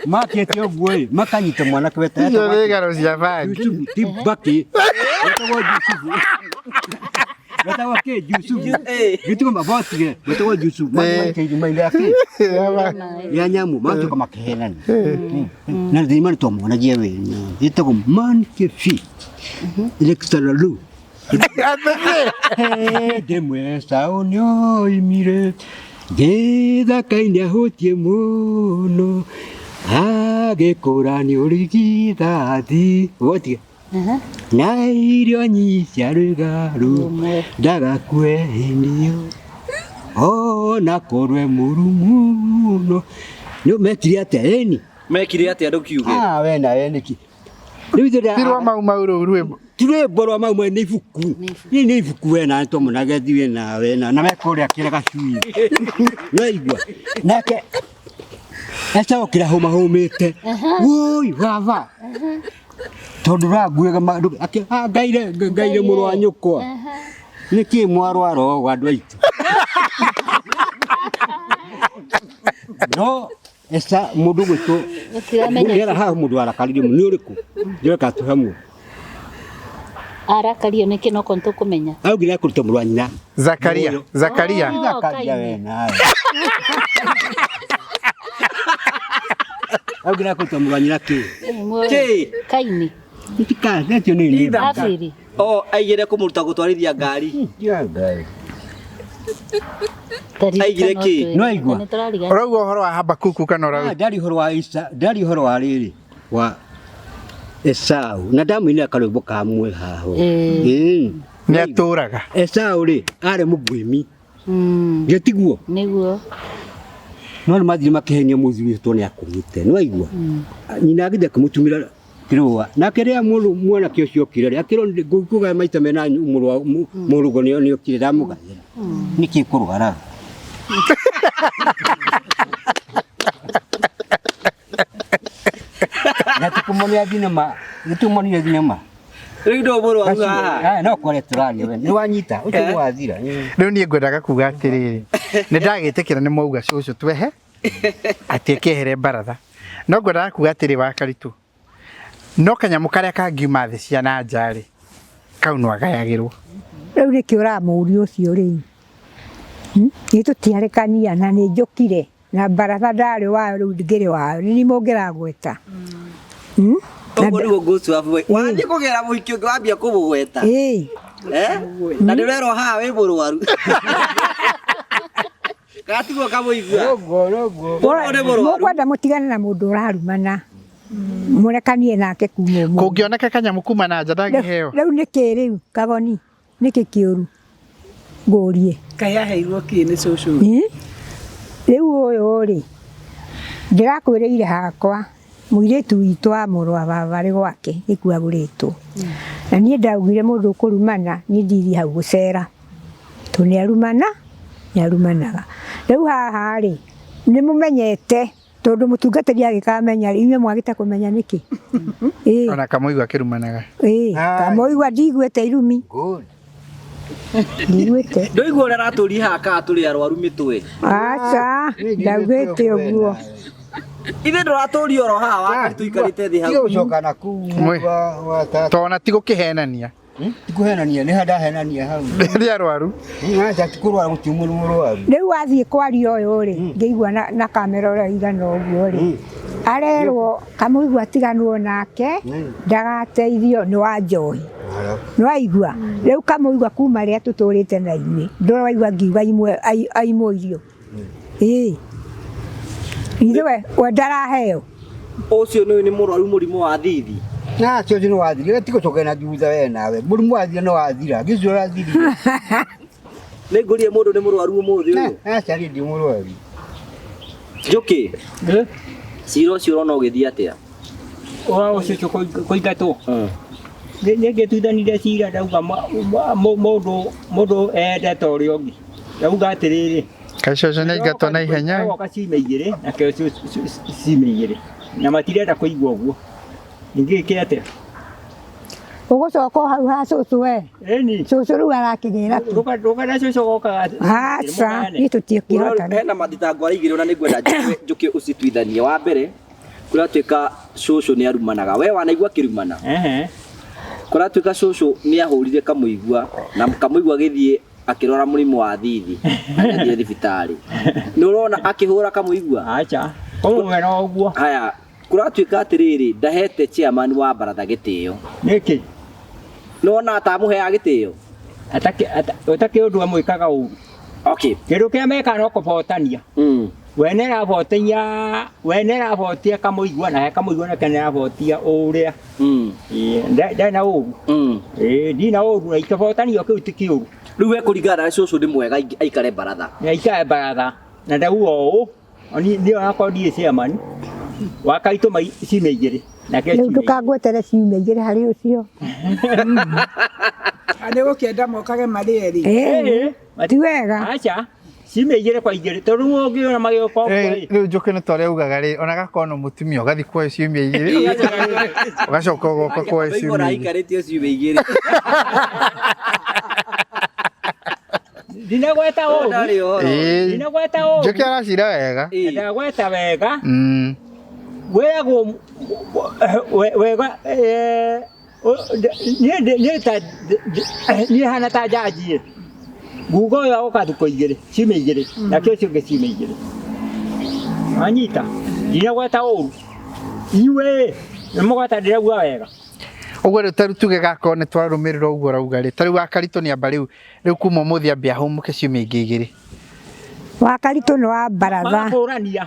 Makĩte ũguo ĩ, makanyita mwanake weta. Icio nĩ ng'ano cia bangi. Yusufu ti Mbakĩ. Wetagwo Yusufu. Wetagwo kĩ Yusufu. Gĩtigo mabotire. Wetagwo Yusufu. Maikairie irima-inĩ rĩa kĩ? Rĩa nyamũ. Magatuĩka makĩhenania. Na thima nĩ twamuonagia wĩna. Ĩtagwo Man Kefi. Electoral. Hĩndĩ ĩmwe Saũ nĩoimire gĩthaka-inĩ ahũtiĩ mũno agĩkũra nĩ ũrigithathi wotige na irio nyingĩ cia rũgaru ndagakue hĩndĩ ĩyo ona korwo e mũru mũno. Nĩ mekire atĩa ĩni? Mekire atĩa ndũkiuge? Ah, we nawe nĩkĩ? Rĩu ithuĩ Ti rwa Mau Mau rũu rwĩmbo. Ti rwĩmbo rwa Mau Mau nĩ ibuku. Rĩrĩ nĩ ibuku we nawe twamuonaga we nawe na mekũrĩa kĩrĩa gacui. Nĩwaigua? Nake Esau okĩra hũmahũmĩte. Woi baba. Tondũ ũranguĩga ngaire ngaire mũrũ wa nyũkwa. Nĩkĩ mwarwara ũguo andũ aitũ? No Esa mũndũ gwĩtwo Gũtiramenyeka. Nĩara haha mũndũ warakaririo mũno nĩ ũrĩkũ? Ndĩreka tu hamwe. Arakario nĩkĩ no korwo nĩtũkũmenya. Augire ekũruta mũrũ wa nyina. Zakaria, Zakaria. Oh, Zakaria we Kaini. nawe. Augire ekũruta mũrũ wa nyina kĩ? Kĩ? Kaini. Nĩtikaetio nĩ nĩ. Abiri. O aigire kũmũruta gũtwarithia ngari. Ya Ngai. Aigire kĩ? No aigua. Ũrauga ũhoro wa Habakuku kana ũrauga? Ndari ũhoro wa Isa, ndari ũhoro wa rĩrĩ wa Esau na ndamũinĩra karwĩmbo kamwe haho. Ĩĩ. Nĩ atũraga. Esau rĩ arĩ mũguĩmi. Gĩtiguo? Nĩguo. No nĩ mathire makĩhenia mũthuri tondũ nĩ akũrĩte. Nĩ waigua? Nyina agĩthiĩ akĩmũtumĩra kĩrũa. Nake rĩrĩa mũrũ mwanake ũcio okire rĩ, akĩrwo ngũkũgaya maita mena mũrũ wa mũrũgo nĩ okire ndamũgayĩra. Nĩkĩ kũrwara? Na tũkũmonia thinema, nĩtũmonire thinema. Rĩu ndũ mũrwaru haha. No kware tũraria we. Nĩ wanyita, ũcio nĩ wathira. Rĩu niĩ ngwendaga kuga atĩrĩrĩ, nĩ ndagĩtĩkĩra nĩ mwauga cũcũ twehe atĩ kĩehere baratha. No ngwendaga kuga atĩrĩ wa Karitũ, no kanyamũ karĩa kangiuma thĩ cia na nja rĩ, kau no agayagĩrwo. Rĩu nĩkĩ ũramũria ũcio rĩu? Nĩ tũtiarekania na nĩ njũkire na baratha ndarĩ wayo rĩu ngĩrĩ wayo nĩ niĩ mũngĩragweta. Ũguo nĩguo ngũcu wabu. Wathiĩ kũgera mũhiki ũngĩ wambia kũmũgweta. Ĩĩ. Eh? Na ndĩrerwo haha wĩ mũrwaru. Gatiguo kamũigua. Ũguo nĩ mũrwaru. Mũkwenda mũtigane na mũndũ ũrarumana mũrekanie nake kuma ũmũthĩ. Kũngĩoneka kanyamũ kuma na nja ndangĩheo. Rĩu nĩkĩ rĩu kagoni nĩkĩ kĩũru ngũrie. Kaĩ aheirwo kĩ nĩ cũcũ? Rĩu ũyũ rĩ ndĩrakwĩrĩire hakwa mũirĩtu witũ wa mũrũ wa baba arĩ gwake nĩkuo agũrĩtwo. Na niĩ ndaugire mũndũ ũkũrumana niĩ ndithiĩ hau gũcera tondũ nĩ arumana nĩ arumanaga. Rĩu haha rĩ nĩ mũmenyete tondũ mũtungatĩri agĩkamenya rĩ inyuĩ mwagĩte kũmenya nĩkĩ? Ĩĩ. Ona kamũigua akĩrumanaga. Ĩĩ kamũigua ndiguĩte irumi. Ndiguĩte. Ndũigua ũrĩa aratũria haha kana tũrĩ arwaru mĩtwe. Aca ndaugĩte ũguo. Ithe ndũratũria oro haha wakati tũikarĩte thĩ hau. Tiga gũcoka na kũu wa tata. Tona ti gũkĩhenania. Ti kũhenania, nĩ handahenania hau. Nĩ arwaru. Aca ti kũrwara gũtirĩ mũndũ mũrwaru. Rĩu wathiĩ kwaria ũyũ rĩ ngĩigua na kamera ũrĩa ĩigana ũguo rĩ arerwo kamũigua atiganwo nake ndagateithio nĩ wa njohi. Nĩwaigua? Rĩu kamũigua kuma rĩrĩa tũtũrĩte na inyuĩ ndũraigua ngiuga aimwo irio. Ĩĩ. Ithe we ndaraheo. Ũcio nĩ mũrwaru mũrimũ wa thithi. Na ũcio nĩ wathira, ti gũcoka na thutha we nawe. Mũrimũ wathira nĩ wathira, gĩcio ũrathirire. Nĩ ngũrie mũndũ nĩ mũrwaru ũmũthĩ ũyũ. Aca niĩ ndi mũrwaru. Njũkĩ. Cira ũcio ũrona ũgĩthiĩ atĩa? Ũra ũcio kũingatwo. Nĩ ngĩtuithanire cira ndauga mũndũ mũndũ endete ũrĩa ũngĩ. Ndauga atĩrĩrĩ. Kaĩ cũcũ nĩ aingatwo na ihenya? Agoka ciumia igĩrĩ nakĩo ciumia igĩrĩ. Na matirenda kũigua ũguo. Ingĩgĩke atĩa? Ũgũcoka o hau ha cũcũ we. Ĩni. Cũcũ rĩu arakĩgĩra kĩ? Ndũka na cũcũ gokaga. Aca, niĩ tũtiĩkĩhota. Hena mathitango araigĩrwo na nĩngwenda njũke ũcituithanie. Wa mbere kũratuĩka cũcũ nĩ arumanaga. We wanaigua akĩrumana? Kũratuĩka cũcũ nĩ ahũrire kamũigua na kamũigua agĩthiĩ akĩrora mũrimũ wa thithi na nĩathire thibitarĩ. Nĩ ũrona akĩhũra kamũigua? Aca. Kũmũmena ũguo. Haya, kũratuĩka atĩrĩrĩ ndahete chairman wa baratha gĩtĩo. Nĩkĩ? Nĩwona atamũheaga gĩtĩo? Ũtakĩ ũndũ amwĩkaga ũru. Okay. Kĩndũ kĩrĩa mekaga no kũbotania. We nĩarabotia, we nĩarabotia kamũigua na he kamũigua nake nĩarabotia ũrĩa. Ndarĩ na ũru. Ĩĩ ndirĩ na ũru na ikĩbotanio kĩu ti kĩũru. Rĩu we kũringana na cũcũ nĩ mwega aikare baratha. Nĩ aikare baratha na ndauga ũũ niĩ onakorwo ndirĩ chairman wa Karitũ ciumia igĩrĩ nake Rĩu ciumia igĩrĩ. ndũkangwetere ciumia igĩrĩ harĩ ũcio. Nĩ gũkĩenda mokage marĩ erĩ. Ĩĩ, ti wega. Aca, ciumia igĩrĩ kwa igĩrĩ tondũ rĩu ũngĩona magĩũka ũguo ĩ. Rĩu njũkĩ nĩ ta ũrĩa augaga rĩ, ona gakorwo no mũtumia ũgathiĩ kuoya ciumia igĩrĩ ũgacoka ũgoka kuoya ciumia igĩrĩ. Aikarĩtio ciumia igĩrĩ. Ndinagweta ũru. Ĩĩ. Ndinagweta ũru. Njũkĩ aracira wega. Ndagweta wega. Wĩragwo wega niĩ hana ta njanji ĩ. Nguga ũyũ agoka thukũ igĩrĩ, ciumia igĩrĩ, nake ũcio ũngĩ ciumia igĩrĩ. Wanyita? Ndinagweta ũru. Inyuĩ nĩmũgweta ndĩrauga wega. Ũguo rĩu ta rĩu tuge gakorwo nĩ twarũmĩrĩra ũguo ũrauga rĩ, ta rĩu Wakaritũ nĩ amba rĩu rĩu kuma ũmũthĩ ambe ahũmũke ciumia ingĩ igĩrĩ. Wakaritũ nĩ wa baratha. Magakũrania.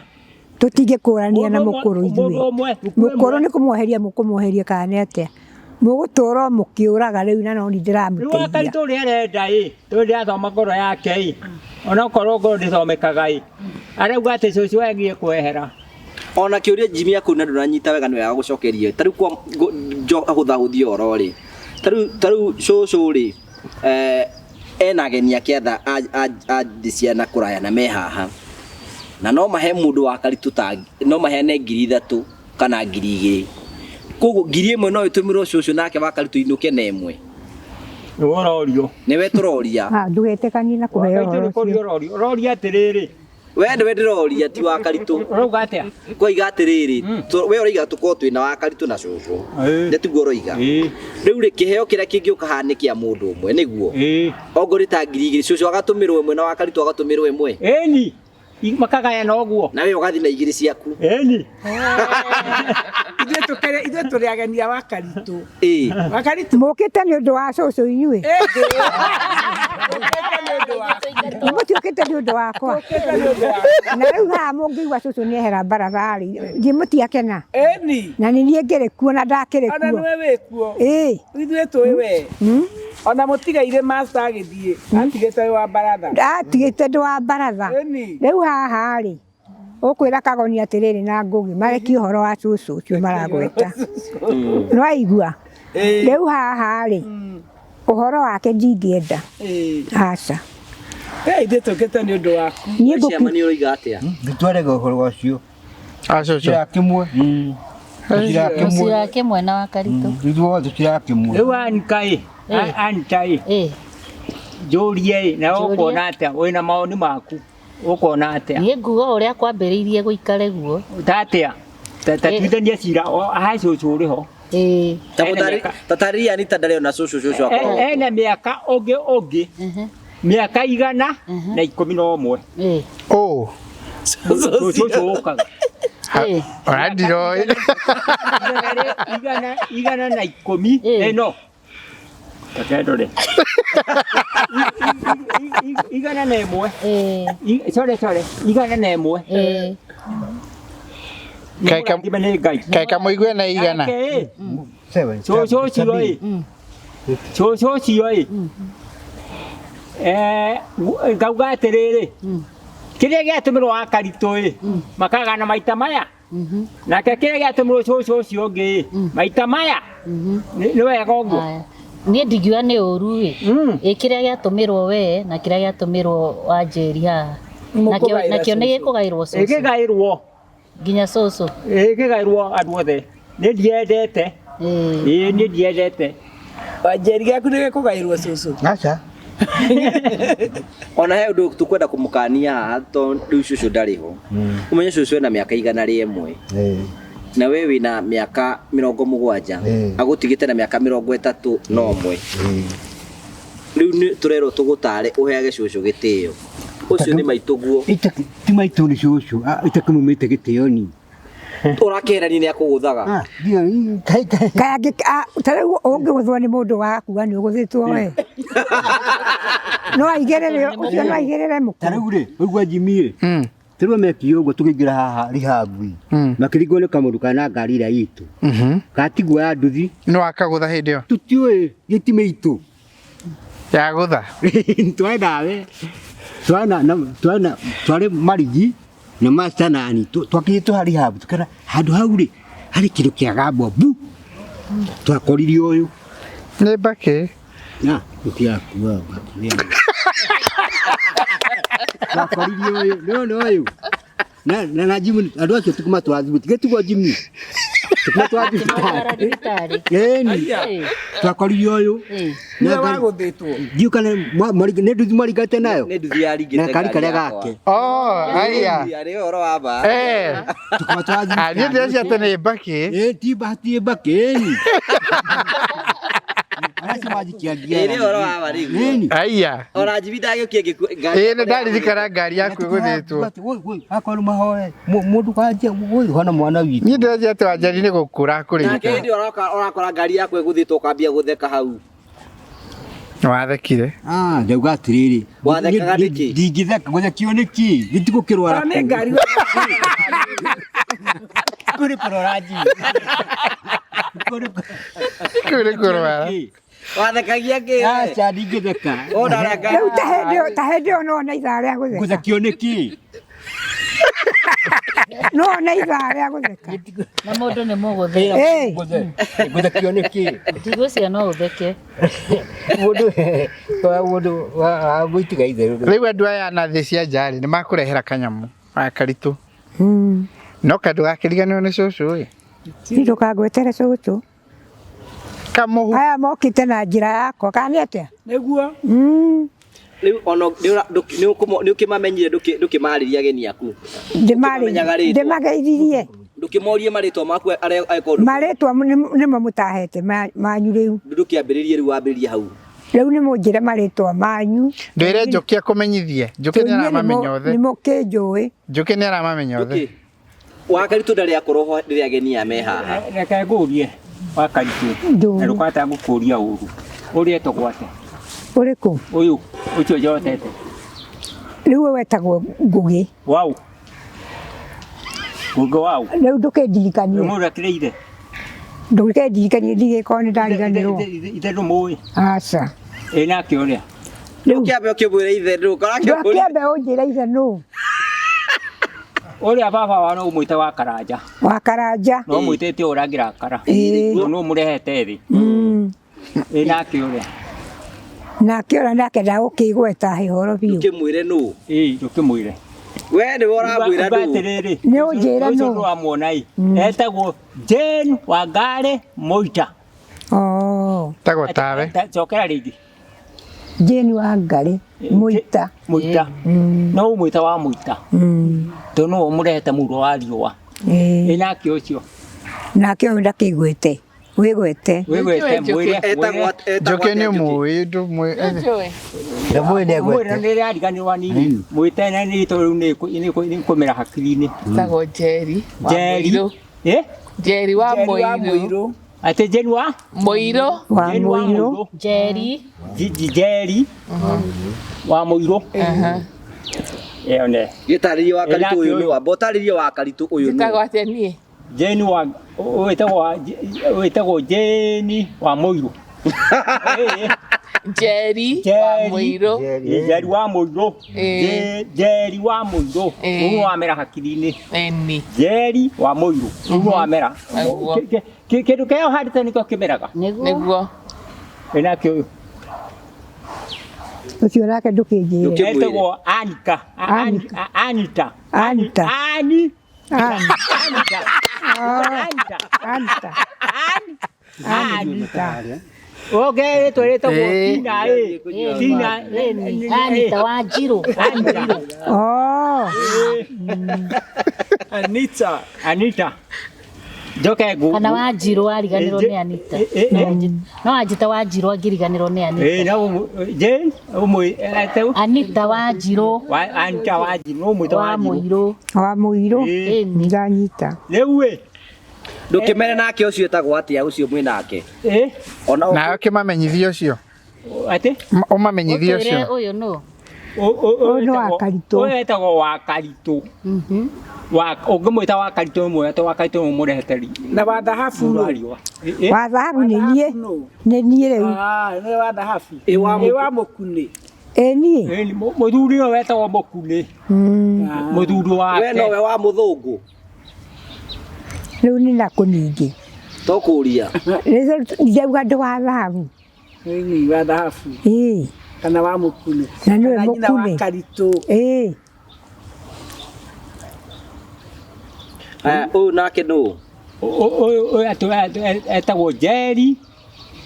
Tũtingĩkũrania na mũkũrũ ithuĩ. Mũkũrũ nĩ kũmweheria mũkũmweheria kana nĩ atĩa? Mũgũtũra o mũkĩũraga rĩu na no niĩ Rĩu ndĩramũteithia. Wakaritũ ũrĩa arenda ĩ, tondũ ndĩrathoma ngoro yake ĩ, onokorwo ngoro ndĩthomekaga ĩ, arauga atĩ cũcũ agiĩ kwehera. Ona kĩũria Jimmy akũu na ndũranyita wega nĩ wega gũcokeria. Ta rĩu kwa hũthahũthia ũhoro rĩ, ta rĩu cũcũ rĩ, ena ageni ake atha a thĩ ciana kũraya na me haha. Na no mahe mũndũ wa Karitũ ta no maheane 3,000 kana 2,000. Koguo 1,000 no ĩtũmĩrwo cũcũ nake wa Karitũ inũke na 1. Nĩwe ũrorio. Nĩwe tũroria. Ah, ndũgetĩkanie na kũheo Wakaritũ ũhoro nĩ kũria ũcio. ũrorio. Ũroria atĩrĩrĩ. We nĩwe ndĩroria ti wa Karitũ. Ũrauga atĩa? Koiga atĩrĩrĩ, we ũroiga tũkorwo twĩna wa Karitũ na cũcũ. Nĩ tiguo ũroiga. Rĩu rĩ kĩheo kĩrĩa kĩngĩũka haha nĩ kĩa mũndũ ũmwe nĩguo. Ongorwo nĩ ta 2,000 cũcũ agatũmĩrwo ĩmwe na wa Karitũ agatũmĩrwo ĩmwe. Ĩni. Makagayana ũguo. Na we ũgathiĩ na igĩrĩ ciaku. Ĩni. Ithuĩ tũrĩ ageni a Wakaritũ. Ĩĩ. Wakaritũ. Mũkĩte nĩ ũndũ wa cũcũ inyuĩ. Mũtiũkĩte nĩ ũndũ wakwa. Na rĩu haha mũngĩigua cũcũ nĩ ehera baratha rĩ, githĩ mũtiakena? Ĩni. Na nĩ niĩ ngĩrĩ kuo na ndakĩrĩ Ona kuo. nĩwe wĩ kuo. Ĩĩ. Ithuĩ tũĩ we. Ona mũtigaire master agĩthiĩ, atigĩte wĩ wa baratha. Atigĩte ndĩ wa baratha. Rĩu haha rĩ, ũkwĩra Kagoni atĩrĩrĩ na Ngũgĩ marekie ũhoro wa cũcũ ũcio maragweta. Nĩwaigua? Rĩu haha rĩ, ũhoro wake ndingĩenda. Aca. Ithuĩ tũkĩte nĩ ũndũ waku. Niĩ ngũki- Chairman ũroiga atĩa? Nditwarega ũhoro ũcio. Cũcũ. Tũtirakĩmwe. Tũtirakĩmwe. Mũcirakĩmwe na Wakaritũ. Ithuothe tũtirakĩmwe. Rĩu Anita ĩ, Anita ĩ, njũrie ĩ, na ũkuona atĩa? Wĩna mawoni maku, ũkuona atĩa? Niĩ nguga ũrĩa kwambĩrĩirie gũikare guo. Ta atĩa? Ta tuithanie cira, hae cũcũ ũrĩ ho. Tatarĩria Anita ndarĩ ona cũcũ cũcũ akoragwo. Ena mĩaka ũngĩ ũngĩ, mĩaka 111. Ũ. Cũcũ ũkaga. Ona ndiroĩ. 110 ĩno. Reke ndore. 101. Sorry, sorry. 101. Kaĩ kamũigue na igana. Cũcũ ũcio ĩ. Cũcũ ũcio ĩ. Ngauga atĩrĩrĩ. Kĩrĩa gĩatũmĩrwo wa Karitũ ĩ, makagana maita maya. Nake kĩrĩa gĩatũmĩrwo cũcũ ũcio ũngĩ ĩ, maita maya. Nĩ wega ũguo. Niĩ ndingiuga nĩ ũru ĩ. Ĩ kĩrĩa gĩatũmĩrwo we na kĩrĩa gĩatũmĩrwo Wanjeri haha. Nakĩo nĩ gĩkũgaĩrwo cũcũ. Ĩkĩgaĩrwo. Nginya cũcũ. Ĩĩ kĩgaĩrwo andũ othe. Nĩ ndiendete. Ĩĩ niĩ ndiendete. Wanjeri gĩaku nĩ gĩkũgaĩrwo cũcũ. Aca. Ona he ũndũ tũkwenda kũmũkania haha tondũ rĩu cũcũ ndarĩ ho. Ũmenye cũcũ ena mĩaka 101. Na we wĩna mĩaka 70. Agũtigĩte na mĩaka 31. Rĩu nĩ tũrerwo tũgũtare ũheage cũcũ gĩtĩo. Ũcio nĩ maitũguo. Ti maitũ nĩ cũcũ, itakĩmũmĩte gĩtĩo ni. Ũrakĩherania nĩ akũgũthaga. Kaĩ ta rĩu ũngĩgũthwo nĩ mũndũ wakua nĩ ũgũthĩtwo we. No aigĩrĩre ũcio no aigĩrĩre mũkuru. Ta rĩu rĩ, ũigua Jimmy ĩ. Ta rĩu mekire ũguo tũkĩingĩra haha rehab ĩ. Makĩringwo nĩ kamũndũ kana ngari ĩrĩa itũ. Gatigwo ya nduthi. Nĩ wakagũtha hĩndĩ ĩyo? Tũtiũĩ gĩtimĩ itũ. Yagũtha? Twarĩ nawe. Twarĩ na twarĩ marigi na master nani twakinyĩtwo ha rehab tũkĩona handũ hau rĩ harĩ kĩndũ kĩagambwo bu. Twakorire ũyũ. Nĩ mbakĩ. Na tũtiakua mbakĩ. Twakorire ũyũ nĩwona ũyũ. Na Jimmy andũ acio tũkĩmatwara thibitarĩ gĩtigwo Jimmy tũkĩmatwara thibitarĩ ĩni twakorire ũyũ Nĩwe wagũthĩtwo. Ndiũ kana nĩ nduthi mwaringate nayo Nĩ nduthi yaringĩte na kari ngari karĩa yakwa. gake Oh, aya. Nĩ ũhoro wa ma. Eh. Tũkĩmatwara Ah, niĩ ndĩreciria atĩ nĩ mbakĩ. Ĩ ti mbakĩ mbakĩ ĩni. Acio manjikia Ĩ nĩ ũhoro wa ma rĩu. Ĩni. Aya. Ona Jimmy ndagĩũkie ngĩkua ngari. Ĩ nĩ ndaririkana ngari yaku ĩgũthĩtwo. Akorwo mahoe mũndũ kwanjia ũyũ hana mwana witũ. Niĩ ndĩreciria atĩ Wanjeri nĩ gũkũra Nake akũrĩte. hĩndĩ ĩyo ũrakora ngari yaku ĩgũthĩtwo ũkambia gũtheka hau. Wathekire. Ah, ndauga atĩrĩrĩ. Wathekaga nĩkĩ? Ndingĩtheka gũthekio nĩkĩ? Gĩtigũkĩrwara. Nĩ ngari Kũrĩ kũrora Jimmy. Kũu nĩ kũrwara. Wathekagia kĩ? Aca ndingĩtheka. Wona ũrĩa ngari. Rĩu ta hĩndĩ ĩyo no one ithaa rĩa gũtheka. Gũthekio nĩkĩ? No one ithaa rĩa gũtheka. Na mũndũ nĩ mũgũthe. Ĩ. Gũthekio nĩkĩ? Ndigwĩciria no ũtheke. Mũndũ mũndũ wa gũitiga itherũ. Rĩu andũ aya na thĩ cia nja rĩ nĩ makũrehera kanyamũ gakaritũ. No kandũ gakĩriganĩrwo nĩ cũcũ ĩ. Niĩ ndũkangwetere cũcũ. Kamũhu. Aya mokĩte na njĩra yakwa kana nĩ atĩa? Nĩguo. Rĩu ona nĩ ũkĩmamenyire ndũkĩmarĩria ageni aku. Ũkĩmamenyaga rĩtwa. Ndĩmageithirie. Ndũkĩmorie marĩtwa maku arĩa angĩkorwo Marĩtwa nĩmo mũtahete manyu rĩu. ndũkĩambĩrĩrie rĩu wambĩrĩrie hau. Rĩu nĩ mũnjĩre marĩtwa manyu. Ndwĩre Njũkĩ akũmenyithie. Njũkĩ nĩ aramamenya othe. Nĩ mũkĩnjũĩ. Njũkĩ nĩ aramamenya othe. Wakaritũ ndarĩ akorwo ho rĩrĩa ageni aya me haha. Reke ngũrie Wakaritũ. Na ndũkahota gũkũria ũru. Ũrĩa etagwo atĩa? Ũrĩkũ? Ũyũ ũcio njorotete. Rĩu ũyũ wetagwo Ngũgĩ. Waũ. Ngũgĩ waũ. Rĩu ndũkĩndirikanie. Mũndũ akĩrĩ ithe. Ndũkĩndirikanie ndigĩkorwo nĩ ndariganĩrwo. Ithe ndũmũĩ. Aca. Ĩ nake ũrĩa. Ndũkĩambe ũkĩmwĩre ithe ndũ. Ndũkĩambe ũnjĩre ithe nũ. Ũrĩa baba wa no ũmwĩte wa Karanja. Wa Karanja. No ũmwĩtĩte ũrangĩrakara. Ĩĩ. No ũmũrehete thĩ. Ĩ nake ũrĩa. Nake ũrĩa nake ndagũkĩgweta ũhoro biũ. Ndũkĩmwĩre nũ. Ĩ ndũkĩmwĩre. We nĩwe ũramwĩra Uga nũ. atĩrĩrĩ. Nĩ ũnjĩre Ũcio nũ. ndũramuona ĩ. Etagwo Jane Wangari Moita. Oh. Tagwo tawe. Cokera rĩngĩ. Jane Wangari Moita. Moita. No ũmwĩta wa Moita. Tondũ nĩwe ũmũrehete mũro wa riũa. Ĩ nake ũcio. Nake ũyũ ndakĩgwete. Wĩgwete. Wĩgwete mwĩre. Njũkĩ nĩ ũmũĩ ndũmũĩ. Ndamũĩ nĩ Mwĩre nĩ rĩariganĩrwo hanini. Mwĩte na nĩ tondũ rĩu nĩ kũmera hakiri-inĩ. Etagwo Njeri wa Njeri. Mũirũ. Ĩ? Njeri wa Mũirũ. Atĩ Jane wa? Mũirũ. Wa Jane wa Mũirũ. Njeri. Njeri wa Mũirũ. Ĩyo nĩ. Gĩtarĩrie Wakaritũ ũyũ nũ. Amba ũtarĩrie Wakaritũ ũyũ nũ. Njĩtagwo atĩa niĩ? Jane wa wĩtagwo Jane wa Mũirũ. Njeri wa Mũirũ. Njeri wa Mũirũ. Ĩĩ. Njeri wa Mũirũ. Ĩĩ. Ũguo wamera hakiri-inĩ. Ĩni. Njeri wa Mũirũ. Ũguo wamera. Nĩguo. Kĩndũ kĩrĩa ũhandĩte nĩkĩo kĩmeraga. Nĩguo. Ĩ nake ũyũ. Ũcio nake ndũkĩnjĩre. Etagwo Anika. Anita. Anita. Ani. Anita. Anita. Anita. Anita. Oge rĩtwa rĩtagwo Ĩĩ. Tina ĩ. Tina Anita Wanjiru. Anita. Oh. Anita. Anita. Njoke ngu. Kana Wanjiru wariganĩrwo nĩ Anita. No anjĩta Wanjiru angĩriganĩrwo nĩ Anita. Ĩĩ no Jane ũmwe ete Anita Wanjiru. Wa Anita Wanjiru no mwĩta Wa Wanjiru. Mũirũ. Wa Mũirũ. Ndanyita. Rĩu ĩ. Ndũkĩmere nake ũcio etagwo atĩa ũcio mwĩ nake? Ĩ. Ona Nawe ũkĩmamenyithie ũcio. Atĩ? Ũmamenyithie Ũtwĩre ũcio. ũyũ nũ. Ũyũ nĩ wa Karitũ. Ũyũ etagwo wa Karitũ. Wa ũngĩmwĩta wa Karitũ ũmwe etagwo wa Karitũ ũmũrehete ri. Na wa thahabu nũ? Riũa. Ĩ. Wa thahabu nĩ niĩ. Nĩ niĩ rĩu. Ah, nĩ wa thahabu. Ĩ wa Ĩ wa mũkunĩ. Ĩ niĩ. Ĩ, Mũthuri ũyũ wetagwo Mũkunĩ. Mũthuri wake. We nowe wa mũthũngũ. Rĩu nĩ nakũ ningĩ. Tokũria. Ndauga ndĩ wa thahabu. Ĩ wa thahabu. Ĩ. Kana wa mũkunĩ. Na nĩwe Kana nyina wa mũkunĩ. Karitũ. Ĩ. Aya, ũyũ nake nũ? Ũyũ etagwo Njeri.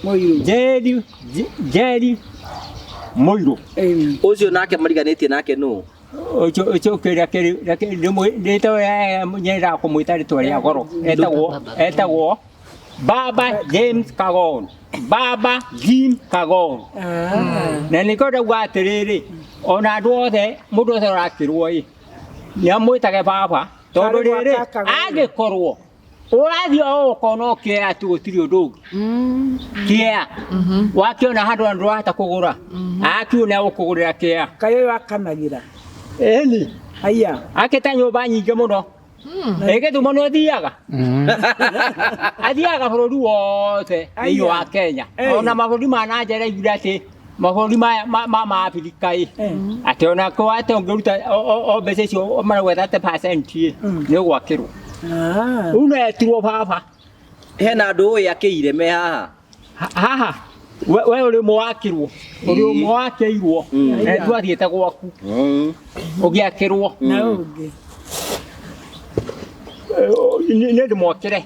Mũirũ. Njeri Njeri Mũirũ. Ũcio nake mariganĩtie nake nũ? Ũcio ũcio kĩrĩa rĩtwa nyendaga kũmwĩta rĩtwa rĩa goro. Etagwo etagwo Baba James Kagon. Baba Jim Kagon. Na nĩkĩo ndauga atĩrĩrĩ, ona andũ othe mũndũ othe ũrakĩrwo ĩ nĩ amwĩtage baba tondũ Karĩ gwa rĩrĩ kaka we. angĩkorwo ũrathiĩ o ũkona ũkĩea tu gũtirĩ ũndũ ũngĩ kĩea wakĩona handũ na ndũrahota kũgũra akiu nĩ agũkũgũrĩra kĩea Kaĩ ũyũ akanagĩra. ĩni Aya. akĩte nyũmba nyingĩ mũno ĩ Gĩthumo nĩ ũthiaga athiaga bũrũri wothe thĩinĩ wa Kenya ona mabũrũri ma na nja araiguire atĩ mabũrũri maya ma Abirika ĩ atĩ ona ko atĩ ũngĩruta o mbeca icio marauga 30% ĩ nĩ ũgwakĩrwo rĩu no etirwo baba Hena andũ ũĩ akĩire me haha. Haha we ũrĩ ũmwe wakĩrwo ũrĩ ũmwe wakĩirwo na twathiĩte gwaku ũgĩakĩrwo Na ũngĩ. Nĩ ndĩmwakĩre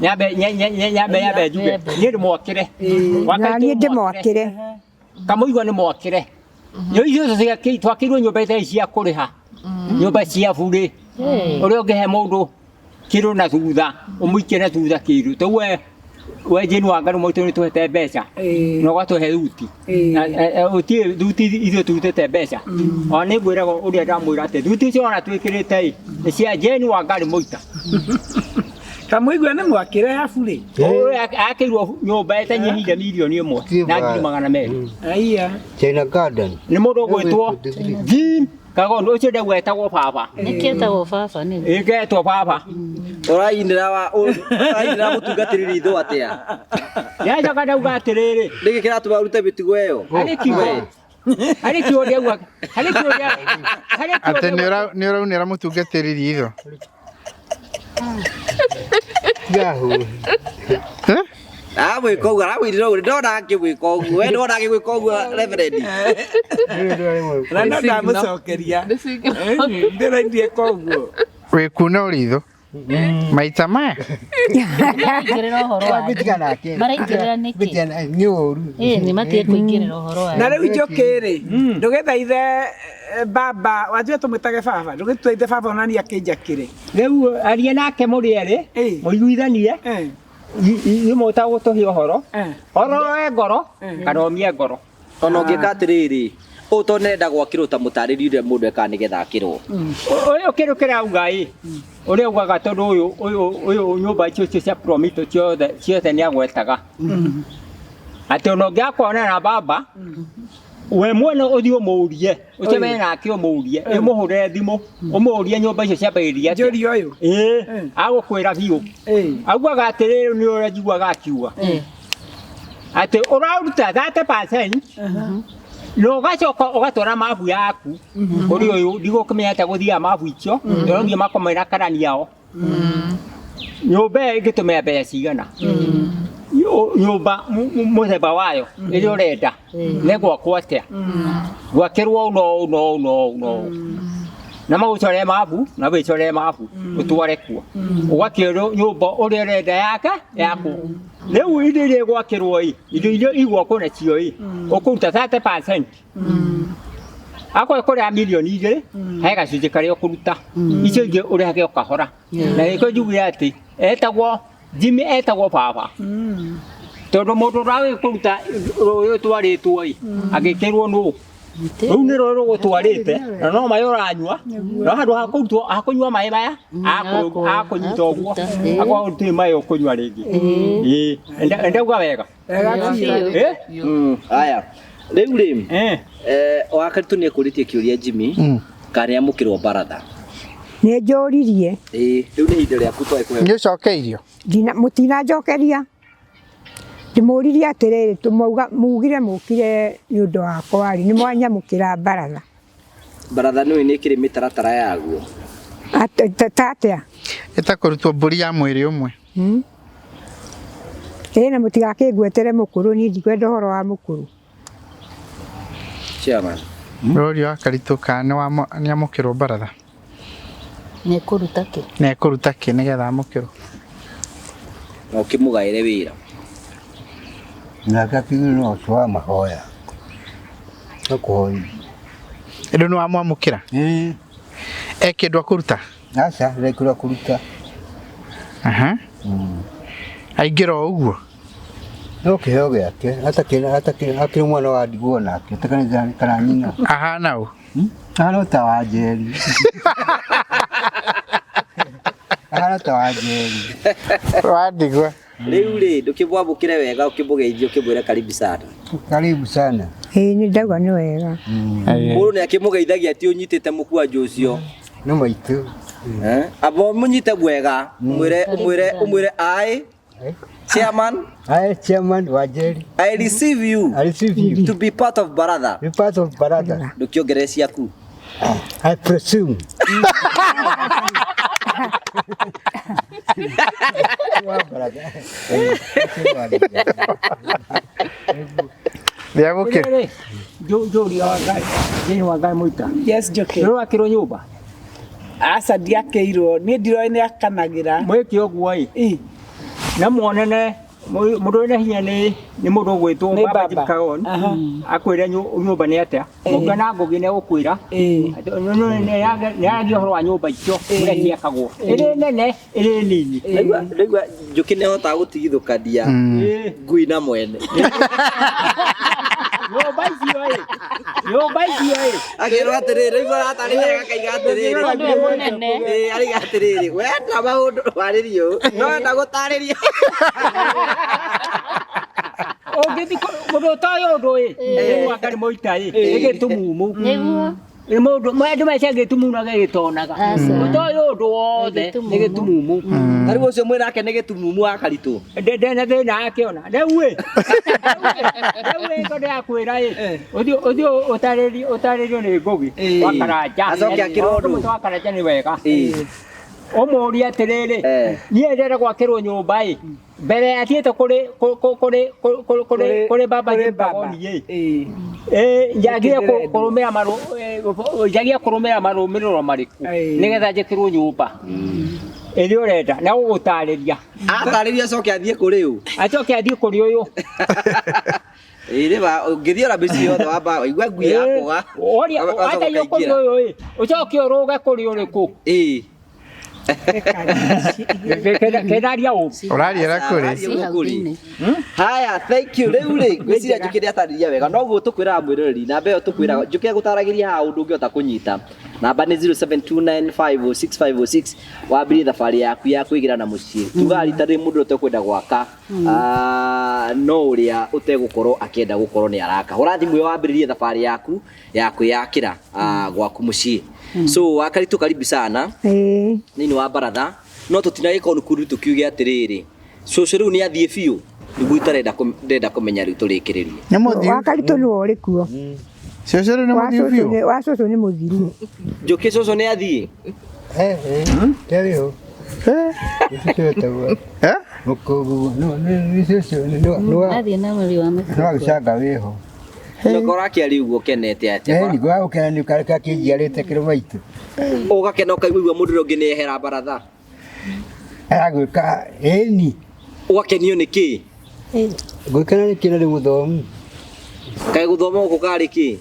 nyambe nyambe nyambe njuge niĩ ndĩmwakĩre Na niĩ ndĩmwakĩre. Kamũigua nĩ mwakĩre nyũmba icio twakĩirwo nyũmba itarĩ cia kũrĩha nyũmba cia burĩ ũrĩa ũngĩhe mũndũ kĩndũ na thutha ũmũikie na thutha kĩndũ ta we we Jane Wangari Mũitũ nĩ tũhete mbeca na ũgatũhe thuti ũtirĩ thuti ithuĩ tũrutĩte mbeca ona nĩ ngwĩraga ũrĩa ndamwĩra atĩ thuti icio ona twĩkĩrĩte ĩ nĩ cia Jane Wangari Mũita. Kamũigua nĩ mwakĩre ya burĩ. Ũyũ akĩirwo nyũmba ĩtanyihĩire mirioni ĩmwe na ngiri magana merĩ. Aya. China Garden. Nĩ mũndũ ũgwĩtwo Jim Kagondo ũcio ndauga etagwo baba. Nĩkĩ etagwo baba nĩ? Ĩgetwo baba. Ũrainĩra wa ũrainĩra mũtungatĩri ritho atĩa? Nĩacoka ndauga atĩrĩrĩ. Nĩkĩ kĩratũma ũrute mĩtugo ĩyo? Harĩ kiugo. Harĩ kiugo ndauga. Harĩ kiugo harĩ kiugo Atĩ nĩ ũraunĩra mũtungatĩri ritho. Yahoo. Aramwĩka ũguo aramwĩrire ũguo ndona akĩmwĩka ũguo we ndona akĩgwĩka ũguo reverend. Na no ndamũcokeria. Ndĩraindie koguo. Wĩkuna ũritho. Maita maya. Maraingĩrĩra ũhoro wa Maraingĩrĩra nĩkĩ? Nĩ ũru. Ĩ nĩ matige kũingĩrĩra ũhoro wa Na rĩu njũkĩ rĩ, ndũgĩthaithe baba, wanjue tũmwĩtage baba, ndũgĩtũthaithe baba onani akĩnjakĩre. Rĩu aria nake mũrĩ erĩ mũiguithanie inyuĩ mũtagũtũhe ũhoro oroe ngoro kana ũmie ngoro. Ona ũngĩka atĩrĩrĩ ũũ tondũ nĩrenda gwakĩrwo ta mũtarĩrie ũrĩa mũndũ ekaga nĩgetha akĩrwo. Ũyũ kĩndũ kĩrauga ĩ ũrĩa ugaga tondũ ũyũ ũyũ ũyũ nyũmba icio cia promito ciothe ciothe nĩ agwetaga atĩ ona ũngĩakona na baba we mwene ũthiĩ ũmũrie ũcemanie nake ũmũrie ũmũhũrĩre thimũ ũmũrie nyũmba icio ciambagĩrĩria atĩa. Njũria ũyũ. Ĩĩ agũkwĩra biũ augaga atĩrĩrĩ nĩ ũrĩa njiguaga akiuga atĩ ũraruta 30% na ũgacoka ũgatwara mabu yaku kũrĩ ũyũ ndigũkĩmenya atĩa gũthiaga mabu icio tondũ nginya makomena na karani ao nyũmba ĩyo ĩngĩtũmĩra mbeca cigana nyũmba mũthemba wayo ĩrĩa ũrenda nĩ gwakwo atĩa gwakĩrwo ũũ na ũũ na ũũ na ũũ na ũũ Na magũcorere mabu na wĩcorere mabu ũtware kuo. Ũgakĩrwo nyũmba ũrĩa ũrenda yake yaku. Rĩu indo iria igwakĩrwo ĩ, indo iria igwakwo nacio ĩ, ũkũruta 30%. Akorwo kũrĩa mirioni 2 he gacunjĩ karĩa ũkũruta, icio ingĩ ũrĩhage o kahora. Na nĩkĩo njugire atĩ etagwo Jimmy, etagwo baba, tondũ mũndũ ũragĩ kũruta rũĩ ũtwarĩtwo ĩ, agĩkĩrwo nũ rũu nĩ rũĩ rũgũtwarĩte na no maĩ ũranyua, no handũ ha kũrutwo ha kũnyua maĩ maya akũnyita ũguo akorwo gũtirĩ maĩ ũkũnyua rĩngĩ. Ĩĩ, ndauga wega. Eh? Aya, rĩu rĩ, Wakaritũ nĩ ekũrĩtie kĩũria Jimmy kana nĩ amũkĩrwo baratha. Nĩ njũririe. Ĩĩ, rĩu nĩ ihinda rĩaku twaĩ kũhe. Nĩ ũcokeirio? Mũtinanjokeria. Ndĩmũririe atĩrĩrĩ, tũmauga mugire mũkire nĩ ũndũ wakwa rĩ, nĩ mwanyamũkĩra baratha? Baratha nĩ nĩ ĩkĩrĩ mĩtaratara yaguo. Ta atĩa? Ĩtakũrutwo mbũri ya mwĩrĩ ũmwe. Ĩĩ, na mũtigakĩngwetere mũkũrũ, niĩ ndikwenda ũhoro wa mũkũrũ. Chairman. Rũri wa Karitũ kana nĩ amũkĩrwo baratha? Nĩ kũruta kĩ? Na ekũruta kĩ nĩgetha amũkĩrwo? Na ũkĩmũgaĩre wĩra. Nake akiuga no ũcio wa mahoya. No kũhoya. Rĩu nĩ wamwamũkĩra? Ĩĩ. E kĩndũ akũruta? Aca, ndekĩrwo kũruta. Aha. Aingĩra o ũguo? No kĩheo gĩake, atakĩrĩ mwana wa ndigwa nake, atakanitha kana nyina. Ahana ũ? Ahana ta wa Njeri. Ahana ta wa Njeri. Wa ndigwa. Rĩu rĩ, ndũkĩmwamũkĩre wega, ũkĩmũgeithie, ũkĩmwĩre karibu sana. Karibu sana. Ĩĩ, nĩ ndauga nĩ wega. Mũndũ nĩ akĩmũgeithagia ti ũnyitĩte mũkwanjũ ũcio. Nĩ maitũ. Amba ũmũnyite wega, ũmwĩre ũmwĩre ũmwĩre I Chairman, I Chairman wa Njeri. I receive you. I receive you. To be part of baratha. Be part of baratha. Ndũkĩongerere ciaku. I presume. Nĩamũkĩrwo. Njũria wa Ngai, Jane wa Ngai Mũita. Yes, Njoki. Nĩ wakĩrwo nyũmba? Aca, ndiakĩirwo, niĩ ndiroĩ nĩ akanagĩra. Mwĩke ũguo ĩ, na muonene mũndũ wĩna hinya nĩ mũndũ ũgwĩtwo Nĩ Baba baba. Jim Kagon, akwĩre nyũmba nĩ atĩa, mũnga na Ngũgĩ nĩ egũkwĩra nĩ aragia ũhoro wa nyũmba icio ũrĩa ciakagwo, ĩrĩ nene ĩrĩ nini. Ndaigua Njũkĩ nĩ ahotaga gũtigithũkania ngui na mwene. Nyũmba icio ĩ, nyũmba icio ĩ. Akĩrwo atĩrĩrĩ, ndaigua aratarĩria akaiga atĩrĩrĩ. Tondũ we mũnene. Ĩĩ, araiga atĩrĩrĩ, wenda maũndũ warĩrio, no wenda gũtarĩrio. Ũngĩthiĩ mũndũ ũtoĩ ũndũ ĩ, nĩ Wangari Mũita ĩ, nĩ gĩtumumu. Nĩguo. Nĩ mũndũ andũ maica gĩtumumu na gĩgĩtonaga. Aca. Ũtoĩ ũndũ wothe nĩ gĩtumumu. Ta rĩu ũcio mwĩnake nĩ gĩtumumu wa Karitũ. Ndena thĩna akĩona. Rĩu ĩ, rĩu ĩ ngo ndĩrakwĩra ĩ, ũthiĩ ũthiĩ ũtarĩrio ũtarĩrio nĩ Ngũgĩ wa Karanja. Acoke akĩrwo ũndũ. Ũndũ wa Karanja nĩ wega. Ũmũrie atĩrĩrĩ, niĩ ndĩrenda gwakĩrwo nyũmba ĩ, mbere athiĩte kũrĩ kũrĩ kũrĩ kũrĩ baba Kũrĩ Jim baba. Kagoni ĩ, ĩ njagie kũrũmĩra marũ njagie kũrũmĩra marũmĩrĩro marĩkũ nĩgetha njĩkĩrwo nyũmba ĩrĩa ũrenda, na gũgũtarĩria. Atarĩria acoke athiĩ kũrĩ ũ? Acoke athiĩ kũrĩ ũyũ. Ĩĩ, rĩ ũngĩthiĩ ona mĩciĩ yothe wamba waigua ngui yakũga. Oria watario kũrĩ ũyũ ĩ, ũcoke ũrũge kũrĩ ũrĩkũ. Ĩĩ. Kĩnaria ũ? Ũrariĩra kũrĩ? Haya, thank you. Rĩu rĩ, ngwĩciria Njũkĩ nĩ atarĩria wega. Noguo tũkwĩraga mwĩroreri, namba ĩyo tũkwĩraga Njũkĩ egũtaragĩria haha ũndũ ũngĩhota kũnyita. Namba nĩ 0729506506 wambĩrĩrie thabarĩ yaku ya kwĩgĩra na mũciĩ. Tugaga rita rĩrĩ mũndũ ũrĩa ũtekwenda gwaka no ũrĩa ũtegũkorwo akĩenda gũkorwo nĩ araka. Hũra thimũ ĩyo wambĩrĩrie thabarĩ yaku ya kwĩyakĩra gwaku mũciĩ. So Wakaritũ, karibu sana thĩinĩ wa baratha. No tũtinagĩkonkuru tũkiuge atĩrĩrĩ, cũcũ rĩu nĩ athiĩ biũ, nĩguo itarenda ndĩrenda kũmenya rĩu tũrĩkĩrĩrie. Nĩ mũthiu. Wakaritũ nĩwe ũrĩ kuo. Cũcũ rĩu nĩ mũthiu biũ. Wa cũcũ nĩ mũthiru. Njũkĩ cũcũ nĩ athiĩ? Ndarĩ ho. Mũkũgũ, nĩ cũcũ, nĩ wa Athiĩ na mũri wa nĩ wa gĩcanga wĩho. Nokora akĩaria ũguo ũkenete atĩa? Ĩni gwa gũkena nĩ kareka kĩnjiarĩte kĩrĩ maitũ. Ũgakena ũkaigua mũndũ ũrĩa ũngĩ nĩ ehera baratha. Aragwĩka ĩni. Ũgakenio nĩ kĩ? Gwĩkena nĩ kĩna nĩ mũthomu. Kaĩ gũthoma gũkũ karĩ kĩ?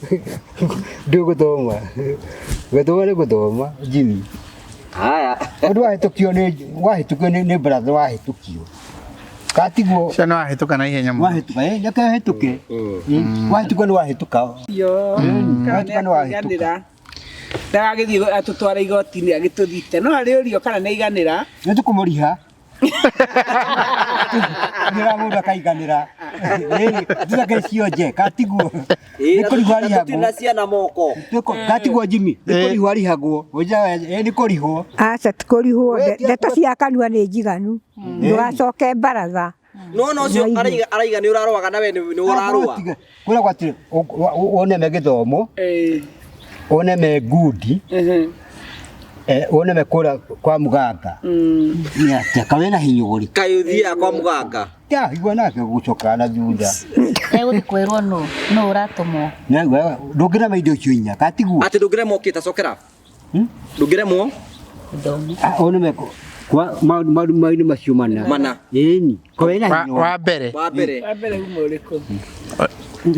Ndũgũthoma. Gũthoma nĩ gũthoma, Jimmy. Haya. Ũndũ wahĩtũkio nĩ wahĩtũkio nĩ baratha wahĩtũkio. Katiguo. Cio nĩ wahĩtũka na ihenya mũno. Wahĩtũka, ĩ reke hĩtũke. Wahĩtũka nĩ wahĩtũka. Yo, kana Wahĩtũka nĩ wahĩtũka. nĩakũiganĩra. Ndagagĩthiĩ atũtware igoti-inĩ agĩtũthite. No arĩũrio kana nĩaiganĩra. Nĩ tũkũmũriha. Nĩra mũndũ akaiganĩra. Ĩ cionje katiguo. Nĩ kũrihwo arihagwo. Na ciana moko. Katiguo Jimmy, nĩ kũrihwo arihagwo. Ĩ nĩ kũrihwo. Aca ti kũrihwo, ndeto cia kanua nĩ njiganu, ndũgacoke baratha. No no ũcio araiga araiga nĩ ũrarũaga na we nĩ ũrarũa. Kwĩragwo atĩrĩ wone me gĩthomo, wone me ngundi, wone me kũrĩa kwa mũganga. Nĩ atĩa ka wĩna hinya ũrĩkũ? Kaĩ ũthiaga kwa mũganga? Ya, igua nake gũcoka na thutha. Egũthiĩ kwĩrwo nũ nũ ũratũmwo. Ndũngĩrema indo icio inya, katiguo. Atĩ ndũngĩremwo kĩ ta cokera? Ndũngĩremwo? Wone me kwa maũndũ maũndũ macio mana. Mana. Ĩni, ko wĩna hinya. Wa mbere. Wa mbere. Wa mbere uma ũrĩkũ?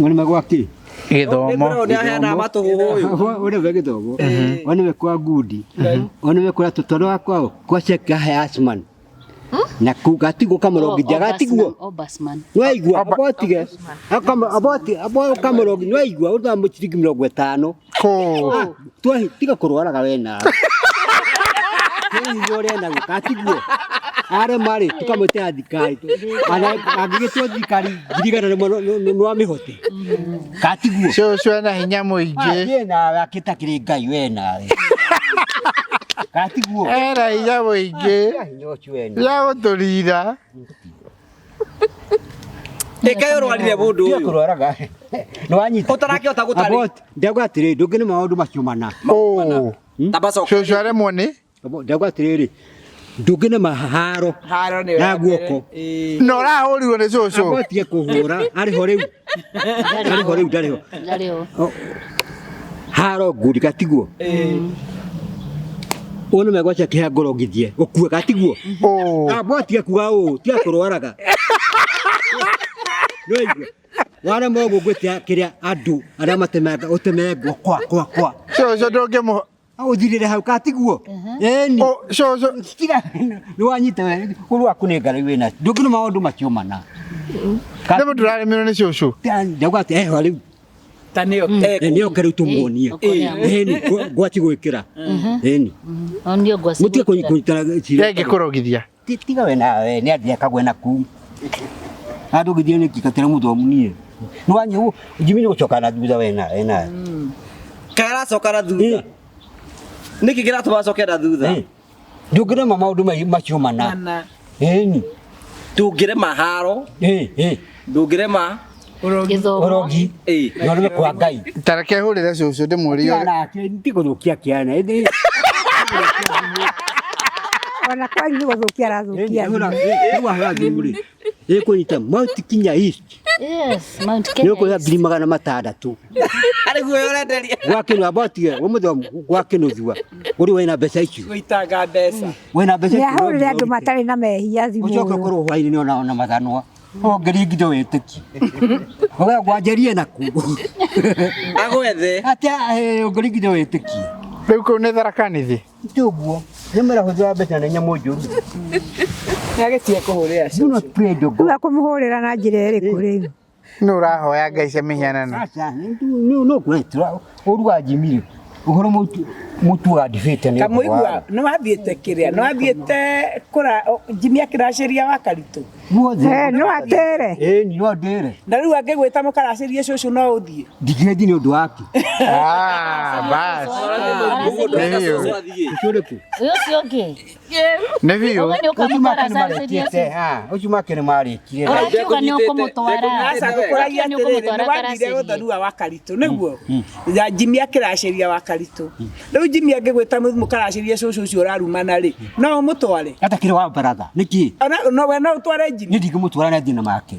Wone me gwa kĩ? Gĩthomo. Nĩ aheanaga matũhũhũ ũyũ. Wone me gĩthomo. Wone me kwa ngundi. Wone me kũrĩa tũtoro wa kwao kwa Sheikh Asman. Na kuu gatiguo kamũrongithia gatiguo. Ombudsman. Nĩwaigua abotige abo kamũrongi nĩwaigua ũthaa ciringi 50. Kũ. Twahi tiga kũrwaraga we nawe. Nĩ hinya ũrĩa naguo katiguo. Arema rĩ tũkamwĩtĩra thirikari. Angĩgĩtwo thirikari 100,000 no amĩhote. Katiguo. Cũcũ ena hinya mũingĩ. Niĩ nawe akĩtakĩrĩ Ngai we nawe. Katiguo. Ena hinya mũingĩ. Hinya ũcio we nawe. Ya gũtũrira. Ĩkaĩ ũrwarire mũndũ Tiga ũyũ. kũrwaraga. Nĩwanyita. Ũtarakĩhota gũtarĩ. Abot, ndauga atĩrĩrĩ ndũngĩnĩ maũndũ macio mana. Tamba coka. Cũcũ aremwo nĩ? Ndauga atĩrĩrĩ ndũngĩnema haro Haro nĩ na guoko. Na ũrahũrirwo nĩ cũcũ. Abotie kũhũra arĩ ho rĩu. Arĩ ho rĩu ndarĩ ho. Ndarĩ ho. Haro ngundi katiguo. Ũyũ nĩ megwacia kĩhea ngorongithie ũkue katiguo. Abotie kuga ũũ tiga kũrwaraga. Nĩwaigua? Warema ũguo ngwĩtia kĩrĩa andũ arĩa matemanga ũtemengwo kwa kwa kwa. Cũcũ ndũngĩmũ Ũthirĩre hau katiguo. Ĩni. Cũcũ. Tiga nĩwanyita we ũru waku nĩ ngarau wĩna. Ndũngĩnĩ maũndũ macio mana. Nĩ mũndũ ũraremirwo nĩ cũcũ. Ndauga atĩ eho rĩu. Ta nĩyo. Nĩyo rĩu tũmuonie. Ĩni ngwaci gwĩkĩra. Ĩni. Onio ngwaci. Mũtige kũnyitana cira. Rĩngĩ kũrogithia. Tiga we nawe nĩ athiĩ akagwe na kuu. Andũ gĩthiĩ nĩ kikatĩra mũthomu niĩ. Nĩwanyi Jimmy nĩ gũcoka na thutha we nawe nawe. Kaĩ aracoka na thutha? Nĩkĩ kĩratũma acoke na thutha? Ndũngĩrema maũndũ macio mana. Ĩni. Ndũngĩrema haro. Ndũngĩrema Ũrogi. Na ũreme kwa Ngai. Tareke hũrĩre cũcũ ndĩmũrie. Tiga nake ti gũthũkia kĩana. Ĩndĩ Ona kwanyu nĩ gũthũkia arathũkia. Rĩu wahũra thimũ rĩ ĩkũnyita Mount Kenya East. Yes, Mount Nĩ Kenya. ũkũrĩha 600,000. Arĩ guo ũrenderia. Gwa kĩnu abotige we mũthomu gwa kĩnuthua. Ũrĩ wĩna mbeca icio. Gũitanga mbeca. Wĩna mbeca Nĩ icio. ahũrĩre andũ matarĩ na mehia thimũ. Ũcoke ũkorwo hwainĩ nĩ ona ona mathanwa. Ũngĩringithio wĩtĩkie. Ũgaya gwanjĩrie naku. Agwethe. Atĩa ũngĩringithio wĩtĩkie. Rĩu kũu nĩ Tharaka Nithi. Ti ũguo. Nĩ marahũthĩra mbeca na nyamũ njũru. Nĩ agĩtige kũhũrĩra Do not pray to Rĩu God. akũmũhũrĩra na njĩra ĩrĩkũ rĩu? Nĩ ũrahoya ngai cia mĩhianano. Aca, no kwetira ũru wa Jimmy rĩ. Ũhoro mũtu wa debate nĩ Kamũigua nĩ wathiĩte kĩrĩa nĩ wathiĩte kũra Jimmy akĩracĩria wa Karitũ. Guothe. No atĩre. Ĩni no ndĩre. Na rĩu angĩgwĩta mũkaracĩrie cũcũ no ũthiĩ. Ndingĩthiĩ nĩ ũndũ wake. Ah, bas. Nĩ biũ. Ũcio ũrĩkũ? Ũyũ ũcio ũngĩ. Nĩ biũ. Ũguo nĩ Ũcio make nĩ ũkamũtwara marĩkĩte. Ũcio make nĩ marĩkire. Ũrakiuga nĩ ũkũmũtwara. Aca ngũkũragia Ũrakiuga nĩ atĩrĩrĩ nĩ ũkũmũtwara wathire karacĩrie. gũthonua wa Karitũ nĩguo ya Jimmy akĩracĩria wa Karitũ. Rĩu Jimmy angĩgwĩta mũkaracĩrie cũcũ ũcio ũrarumana rĩ no ũmũtware. Atakĩrĩ wa baratha. Nĩkĩ? Ona no we no ũtware Jimmy. Niĩ ndingĩmũtwara na thĩna make.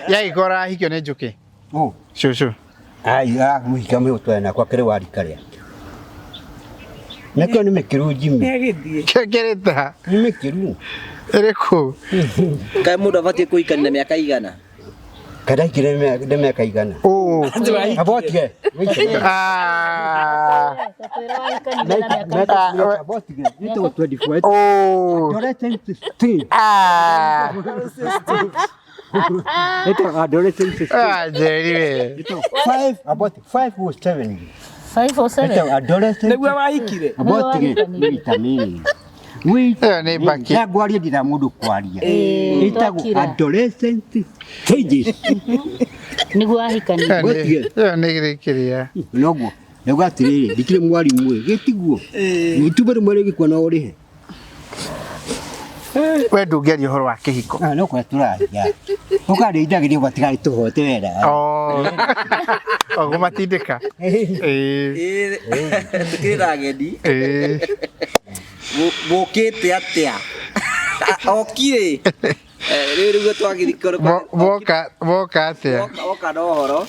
Yagĩkorwo arahikio nĩ njũkĩ. Cũcũ. Ai, mũhika mũtware nakwa kĩrĩ warika rĩa. Nakĩo nĩ mĩkĩru Jimmy. Nĩagĩthiĩ. Kĩngĩrĩta. Nĩ mĩkĩru. Ĩrĩkũ? Kaĩ mũndũ abatiĩ kũhikania na mĩaka igana? Kada ikire nĩ mĩaka igana. Ũ. Abotige. Ah. Abotige. Nĩtagwo 24. Ũ. Adolescent 16. Ah. Nĩtagwo adolescent 16. Ah, Njeri we. Nĩtagwo 5 about 5 or 7. 5 or 7. Nĩtagwo adolescent. Nĩguo wahikire. Abotige. Vitamini. Ĩyo nĩ mbaki. Na ngwaria ndira mũndũ kwaria. Ĩĩ, Ĩtagwo twakira. adolescent stages. Nĩguo ahikania. Ĩyo nĩ gĩkĩrĩa. Noguo. Noguo atĩrĩrĩ, ndikĩrĩ mwarimũ ĩ, gĩtiguo. Itumbĩ rĩmwe rĩgĩkua no ũrĩhe. We ndũngĩaria ũhoro wa kĩhiko. Ah, no kũrĩa tũraria. Ũkarĩithagĩria matigarĩ tũhote wera. Oh. Ũgũmatindĩka. Ĩĩ. Tũkĩrĩ na ageni. Ĩĩ. Mũkĩte atĩa? Okire. Rĩu nĩguo twagĩrĩirwo Woka woka atĩa? Oka na ũhoro.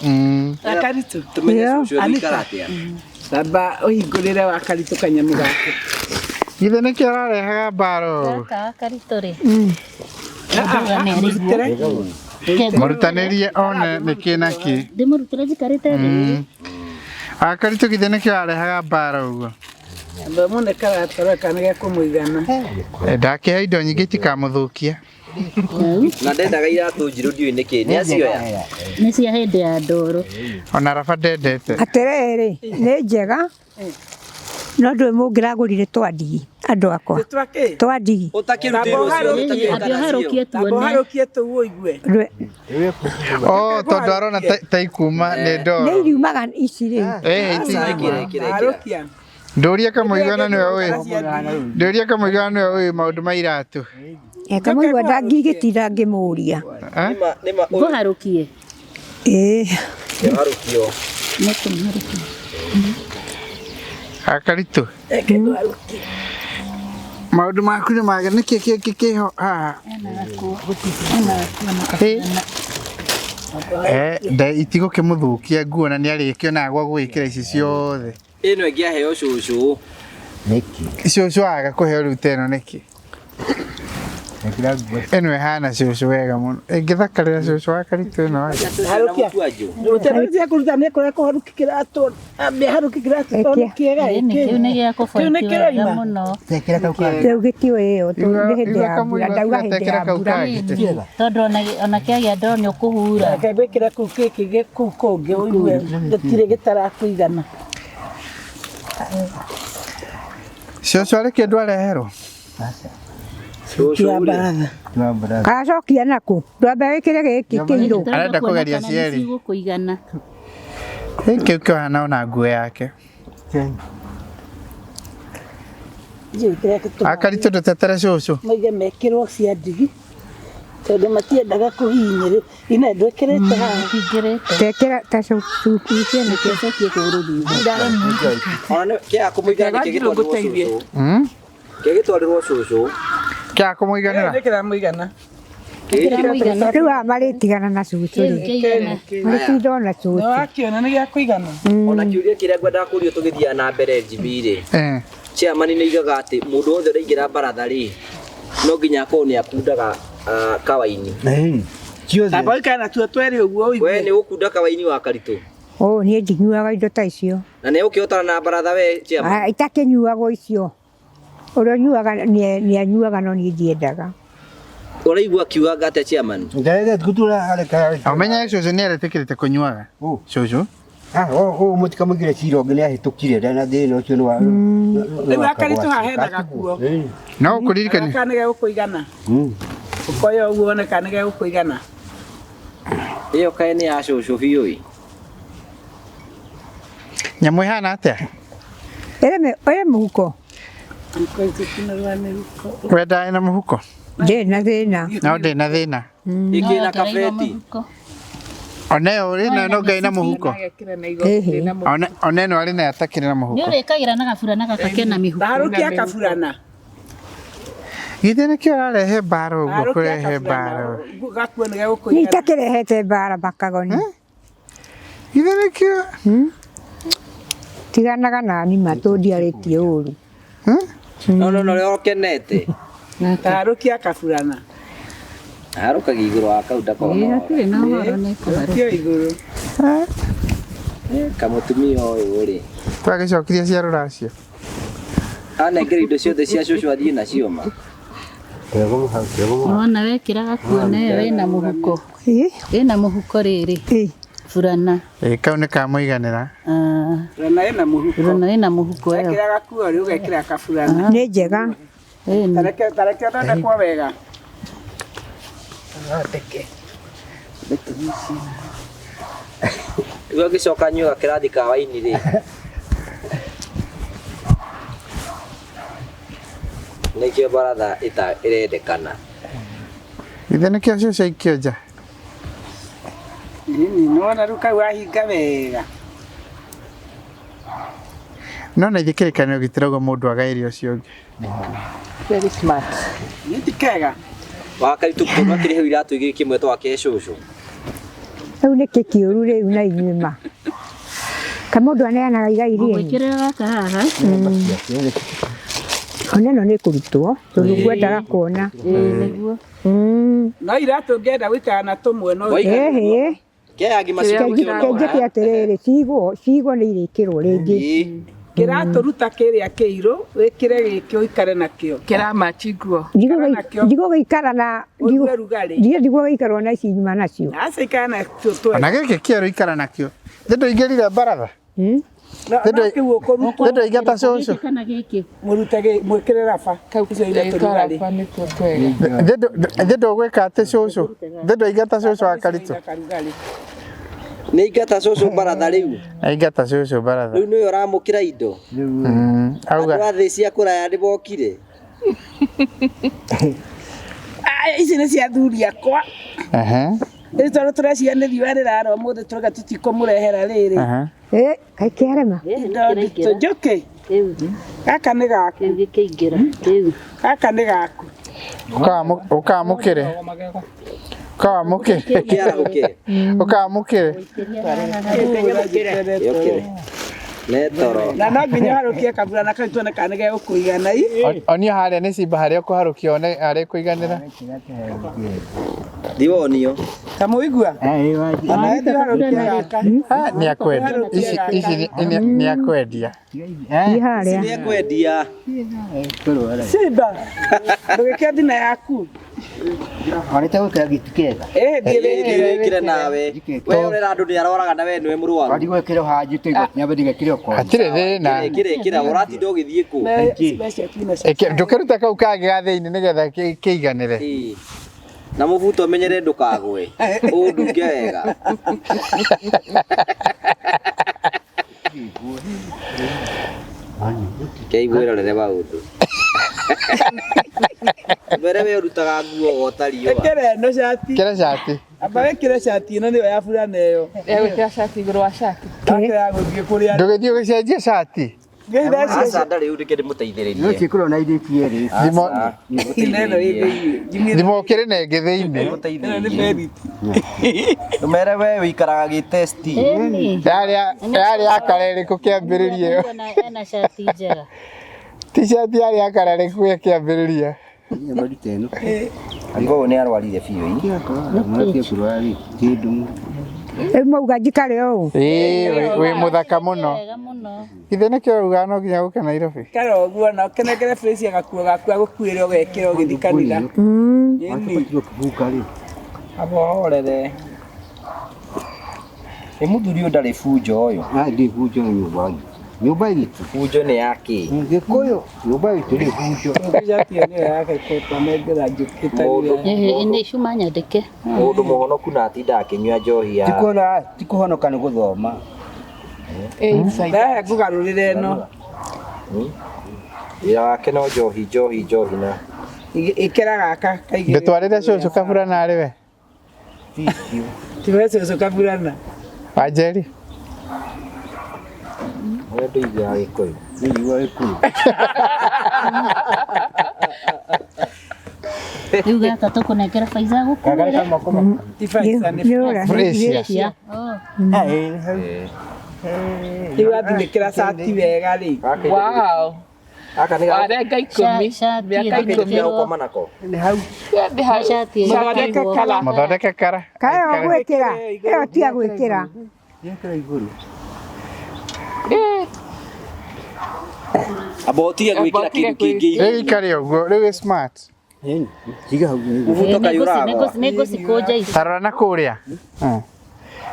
Akaritũ. Tũmenye cũcũ egũikara atĩa. Tamba ũhingũrĩre wa karitũ kanyamũ gake. Githĩ nĩkĩo ũrarehaga mbaro? Gaka karitũ rĩ. Mũrutĩre. Mũrutanĩrie one nĩkĩ na kĩ. Ndĩmũrutĩre njikarĩte thĩ. Akaritũ githĩ nĩkĩo ũrarehaga mbaro ũguo? Amba muone karatoro kana gekũmũigana. Ndakĩhe indo nyingĩ itikamũthũkie. Na ndendaga iratũ njirũ ndiũĩ nĩkĩ. Nĩ acioya? Nĩ cia hĩndĩ ya ndoro. Ona raba ndendete. Atĩrĩrĩ, nĩ njega no ndũĩ mũngĩragũrire twa ndigi andũ akwa twa ndigi Ũtakĩrutĩirwo cio Ambia ũharũkie Tamba tuone. ũharũkie tũu ũigue. Oh, tondũ arona ta ikuma nĩ nĩ ndoro. iriumaga ici rĩu Eh, itingiuma. Harũkia. Ndũria kamũigana nĩwe ũĩ. Ndũria kamũigana nĩwe ũĩ maũndũ ma iratũ. Kamũigua ndangĩgĩtinda ngĩmũria. Ngũharũkie. Ĩĩ. Harũkio. Nĩ kũmũharũkia. Akaritũ. Maũndũ maku nĩ mage nĩkĩ kĩngĩ kĩho haha? Eh, nda itigũkĩmũthũkia nguo na nĩarĩkĩonaga gwa gwĩkĩra ici ciothe. Ĩno ĩngĩaheo cũcũ. Nĩkĩ? Cũcũ aga kũheo rĩu ta ĩno nĩkĩ? Ĩno ĩhana cũcũ wega mũno. Ĩngĩthakarĩra cũcũ wa karitũ ĩno ĩ. Harũkia. Ũtararia kũruta nĩ kũrĩa kũharũki kĩratũ. Ambia harũki kĩratũ tondũ nĩ kĩega Ĩĩ, kĩu nĩ gĩa Kĩu nĩ kũbaithi wega kĩroima. mũno. Tekera kau kangĩ. Rĩu gĩtiũĩ ĩyo tondũ nĩ hĩndĩ ya mbura ndauga hĩndĩ ya mbura. Tondũ ona kĩagĩa ndoro nĩ ũkũhura. Reke ngwĩkĩre kũu gĩkĩ kũu kũngĩ ũigue gũtirĩ gĩtarakũigana. Cũcũ arĩ kĩndũ areherwo? Cũcũ rĩ. Aracokia nakũ? Ndwambe wĩkĩre gĩkĩ kĩirũ. Arenda kũgeria cierĩ. Cigũkũigana. Kĩu kĩhana ona nguo yake. Ndiũĩ kĩrĩa gĩtũmaga Akaritũ ndũtetere cũcũ. moige mekĩrwo cia ndigi tondũ matiendaga kũhinyĩrĩ ina ndwĩkĩrĩte haha Hingĩrĩte. Tekera ta cucucia nĩkĩ. Cokie kũgũrũ thutha. Ona nĩ kĩa kũmũigana nĩkĩ gĩtwarirwo cũcũ. Kĩa gĩtwarirwo cũcũ. Kĩa kũmũiganĩra? Nĩ kĩramũigana. Rĩu aya marĩtigana na cũcũ Kĩu rĩu. kĩigana. Marĩtinda ona cũcũ. Nĩ wakĩona nĩ gĩa kũigana. Ona kĩũria kĩrĩa ngwendaga kũrio tũgĩthiaga na mbere Jimmy rĩ. Eh. Chairman nĩ oigaga atĩ mũndũ wothe ũraingĩra baratha rĩ no nginya akorwo nĩ akundaga kawaini. Ciothe. Tamba ũikare natuo twerĩ ũguo We ũigue. nĩ ũgũkunda kawaini wa karitũ. Ũ niĩ ndinyuaga indo ta icio. Na nĩ ũkĩhotana na baratha we chairman. Ah, Itakĩnyuagwo icio. Ũrĩa ũnyuaga nĩ anyuaga no niĩ ndiendaga. Ũraigua akiugaga atĩa chairman? Ndarega gutura areka. Ũmenye cũcũ nĩ aretĩkĩrĩte kũnyuaga. Cũcũ. Ah, oh, mũtikamũigĩre cira ũngĩ nĩ ahĩtũkire ndana thĩna ũcio nĩ wa. Rĩu akaritũ haha hena gakuo. No ũkũririkania. Kana nĩ gegũkũigana. Ũkoya ũguo wone kana nĩ gegũkũigana. Ĩyo kaĩ nĩ ya cũcũ biũ ĩ. Nyamũ ĩhana atĩa? Ĩrĩ mũhuko. We ndarĩ na mũhuko? Ndĩ na thĩna. No ndĩ na thĩna. Ĩkĩ na kabeti. Ona ĩyo ũrĩ nayo no ngai na mũhuko. Ona ĩno arĩ nayo atakĩrĩ na Nĩ mũhuko. ũrĩkagĩra na gaburana gaka kena mĩhuko. Harũkia kaburana. Githĩ nĩkĩo ũrarehe mbara ũguo Harũkia kũrehe kaburana. mbara. Gakuo nĩ Niĩ gegũkũigana. itakĩrehete mbara makagoni. Githĩ nĩkĩo Tiganaga nani ma tũndiarĩtie ũru. No no no ũrĩa ũkenete. Taharũkia kaburana. Harũkagia igũrũ wa kau ndakona. Hatirĩ na ũhoro nĩ Harũkia igũrũ. Kamũtumia ũyũ rĩ. Twagĩcokirie cia rũracio. Anengera indo ciothe cia cũcũ athiĩ nacio ma. Nĩwona wekĩra gakuo na ĩyo ĩna mũhuko. Ĩna mũhuko rĩrĩ. Burana. Ĩ kau nĩ kamũiganĩra. Burana ĩna mũhuko. Burana ĩna mũhuko ĩyo. Wekĩra gakuo rĩ ũgekĩra kaburana. Nĩ njega. Tareke tareke ũthondekwo wega. Thondeke. Rĩu agĩcoka anyue gakĩrathi ka waini rĩ. Nĩkĩo baratha ĩta ĩrendekana. Githĩ nĩkĩo cũcũ aikio nja. Nini nĩwona rĩu kau wahinga wega. No na ithuĩ kĩrĩkanĩro gĩtirauga mũndũ agaĩre ũcio ũngĩ. Very smart. Nĩ ti kega. Wakaitu tondũ akĩrĩ hau iratũ igĩrĩ kĩmwe twakĩhe cũcũ. Rĩu nĩkĩ kĩũru rĩu na inyuĩ ma. Ka mũndũ aneanaga igai rĩene. Ngũgwĩkĩrĩra gaka haha. Ona ĩno nĩ kũrutwo tondũ ngwendaga kuona. Nĩguo. No iratũ ngenda gũikara na tũmwe no Ĩhĩ. Kenjĩke atĩrĩrĩ cigwo cigwo nĩ irĩkĩrwo rĩngĩ. Kĩratũ ruta kĩrĩa kĩirũ wĩkĩre gĩkĩ ũikare nakĩo. Kĩramachi nguo. Ndigũgĩikara na Ũigue rugarĩ. Ndiĩ ndigũgĩikarwo na ici nyuma nacio. Aca ikara nakĩo twega. Ona gĩkĩ kĩerũ ikara nakĩo. Thĩ ndũingĩrire baratha. No kĩu ũkũruta. Thĩ ndũingata cũcũ. Kana gĩkĩ. Mũrute mwĩkĩre raba. Icio iratũ rugarĩ. Thĩ ndũgwĩka atĩ cũcũ. Thĩ ndũingata cũcũ wa Karitũ. Nĩ aingata cũcũ baratha rĩu. Aingata cũcũ baratha. Rĩu nĩwe ũramũkĩra indo. Auga. Andũ a thĩ cia kũraya nĩ mokire. Ici nĩ cia athuri akwa. Rĩu tondũ tũreciria nĩ riũa rĩrara ũmũthĩ tũrauga tũtikũmũrehera rĩrĩ. Kaĩ kĩarema. Indo nditũ njũkĩ. Gaka nĩ gaku. Gĩkĩingĩra. Gaka nĩ gaku. Ũkamũkĩre. Ũkamũkĩre. Ũkamũkĩre. Netoro. Na no nginya ũharũkie kaburana kau tuone kana nĩ gegũkũigana i. Onia harĩa nĩ cimba harĩa ũkũharũkia one harĩa ĩkũiganĩra. Ndiwonio. Kamũigua? Ona wendi ũharũkie gaka. Nĩ akwendia. Ici ici nĩ akwendia. Ici nĩ ekwendia. Simba. Ndũgĩkĩre thina yaku. Onete gwĩkĩra gĩtu kĩega. Ĩĩ thiĩ wĩkĩre. Wĩkĩre nawe. We ũrera andũ nĩ aroraga na we nĩwe mũrwaru. Wadi gwĩkĩra hanjĩte nyambe ndigekĩre okorwo. Hatirĩ thĩna. Ĩkĩra ĩkĩra ũratinda ũgĩthiĩ kũ? Ndũkĩrute kau kangĩ ga thĩinĩ nĩgetha kĩiganĩre. Na mũbuto ũmenyere ndũkagwe. Ũndunge wega. Kei mwĩrorere maũndũ. Mbere we ũrutaga nguo wota riũa. Ĩkĩra ĩno cati. Ĩkĩra cati. Amba wĩkĩre cati ĩno nĩyo ya burana ĩyo. Egwĩkĩra cati igũrũ wa cati. Gaka ya gũthiĩ kũrĩa. Ndũgĩthiĩ ũgĩcenjia cati. Aca ndarĩ rĩu reke ndĩmũteithĩrĩrie. No ciĩkĩrwo na irĩ cierĩ. Thimo ũkĩrĩ na ĩngĩ thĩinĩ. Ndũmere we wĩikaraga gĩtesti. Yarĩ ya kara ĩrĩkũ kĩambĩrĩria ĩyo? Ena cati njega. T-shirt yarĩ ya kara ĩrĩkũ kĩambĩrĩria? Anga ũyũ nĩ arwarire biũ ĩ. Rĩu mauga njikare ũũ. Ĩĩ wĩ mũthaka mũno. Githĩ nĩkĩo ũrugaga no nginya ũke Nairobi? Ikara ũguo na ũkĩnengere Felicia gakuo gaku agũkuĩre ũgekĩra ũgĩthiĩ kanitha. Abohorere. Ĩ mũthuri ũyũ ndarĩ bunjo ũyũ. Ndĩ bunjo nyũmba nyũmba itũ. Bunjo nĩ yake. Gĩkũyũ nyũmba itũ nĩ bunjo. Cati ĩyo nĩyo yake twanengera njũkĩ Nĩ cuma nyandĩke. Mũndũ mũhonoku na atindaga akĩnyua njohi ya. Tikuona tikuhonoka nĩ gũthoma. Rehe ngũgarũrĩre ĩno. Wĩra wake no njohi njohi njohi na. Ĩkĩra gaka kaigĩrĩre. Ndũtwarĩre cũcũ kaburana arĩ we? Tiwe cũcũ kaburana. Wanjeri. Ũrĩa ndũiguaga Gĩkũyũ. Ndũiguaga Gĩkũyũ. Rĩu gaka tũkũnengera Faiza gũkuĩre. Ti Faiza nĩ Fresia. Fresia. Oh. Rĩu athinĩkĩra cati wega rĩ. Wow. Warenga ikũmi. Shati Mĩaka ikũmi. ĩthondeketwo nako. Nĩ hau. Nĩ hau. Shati Mũthondeke ĩthondeketwo. kara. Mũthondeke kara. Kayo Aikare. gwĩkĩra ĩyo ti ya gwĩkĩra. Yekĩra igũrũ. Eh, Amba ũtige gwĩkĩra Amba ũtige kĩndũ kĩngĩ Rĩu igũrũ. ikare ũguo, rĩu ĩ smart. Ĩni, tiga hau. Mũbuto kaĩ ũragwa. Nĩ ngũcikũnja ici. Tarora na kũrĩa.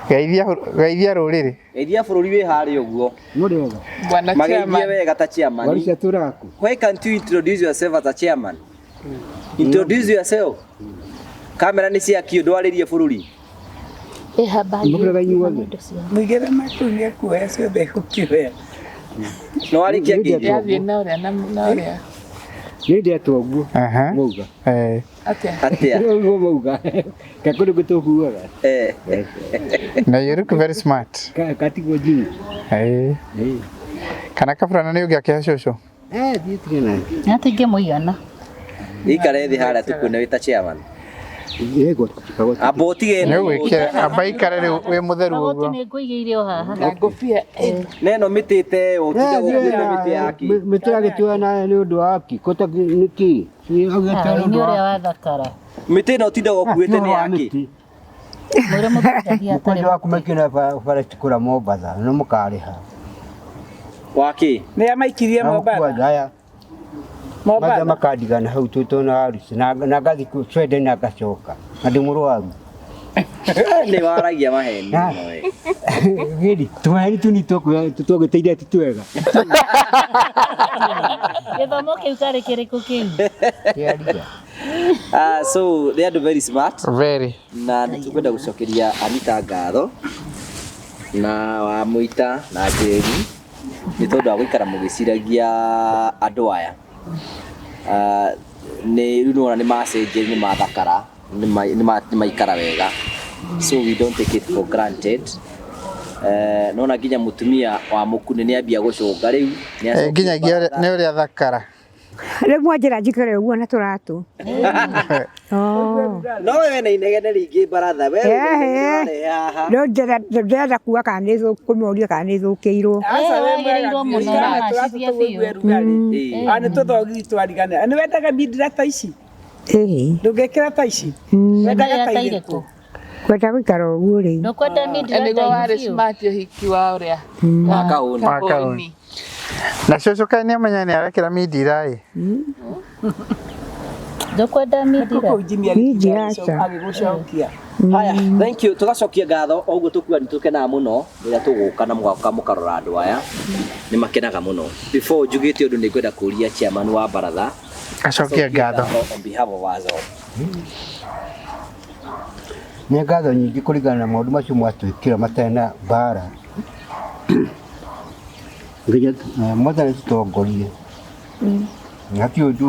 Geithia geithia rũrĩrĩ. Geithia bũrũri wĩ harĩa ũguo. Mũrĩega. Bwana Mageithie chairman. wega ta chairman. Waru ciatũraga kũ? Why can't you introduce yourself as a chairman? Introduce yourself. Kamera nĩ ciakio ndwarĩrie bũrũri. Ĩha bagi. Mũkĩraga inyuothe. Mũigĩre makuu nĩ ekuoya ciothe egũkĩoya. Nĩ warĩkia ngeithi. Yathiĩ na ũrĩa na ũrĩa. Nĩ ndetwo ũguo. Aha. Mauga. Eh. Atĩa? Atĩa? Ũguo mauga. Kakũrĩ gũtũkuaga. Eh. Na you look very smart. Katigwo njini. Eh. Kana kaburana nĩ ũngĩakĩhe cũcũ. Eh, thiĩ tige nake. Na tingĩmũigana. Ikare thĩ harĩa tũkuone wĩ ta chairman. Yego, kagoti. Amba ũtige Nĩ ũgwĩkĩra amba ikare rĩu wĩ mũtheru Magoti ũguo. nĩ ngũigĩire o haha. Na ngũbia. Na ĩno mĩtĩ ĩte ũtinde gũkuĩte mĩtĩ yaki. Mĩtĩ yagĩtuo na nĩ ũndũ wa kĩ? Kũta nĩ kĩ? Ah, nĩ ũrĩa wathakara. Mĩtĩ ĩno ũtindaga ũkuĩte nĩ yaki. Mwĩre mũtũndathia atarĩ Mũkũnja waku maikio bara cikũra Mombatha, no mũkarĩha. Waki? Nĩ amaikirie Mombatha. Haya. Maja Mombatha. makandigana hau tũtona harusi na na ngathi Sweden na ngacoka na ndĩ mũrwaru. Nĩ waragia maheni mũno we. Gĩri tũmaheni tũnini twagĩteithia ti twega. Gĩthomo kĩu karĩ kĩrĩkũ kĩu? Kĩaria. Ah, so they are very smart. Very. Na nĩ tũkwenda gũcokeria Anita ngatho na wa Mũita na Njeri nĩ tondũ wa gũikara mũgĩciragia andũ aya. Ah, nĩ rĩu nĩwona nĩ macenjia nĩ mathakara nĩ maikara wega, so we don't take it for granted. Nona nginya mũtumia wa mũkunĩ nĩ ambia gũcũnga rĩu nĩ Eh, acokia nginyagia baratha. nĩ ũrĩa thakara. Rĩu mwanjĩra njikare ũguo na tũratũ. Oh. No we wena inegene rĩingĩ baratha we wĩna inegene Ehe. ũrarehe haha. Rĩu ndĩrenda kuga kana nĩ kũmoria kana nĩ thũkĩirwo. Aca we mwega wagĩrĩirwo biũ. mũno Ikara na na tũratũ macithie tũgũigue biũ. rugarĩ. Ĩĩ. A nĩ tũthogiri twarigana. Nĩ wendaga mindira ta ici? Ĩĩ. Ndũngĩkĩra ta ici? Wendaga Ta ta irĩkũ? irĩkũ? Kwenda gũikara ũguo rĩu. Ndũkwenda mindira Nĩguo ta warĩ biũ. smart ũhiki wa ũrĩa. Wa kaũni. Wa kaũni. Na cũcũ kaĩ nĩ amenya nĩ arekĩra mindira ĩ. Ndũkwenda mindira? Kũu Jimmy Mindira aca. agĩgũcokia. Haya, thank you. Tugacokia ngatho o ũguo tũkuga nĩ tũkenaga mũno rĩrĩa tũgũka na mũgoka mũkarora andũ aya nĩ makenaga mũno. Before njugĩte ũndũ nĩ ngwenda kũria chairman wa baratha Acokie ngatho. on behalf of us all. Nĩ ngatho nyingĩ kũringana na maũndũ macio mwatwĩkĩra matarĩ na mbara. Nginya Mwathani tũtongorie. Hatirĩ ũndũ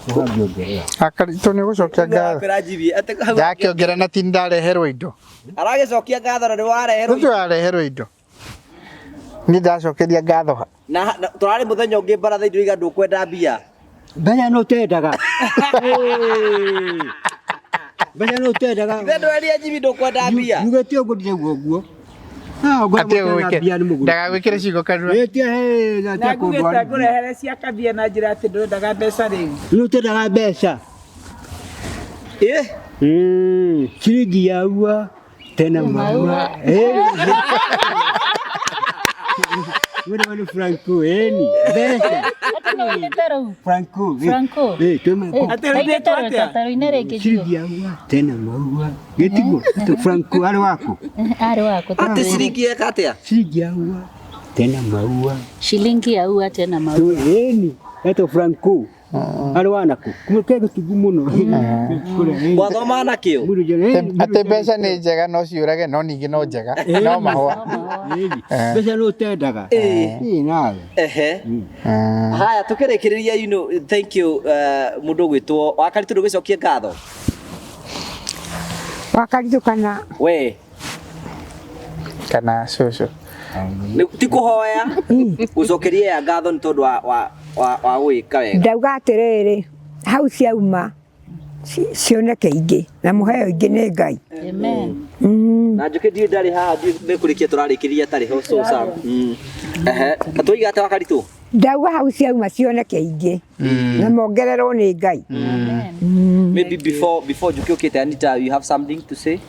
ũngĩongerera. Akaritũ nĩ gũcokia ngatho. Kwĩra Jimmy atĩ hau Ndakĩongerera na ti ndareherwo indo. aragĩcokia ngatho na nĩ wareherwo Nĩkĩo wareherwo indo. Niĩ ndacokeria ngatho ha. na tũrarĩ mũthenya ũngĩ baratha indo iga ndũkwenda mbia. Mbeca no ũtendaga. Mbeca no ũtendaga. Ithe ndweria Jimmy ndũkwenda mbia. Yugĩte ũguo ndĩrauga ũguo. Ah, ũguo Atĩ mũtena ũgwĩke. mbia nĩ mũgũrũ. Ndagagwĩkĩre ciugo kanua. Ĩtia he na Na tia ngugĩte kũndwara. ngũrehere cia kambia na njĩra atĩ ndwendaga mbeca rĩu. Nĩ ũtendaga mbeca. Eh? Ciringi ya ua tena maua. Eh. Wewe wani Franco eni mbeca. Atĩ nĩ wainĩte rĩu? Franco. Franco. Eh, twema. Atĩ rĩu atĩa? Taruine rĩngĩ jiũ. Ciringi ya ua tena maua. Gĩtiguo Franco arĩ waku. Arĩ waku. Atĩ ciringi eka atĩa? Ciringi ya ua tena maua. Shilingi ya ua tena maua. Eni etwo Franco. Arĩ wa naku. Kumbe gĩtungu mũno. Wathoma nakĩo? Atĩ mbeca nĩ njega no ciũrage no ningĩ no njega no mahũa. Mbeca no ũtendaga. Ĩĩ nawe. Ehe. Haya tukĩrĩkĩrĩria you know, thank you mũndũ ũgwĩtwo Wakaritũ ndũgĩcokie ngatho. Wakaritũ kana We Kana cũcũ. ti kũhoya gũcokeria ya ngatho nĩ tondũ wa wa wa gwĩka wega. Ndauga atĩrĩrĩ, hau ciauma cioneke ingĩ na mũheo ingĩ nĩ Ngai. Amen. Na Njũkĩ ndiũĩ ndarĩ haha, ndiũĩ nĩ kũrĩkia tũrarĩkĩria atarĩ ho, so Sam. Ehe, twoiga atĩa Wakaritũ? Ndauga hau ciauma cioneke ingĩ na mongererwo nĩ Ngai. Maybe before Njũkĩ ũkĩte, Anita, you have something to say?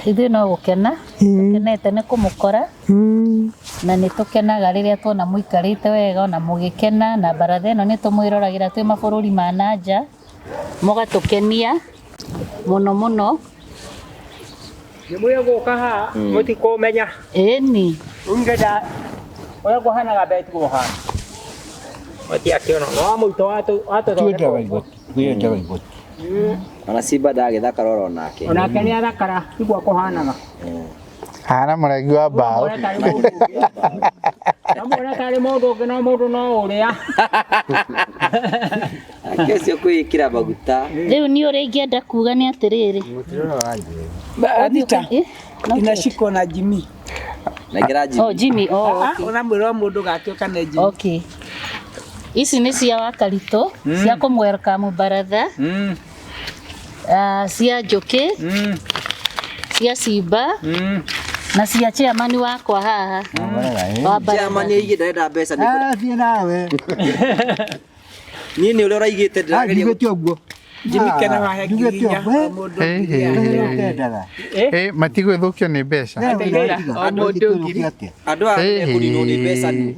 Ithuĩ no gũkena tũkenete nĩ kũmũkora, na nĩ tũkenaga rĩrĩa tuona mũikarĩte wega ona mũgĩkena, na baratha ĩno nĩ tũmwĩroragĩra twĩ mabũrũri ma na nja, mũgatũkenia mũno mũno. Nĩ mũgũka haha mũtikũmenya. Ĩni. Rĩu ngenda ũrĩa kũhanaga mbere tiguo kũhana. Matiakĩona no mũito watũthondeka. Kwĩendaga igoti. Ona Simba ndagĩthakara oro nake. Onake nĩ athakara tiguo kũhanaga. Hana mũregi wa mbaũ. Namwona tarĩ mũndũ ũngĩ, no mũndũ no ũrĩa. Ake ũcio kwĩĩkĩra maguta. Rĩu niĩ ũrĩa ingĩenda kuga nĩ atĩrĩrĩ, Anita, inashikwo na Jimmy. Nengera Jimmy. Oh, Jimmy, oh, okay. Ũramwĩra o mũndũ gake kana Jimmy. Okay. Ici nĩ cia Wakaritũ, cia kũmwelcome baratha, cia Njũkĩ, cia Simba, na cia chairman wakwa haha wa baratha. Chairman aigĩ ndarenda mbeca nĩ Thiĩ nawe. Niĩ nĩ ũrĩa ũraigĩte ndĩrageria. Ndigĩte ũguo. Jimmy kena wahe ngiri inya, o mũndũ ngiri inya. Eh, matigwĩthũkio nĩ mbeca. O mũndũ ngiri. Andũ aya mekũninwo nĩ mbeca nĩ.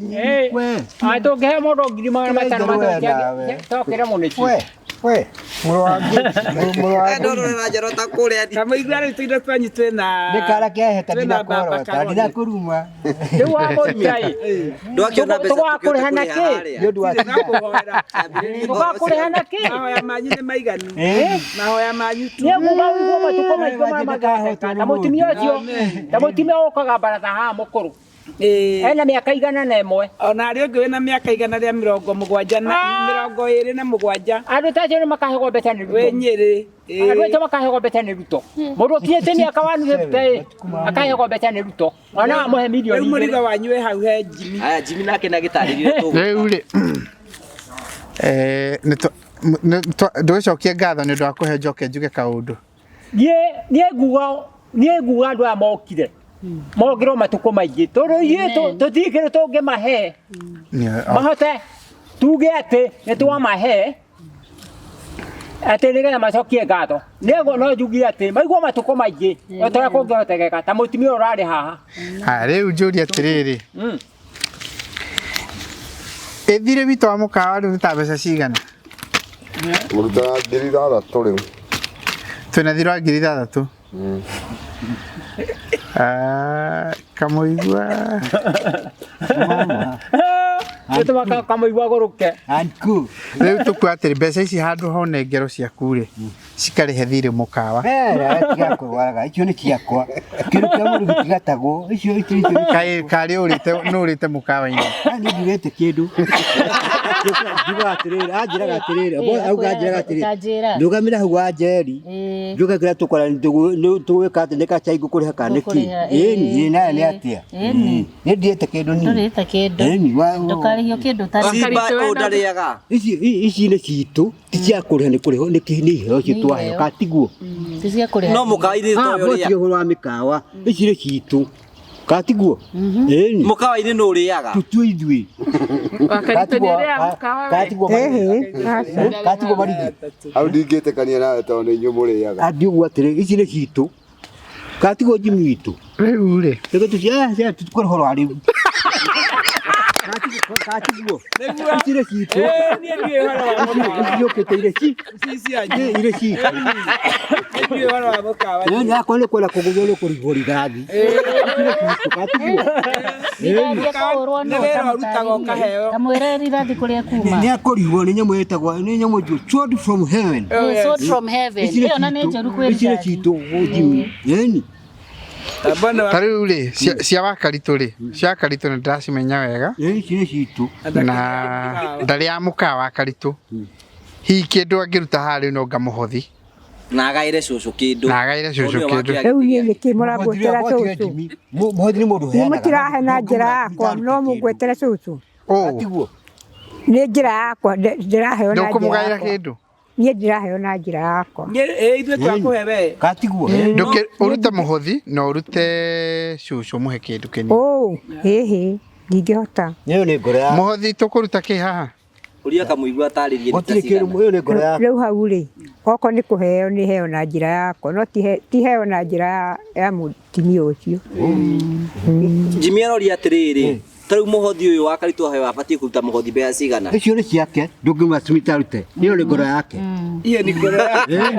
Tũngĩhe mũndũ 500,000 tokĩre mũnĩki. We, mũrũ wa mũrũ wa Ndororera Njorota kũrĩa. Kamũigua rĩu tũindo twanyu twĩna Nĩ kara keheta twĩna baba ndinakũrota, Karoni. ndinakũruma. Rĩu wa mũita ĩ. Ndwakĩona mbeca Tũgakũrĩha na kĩ? Nĩ ũndũ wa Tũgakũrĩha na kĩ? Mahoya manyu nĩ maiganu. Mahoya manyu tu. Niĩ nguga ũiguo matukũ maingĩ marĩa mangĩhoteka. Ta mũtumia ũcio, ta mũtumia ũkaga baratha haha mũkũrũ. Ena mĩaka 101. Ona arĩa ũngĩ wĩna mĩaka 177 na 27. Andũ ta acio nĩ makahegwo mbeca nĩ Ruto. Wĩ Nyĩrĩ. Andũ acio makahegwo mbeca nĩ Ruto. Mũndũ ũkinyĩte mĩaka 150 akahegwo mbeca nĩ Ruto. Ona amũhe mirioni Rĩu mũrigo igĩrĩ. wanyu wĩ hau he Jimmy. Aya Jimmy nake nĩ agĩtarĩrie tũgũ. Rĩu rĩ, ndũgĩcokie ngatho nĩ ũndũ wa kũhe njoke njuge kaũndũ. Niĩ nguga andũ aya mokire mongerwo matukũ maingĩ tondũ ithuĩ tũtirĩ kĩndũ tũngĩmahe mahote tuge atĩ nĩ twamahe atĩ nĩgetha macokie ngatho. Nĩguo no njuge atĩ maiguo matukũ maingĩ o ta ũrĩa kũngĩhotekeka ta mũtumia ũyũ ũrarĩ haha. Ha, rĩu njũrie atĩrĩrĩ, ĩthirĩ witũ wa mũkawa rĩu nĩ ta mbeca cigana? Mũrutaga 6,000 rĩu. Twĩna thirĩ wa 6,000. Kamũigua. Nĩtũmaka kamũigua gũrũke. Rĩu tũkua atĩrĩ, mbeca ici handũ hone ngero ciaku rĩ, cikarĩhe thirĩ mũkawa. Wera, tiga kũrwaraga, icio nĩ ciakwa. Kĩndũ kĩa mũndũ gĩtigatagwo. Icio icio icio. Kaĩ karĩ ũrĩte nũ ũrĩte mũkawa-inĩ? Niĩ ndiurĩte kĩndũ. Njugaga atĩrĩrĩ, anjĩraga atĩrĩrĩ, auga anjĩraga atĩrĩrĩ, Ndanjĩra. ndũgamĩra hau wa Njeri, njuge kĩrĩa tũkora tũgwĩka atĩ nĩ gacai ngũkũrĩha kana nĩ kĩ. Ngũkũrĩha, Ĩni, ĩ nayo nĩ atĩa? Ĩni. Niĩ ndiĩte kĩndũ niĩ. Ndũrĩte kĩndũ. Ĩni, Ndũkarĩhio kĩndũ ũtarĩ. Simba ũyũ ndarĩaga. Ici ici nĩ citũ, ti cia kũrĩha nĩ kũrĩhwo nĩ kĩ nĩ iheo icio Nĩ twaheo iheo. ka tiguo. Ti cia kũrĩha. No mũkawa-inĩ Ah, toĩ boss ũrĩa. ũhoro wa mĩkawa, ici nĩ citũ. Ka tiguo? Ĩni. Mũkawa-inĩ nũ ũrĩaga? Tũtue ithuĩ. Wakaritũ nĩ ũrĩaga mũkawa we? Katigwo marigi. Katigwo marigi. Hau ndingĩtĩkania nawe tondũ nĩ inyuĩ mũrĩaga. Andi ũguo atĩrĩ, ici nĩ citũ. Katigwo Jimmy witũ. Rĩu rĩ, Reke tũci tũtikũrĩ ũhoro wa rĩu. Katigwo. Ici nĩ citũ. Niĩ ndiũĩ ũhoro wa mũkawa. Ici ciũkĩte irĩ ci. Ici cianyu. Irĩ citũ. Niĩ ndiũĩ ũhoro wa mũkawa. Ĩni akorwo nĩ kwenda kũgũthwo nĩ kũrigwo rithathi. Ici nĩ citũ katigwo. Rithathi akahũrwo Nĩ nũ wĩra ũrutaga ũkaheo. Kamwĩre rithathi kũrĩa kuma. Nĩ akũrigwo nĩ nyamũ ĩtagwo nĩ nyamũ njũ sword from heaven. Ĩ, Sword from heaven. Ici nĩ Ĩyo na nĩ citũ. njũru kwĩ Ici nĩ rithathi. citũ Jimmy. Ĩni. Ta rĩu rĩ, cia Wakaritũ rĩ, cia Wakaritũ nĩ ndĩracimenya wega. Ici nĩ citũ. Na ndarĩ ya mũkawa Wakaritũ. Hihi kĩndũ angĩruta haha rĩu no ngamũhothi. Na agaĩre cũcũ kĩndũ. Na agaĩre cũcũ kĩndũ. Rĩu niĩ nĩkĩ mũrangwetera cũcũ? Mũhothi nĩ mũndũ Nĩ mũtirahe na njĩra yakwa no mũngwetere cũcũ. Ũũ. Nĩ njĩra yakwa ndĩraheo na njĩra Ndũkũmũgaĩra yakwa. kĩndũ? Niĩ ndĩraheo na njĩra yakwa. Ithuĩ twakũhe we. Katiguo. Ndũkĩ ũrute mũhothi na ũrute cũcũ mũhe kĩndũ kĩnini. Ũ, hĩhĩ, ndingĩhota. Ĩyo nĩ ngoro ya Mũhothi tũkũruta kĩ haha? Ũria kamũigua atarĩrie nĩ ta Gũtirĩ kĩndũ cigana. ĩyo nĩ ngoro ya Rĩu hau rĩ, okorwo nĩ kũheo nĩ heo na njĩra yakwa, no ti heo na njĩra ya mũtumia ũcio. Jimmy aroria atĩrĩrĩ, ta rĩu mũhothi ũyũ wa Karitũ aheo abatiĩ kũruta mũhothi mbeca cigana? Icio nĩ ciake, ndũngĩmwĩra Smith arute. Ĩyo nĩ ngoro yake. Iyo nĩ ngoro yake. Ĩyo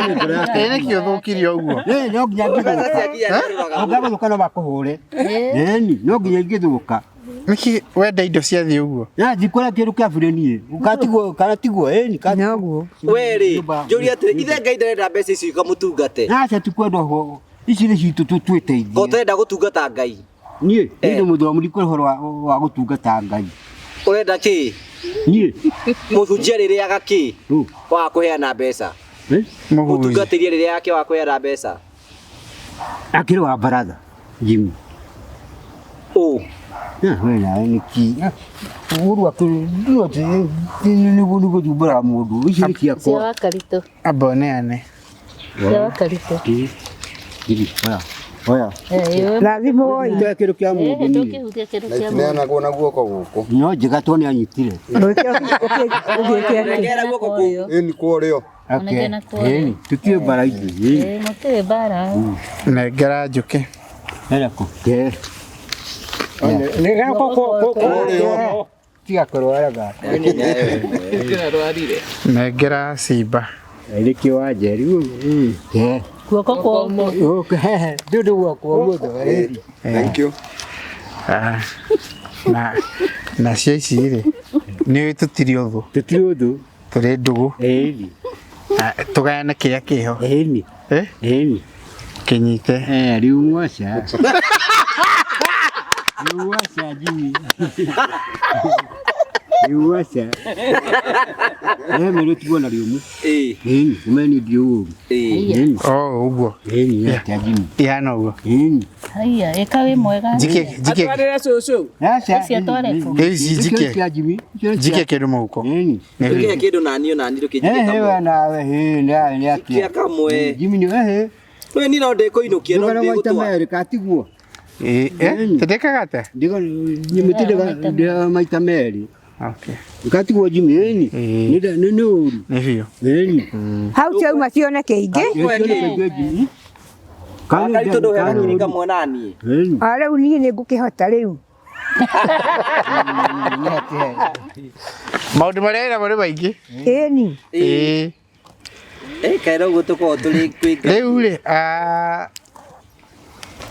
nĩ ngoro yake. Ĩ nĩkĩ ũthũkirie ũguo? Ĩ no nginya ngĩthũka. Ũngĩgũthũka no makũhũre. Ĩni, no nginya ingĩthũka. Nĩkĩ wenda indo cia thĩ ũguo? Na ndikũrĩa kĩndũ kĩa bure niĩ. Katigwo kana tiguo ĩni Noguo. We rĩ, njũria atĩrĩ, ithe Ngai ndarenda mbeca icio ikamũtungate. Aca tikwenda ũguo. Ici nĩ citũ twĩteithie. Ko ũtarenda gũtungata Ngai? Niĩ niĩ ndĩ mũthomu ndikũrĩ ũhoro wa gũtungata Ngai. Ũrenda kĩ? Niĩ Mũhunjia rĩrĩaga kĩ? Wa kũheana mbeca. Mũtungatĩri rĩrĩaga kĩ wa kũheana mbeca? Akĩrĩ wa baratha Jimmy. Ũ. We nawe nĩkĩ? Ũru akĩrĩ nĩguo gũthumbũra mũndũ. Ici nĩ Cia ciakwa. wa Karitũ. Amba ũneane. Cia wa Karitũ. Ngiri, oya. Oya. Rathimwo ĩ. Ndoya kĩndũ kĩa mũndũ niĩ. Ndũngĩhutia kĩndũ Na kĩa mũndũ. itineanagwo na guoko gũkũ. No njega to nĩ anyitire. Nengera guoko kũu. Ĩni kwa ũrĩo. Onekana kwa ũrĩo. Ĩni, tũtirĩ mbara ithuĩ. Ĩĩ, mũtirĩ mbara. Nengera njũkĩ. Hena kũ? Ke. Tiga kũrwaraga. Ndĩrarwarire. Nengera Simba. Nĩkĩo wa Njeri. Ke. Guoko kwa ũmotho. Ndũndũ guoko kwa ũmotho. Thank you. Na nacio ici rĩ, nĩ tũtirĩ ũthũ. Tũtirĩ ũthũ. Tũrĩ ndũgũ. Ĩni. Tũgayane kĩrĩa kĩho. Ĩni. Ĩni. Kĩnyite. Rĩu mwaca. Rĩu mwaca Jimmy. Rĩu mwaca. Rĩmwe rĩtigwo na rĩũmũ. Ĩni, ũmenye ndiũ ũru. Ĩni. Oh, ũguo. Ĩni, atĩa Jimmy. Ihana ũguo. Ĩni. Haiya, ĩka wĩ mwega. Njike, njike. Atwarĩre cũcũ. Aca. Ici atware kũ? Ici njike. Njike kĩndũ mũhuko. Ĩni. Ndũkĩhe kĩndũ nani ona niĩ ndũkĩnjike Ehe, kamwe. we nawe, hĩ, nawe nĩ atĩa? Jikia kamwe. Jimmy nĩ ehe. We niĩ no ndĩkũinũkia no Ndũgana maita ndĩgũtwara. merĩ katiguo. Tũndĩkaga atĩa? Ndĩgaga maita merĩ. Okay. Katigwo Jimmy ĩni. Nĩ nĩ ũru. Nĩ biũ. Ĩni. Hau ciauma cioneke ingĩ. Karitũ ndũhe gakiri kamwe naniĩ. Ah, rĩu niĩ nĩ ngũkĩhota rĩu. Maũndũ marĩa wĩnamo nĩ maingĩ. Ĩni. Ĩĩ. Ĩ kaĩra ũguo tũkoragwo tũrĩ kwĩ Ngai. Rĩu rĩ,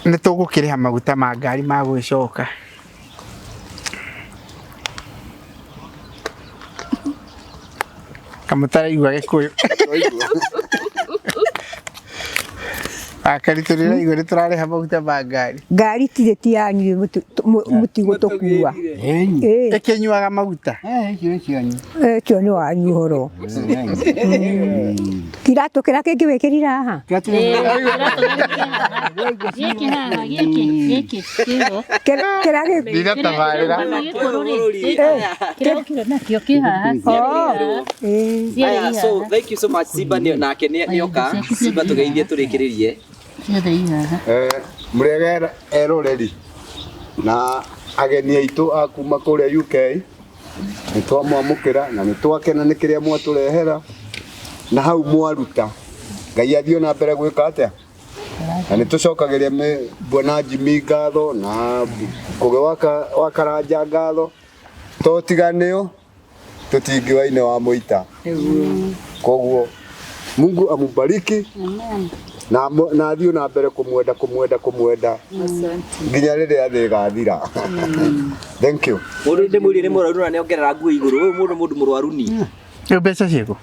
nĩ tũgũkĩrĩha maguta ma ngari ma gwĩcoka. Kamũtaraigua Gĩkũyũ. Akaritũ nĩraigua nĩ tũrarĩha maguta ma ngari. Ngari tirĩ ti yanyu mũtigũtũkua. Ĩkĩnyuaga maguta. Icio nĩ cianyu. Ũcio nĩ wanyu ũhoro. Kiratũ kĩrĩa kĩngĩ wĩkĩrire haha? Gĩkĩ haha, gĩkĩ, gĩkĩ, kĩho. Kĩrĩa gĩ- Ndinatabarĩra. Gĩkũrũ rĩ, kĩrĩa ũkire nakĩo kĩ haha. Cierĩ Aya, i so haha. thank you so much Simba nĩ nake nĩ oka. Simba tũgeithie tũrĩkĩrĩrie. Ciothe i haha. Mũrĩega eroreri na ageni aitũ a kuma kũrĩa UK nĩ twamwamũkĩra na nĩ twakena nĩ kĩrĩa mwatũrehera na hau mwaruta. Ngai athiĩ na mbere gwĩka atĩa? Na nĩ tũcokagĩria Bwana Jimmy ngatho na Ngũgĩ wa Karanja ngatho to tiga nĩo tũtingĩwaine wa mũita. Koguo Mungu amubariki na athiĩ na mbere kũmwenda kũmwenda kũmwenda nginya rĩrĩa thĩ ĩgathira. Thank you. Mũndũ ndĩmwĩrire nĩ mũrwaru na nĩongerera nguo igũrũ. Ũyũ mũndũ mũrwaru ni. Rĩu mbeca ciĩkũ?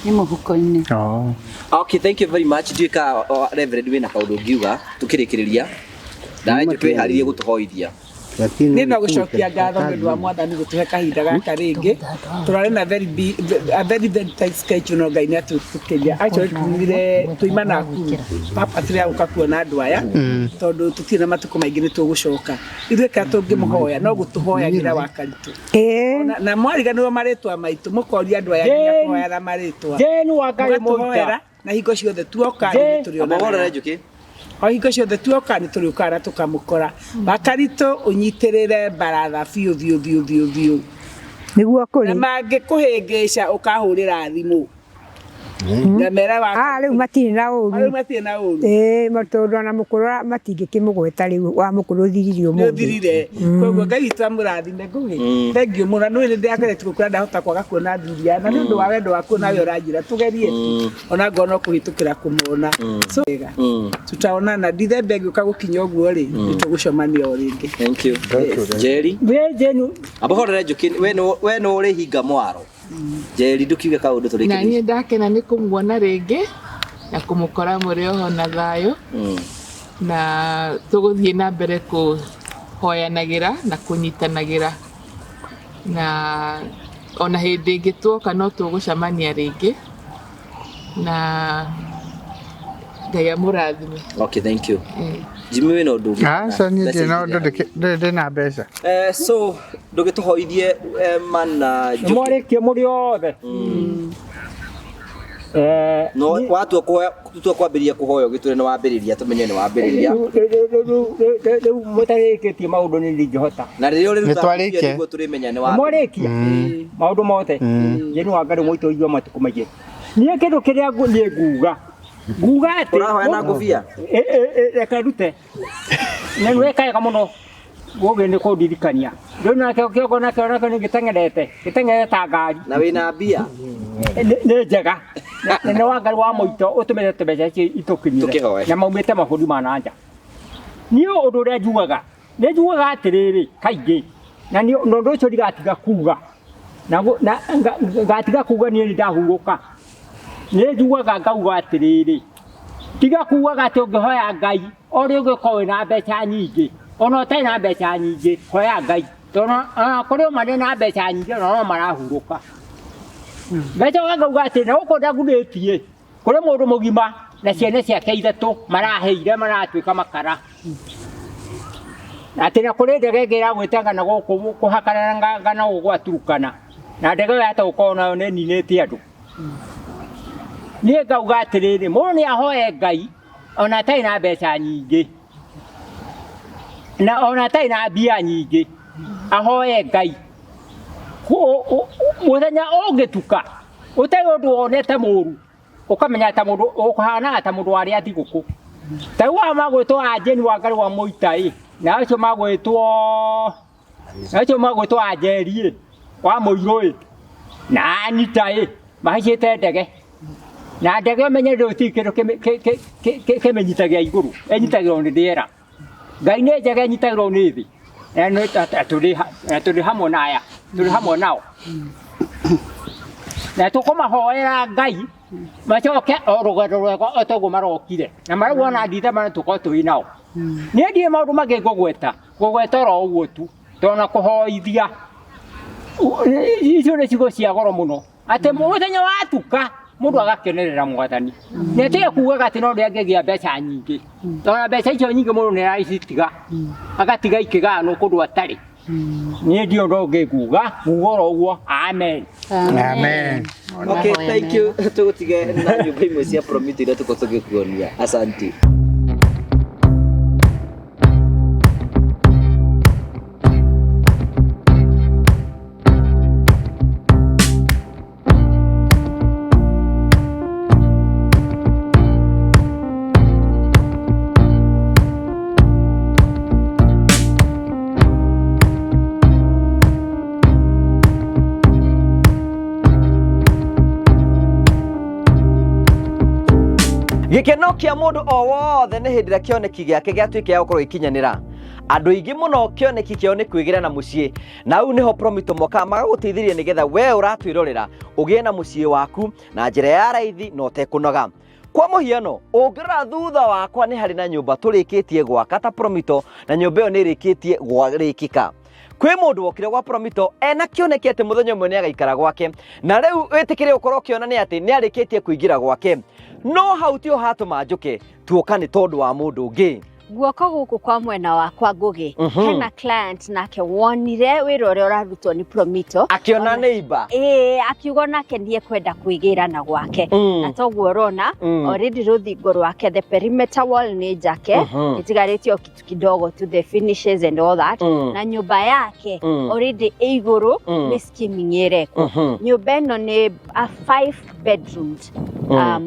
Nĩ mũhuko-inĩ. Oh. Okay, thank you very much. Ndiũĩ ka Reverend wĩna kaũndũ ũngiuga tũkĩrĩkĩrĩria. Nawe twĩharĩrie gũtũhoithia. Nĩ no gũcokia ngatho nĩ ũndũ wa mwathani gũtũhe kahinda gaka rĩngĩ. Tũrarĩ na very a very very tight schedule no Ngai nĩ atũtũkĩria. Actually tumire tuima Nakuru. Papa tũrĩa gũka kuona andũ aya tondũ tũtirĩ na matukũ maingĩ nĩ tũgũcoka. Ithuĩ kĩrĩa tũngĩmũhoya no gũtũhoyagĩra Wakaritũ. Na mwariganĩrwo marĩtwa maitũ mũkoria andũ aya nginya kũhoya na marĩtwa. Jane Wangari Mũgatũhoera Mũita. na hingo ciothe tuoka nĩ tũrĩonanaga. Amũhorere Njũkĩ. O hingo ciothe tuoka nĩ tũrĩũkaga na tũkamũkora. Wakaritũ ũnyitĩrĩre baratha biũ biũ biũ biũ biũ. Nĩguo kũrĩ. Na mangĩkũhĩngĩca ũkahũrĩra thimũ. Na mera wa Ah, rĩu matirĩ na ũru. Rĩu matirĩ na ũru. Ĩĩ, tondũ ona mũkũrũ matingĩkĩmũgweta rĩu wa mũkũrũ ũthirire Nĩ ũmũthĩ. ũthirire. Koguo Ngai witũ amũrathime Ngũgĩ. Thengiũ mũno. Nĩ nĩ ndĩrageretie gũkũra ndahota kwaga kuona athuri aya. Na nĩ ũndũ wa wendo waku nawe ũranjĩra tũgerie tu. Ona ngorwo no kũhĩtũkĩra kũmona. So wega. Tutaonana. Ndithemba ĩngĩũka gũkinya ũguo rĩ, nĩ tũgũcemania o rĩngĩ. Thank you. Njeri. Amũhorere Njũkĩ, we nĩ ũrĩ hinga mwaro. Njeri ndũkiuge kaũndũ Na tũrĩkĩrĩrie. niĩ ndakena nĩ kũmuona rĩngĩ na kũmũkora mũrĩ oho na thayũ na tũgũthiĩ na mbere kũhoyanagĩra na kũnyitanagĩra na ona hĩndĩ ĩngĩ tuoka no tũgũcemania rĩngĩ na Ngai amũrathime. Okay, thank you. Jimmy wĩna ũndũ ũngĩ? Aca niĩ ndirĩ na ũndũ ndĩ na mbeca. So ndũgĩtũhoithie mana Njũkĩ. Mwarĩkia mũrĩ othe. No watua kũhoya tua kwambĩrĩria kũhoya ũgĩtwĩre nĩ wambĩrĩria tũmenye nĩ wambĩrĩria. Rĩu mũtarĩkĩtie maũndũ nĩ ndingĩhota. Na rĩrĩa ũrĩruta nĩguo tũrĩmenya nĩ wambĩrĩria. Mwarĩkia maũndũ mothe. Jane Wangari Mũita ũigua matukũ maingĩ. Niĩ kĩndũ kĩrĩa niĩ nguga nguga atĩ Ũrahoya na ngũbia? Reke ndute. Na nĩ weka wega mũno Ngũgĩ nĩ kũndirikania. Rĩu nakĩo kĩongo nakĩo nakĩo nĩ gĩteng'erete gĩteng'erete ta ngari. Na wĩna mbia? Nĩ njega. Na nĩ Wangari wa Mũito ũtũmĩte tũmbeca ici itũkinyĩre. Tũkĩhoe. Na maumĩte mabũrũri ma na nja. Niĩ ũndũ ũrĩa njugaga nĩ njugaga atĩrĩrĩ kaingĩ na nĩ na ũndũ ũcio ndigatiga kuga na ngatiga kuga niĩ nĩ ndahurũka. Nĩ njugaga ngauga atĩrĩrĩ tiga kugaga atĩ ũngĩhoya Ngai o rĩ ũngĩkorwo wĩna mbeca nyingĩ ona ũtarĩ na mbeca nyingĩ hoya Ngai tondũ ona kũrĩ o marĩ na mbeca nyingĩ ona no marahurũka. Ngacoka ngauga atĩ na gũkũ ndagurĩtie kũrĩ mũndũ mũgima na ciana ciake ithatũ maraheire maratuĩka makara. Atĩ na kũrĩ ndege ĩngĩ ĩragwĩte ngana gũkũ kũhakana ngana gũkũ gwa Turkana na ndege ĩyo yahota gũkorwo nayo nĩ ĩninĩte andũ. Niĩ ngauga atĩrĩrĩ mũndũ nĩ ahoe Ngai ona atarĩ na mbeca nyingĩ na ona atarĩ na mbia nyingĩ ahoe Ngai. Mũthenya ũngĩtuka ũtarĩ ũndũ wonete mũru ũkamenya ta mũndũ ũkũhanaga ta mũndũ warĩa thigũkũ. Ta rĩu aya magwĩtwo a Jane Wangari wa Mũita ĩ na acio magwĩtwo na acio magwĩtwo a Njeri ĩ wa Mũirũ ĩ na Anita ĩ mahaicĩte ndege na ndege ũmenye gũtirĩ kĩndũ kĩmĩnyitagia igũrũ ĩnyitagĩrwo nĩ rĩera. Ngai nĩ njega ĩnyitagĩrwo nĩ thĩ na tũrĩ hamwe na aya tũrĩ hamwe nao na tũkũmahoera Ngai macoke o rũgendo rwega o toguo marokire na marauga ona ndithemba no tũkorwo tũrĩ nao. Niĩ ndirĩ maũndũ mangĩ ngũgweta ngũgweta oro ũguo tu tondũ na kũhoithia icio nĩ ciugo cia goro mũno atĩ mũthenya watuka mũndũ agakenerera mwathani na tige kugaga atĩ no rĩrĩa angĩgĩa mbeca nyingĩ tondũ mbeca icio nyingĩ mũndũ nĩ aracitiga agatiga ikĩgayanwo kũndũ atarĩ. Niĩ ndirĩ ũndũ ũngĩ nguga nguga oro ũguo amen. Amen. Okay, thank you. Tũgũtige na nyũmba imwe cia Promito iria tũkorwo tũgĩkuonia. Asante. Gĩkeno kĩa mũndũ o wothe nĩ hĩndĩ ĩrĩa kĩoneki gĩake gĩatuĩka gĩa gũkorwo gĩkinyanĩra. Andũ aingĩ mũno kĩoneki kĩao nĩ kwĩgĩra na mũciĩ, na hau nĩho Promito mokaga magagũteithĩrĩria nĩgetha we ũratwĩrorera ũgĩe na mũciĩ waku na njĩra ya raithi na ũtekũnoga. Kwa mũhiano, ũngĩrora thutha wakwa nĩ harĩ na nyũmba tũrĩkĩtie gwaka ta Promito, na nyũmba ĩyo nĩ ĩrĩkĩtie gwarĩkĩka. Kwĩ mũndũ wokire gwa Promito ena kĩoneki atĩ mũthenya ũmwe nĩ agaikara gwake, na rĩu wĩtĩkĩre ũkorwo ũkĩona nĩ atĩ nĩ arĩkĩtie kũingĩra gwake. No hau tiho hatũma njũke, tuoka nĩ tondũ wa mũndũ ũngĩ. Guoko gũkũ kwa mwena wakwa Ngũgĩ, hena client nake wonire wĩra ũrĩa ũrarutwo nĩ Promito, Akĩona neighbor. Ĩĩ, akiuga nake nĩ ekwenda kwĩgĩra na gwake. Na toguo ũrona, already rũthingo rwake, the perimeter wall nĩ njake, ĩtigarĩtie o kitu kidogo to the finishes and all that. Na nyũmba yake already ĩ igũrũ, nĩ skimming ĩrekwo. Nyũmba ĩno nĩ a 5 bedroomed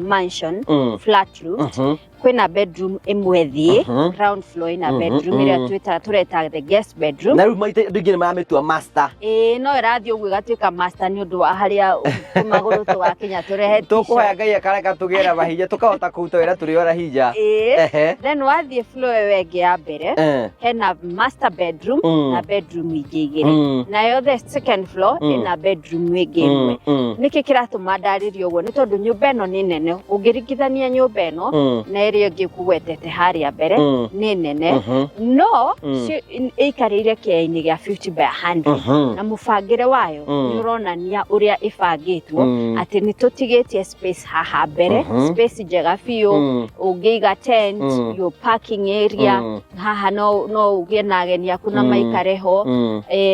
mansion, flat roofed. Kwĩna bedroom ĩmwe thĩ, ground floor ĩna bedroom ĩrĩa twĩtaga tũreta the guest bedroom. Na rĩu maita andũ aingĩ nĩ maramĩtua master. Ĩĩ, no ĩrathiĩ ũguo ĩgatuĩka master nĩ ũndũ wa harĩa tũmagũrũ tũgakinya tũrehe tisho. Tũkũhoya Ngai akareka tũgĩe na mahinya tũkahota kũruta wĩra tũrĩ ona hinya. Ĩĩ. Ehe. Then wathiĩ floor ĩyo ĩngĩ ya mbere, hena master bedroom na bedroom ingĩ igĩrĩ. Nayo the second floor ĩna bedroom ĩngĩ ĩmwe. Nĩkĩ kĩratũma ndarĩrie ũguo nĩ tondũ nyũmba ĩno nĩ nene. Ũngĩringithania nyũmba ĩno na ĩrĩa ĩngĩ kũgwetete harĩa mbere, nĩ nene, no ĩikarĩire kĩea-inĩ gĩa 50 by 100, na mũbangĩre wayo nĩ ũronania ũrĩa ĩbangĩtwo, atĩ nĩ tũtigĩtie space haha mbere, space njega biũ, ũngĩiga tent, your parking area haha, no ũgĩe na ageni aku na maikare ho.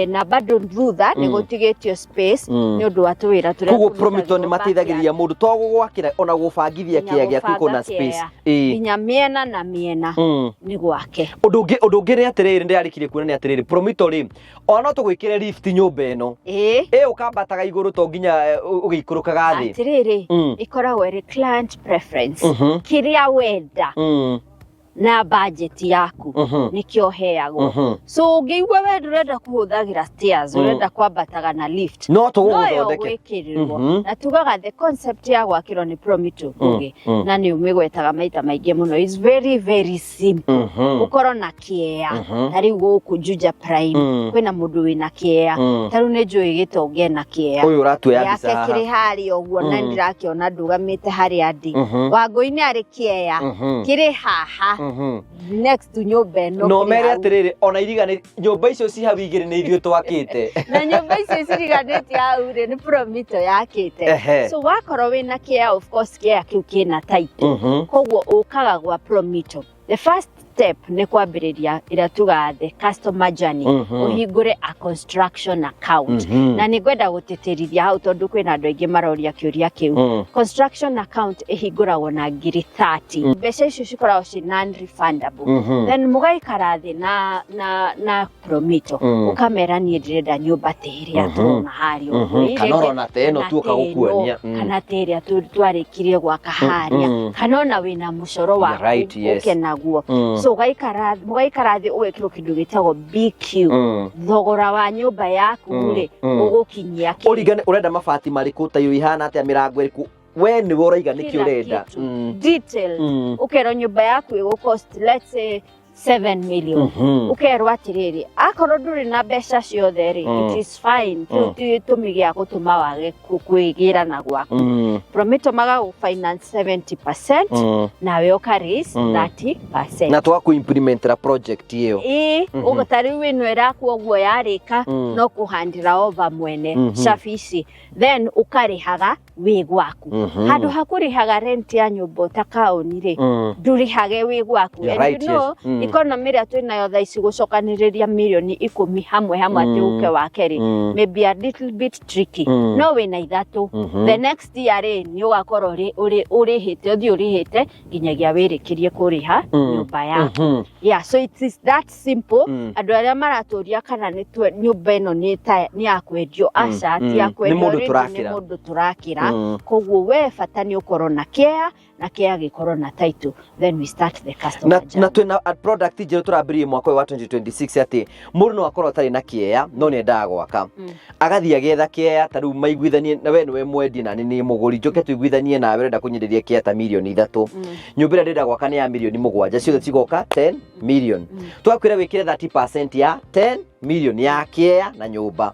Na bado thutha nĩ gũtigĩtio space nĩ ũndũ wa tũwĩra tũrĩa Koguo tũrutagĩrwo Promito nĩ mateithagĩrĩria mũndũ to gũgwakĩra, ona gũbangithia nginya kĩea gĩaku gũbanga kũna space. kĩea. Nginya mĩena na mĩena nĩ gwake. Ũndũ ũngĩ nĩ atĩrĩrĩ, ndĩrarĩkirie kuona nĩ atĩrĩrĩ, Promito rĩ, ona no tũgwĩkĩre lift nyũmba ĩno, ĩ ũkambataga igũrũ, to nginya ũgĩikũrũkaga thĩ. Atĩrĩrĩ, ĩkoragwo ĩrĩ client preference, kĩrĩa wenda na budget yaku nĩkĩo ũheagwo. So ũngĩigua we ndũrenda kũhũthagĩra stairs, ũrenda kwambataga na lift, No noyo tũgũgũthondeke. gwĩkĩrĩrwo. Na tugaga the concept ya gwakĩrwo nĩ Promito, Ngũgĩ, na nĩ ũmĩgwetaga maita maingĩ mũno, is very very simple. Ũkorwo na kĩea, ta rĩu gũkũ Juja Prime kwĩna mũndũ wĩna kĩea, ta rĩu nĩ njũĩ gĩtonge na kĩea Ũyũ ũratuoya mbica gĩake haha. kĩrĩ harĩa ũguo, na ndĩrakĩona ndũgamĩte harĩa ndĩ. Wangũi nĩ arĩ kĩea kĩrĩ haha next to nyũmba ĩno, No kĩrĩ mere hau. Atĩrĩrĩ, ona irigani nyũmba icio ci hau igĩrĩ nĩ ithuĩ twakĩte. Na nyũmba icio ciriganĩtie hau rĩ, nĩ Promito yakĩte. So wakorwo wĩna kĩea, of course kĩea kĩu kĩna title, koguo ũkaga gwa Promito, the first step nĩ kwambĩrĩria ĩrĩa tugaga the customer journey, ũhingũre a construction account. Na nĩ ngwenda gũtĩtĩrithia hau tondũ kwĩna andũ aingĩ maroria kĩũria kĩu. Construction account ĩhingũragwo na ngiri 30. Mbeca icio cikoragwo ci non refundable. Then mũgaikara thĩ na Promito, ũkamera niĩ ndĩrenda nyũmba ta ĩrĩa tũrona harĩa ũguo. Ĩ, Kana rĩngĩ- ũrona ta ĩno kana tuoka ta ĩno, gũkuonia. Kana ta ĩrĩa twarĩkirie gwaka harĩa, kana ona wĩna mũcoro waku Right, yes. ũke naguo. So mũgaikara thĩ, ũgekĩrwo kĩndũ gĩtagwo BQ, thogora wa nyũmba yaku rĩ, ũgũkinyia kĩ. Ũringane ũrenda mabati marĩkũ, tairo ihana atĩa, mĩrango ĩrĩkũ, we nĩwe ũraiga nĩkĩ Kila ũrenda. kitu. Detailed. Ũkerwo nyũmba yaku ĩgũ cost, let's say, 7 million. Ũkerwo atĩrĩrĩ, akorwo ndũrĩ na mbeca ciothe rĩ, it is fine. Kĩu ti gĩtũmi gĩa gũtũma wage kwĩgĩra na gwaku. Promito magagũ finance 70%, nawe ũka raise 30%. Na twakũ implementera project ĩyo. Ĩĩ, ũguo ta rĩu ĩno ĩrakwo ũguo yarĩka, no kũhandĩra over mwene cabi ici, then ũkarĩhaga wĩ gwaku. Handũ ha kũrĩhaga rent ya nyũmba ta kaũni rĩ, ndũrĩhage wĩ gwaku. Yeah, And right, you know, yes. Economy ĩrĩa twĩnayo thaa ici, gũcokanĩrĩria mirioni 10 hamwe hamwe atĩ ũke wake rĩ, maybe a little bit tricky. No wĩna ithatũ, the next year rĩ, nĩ ũgakorwo ũrĩhĩte, ũthiĩ ũrĩhĩte nginyagia wĩrĩkĩrie kũrĩha nyũmba yaku. Yeah, so it is that simple. Andũ arĩa maratũria kana nĩ nyũmba ĩno nĩ ya kwendio, aca, ti ya Nĩ kwendio. mũndũ Already nĩ tũrakĩra. Mũndũ tũrakĩra. Koguo we bata nĩ ũkorwo na kĩea, na kĩea gĩkorwo na title, then we start the customer Na journey. na twĩna a product njerũ tũrambĩrĩirie mwaka ũyũ wa 2026, atĩ mũndũ no akorwo atarĩ na kĩea no nĩ endaga gwaka, agathiĩ agetha kĩea, ta rĩu maiguithanie na we nĩwe mwendia na nĩ mũgũri, njoke tũiguithanie nawe ũrenda kũnyenderia kĩea ta mirioni 3, nyũmba ĩrĩa ndĩrenda gwaka nĩ ya mirioni 7, ciothe cigoka 10 Million. Tũgakwĩra wĩkĩre 30% ya 10 million ya kĩea na nyũmba.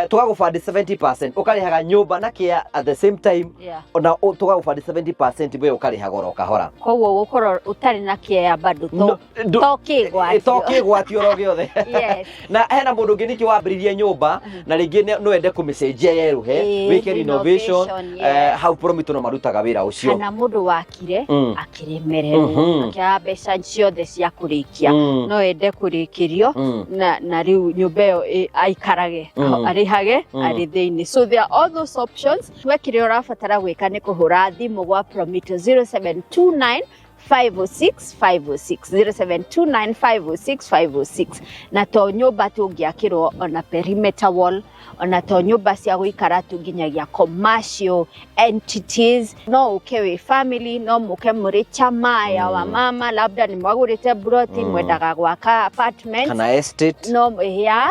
Tũgagũbandi 70%, ũkarĩhaga nyũmba na kĩea at the same time. Ona tũgagũbandi 70%, we ũkarĩhaga oro kahora. Koguo gũkorwo ũtarĩ na kĩea bado to to kĩgwatio. To kĩgwatio oro gĩothe. Na hena mũndũ ũngĩ ningĩ wambĩrĩirie nyũmba na rĩngĩ no ende kũmĩcenjia yerũhe, wĩke renovation. Renovation, Hau Promito no marutaga wĩra ũcio. Kana mũndũ wakire akĩremererwo, akĩaga mbeca ciothe cia kũrĩkia, no ende kũrĩkĩrio na rĩu nyũmba ĩyo aikarage, arĩhage arĩ thĩinĩ. So there are all those options. We kĩrĩa ũrabatara gwĩka nĩ kũhũra thimũ gwa Promito 0729 506 506, 0729 506 506. Na to nyũmba tũngĩakĩrwo, ona perimeter wall, ona to nyũmba cia gũikara tu, nginyagia commercial entities. No ũke wĩ family, no mũke mũrĩ chama ya wamama, labda nĩ mwagũrĩte broti, mwendaga gwaka apartment kana estate. No ya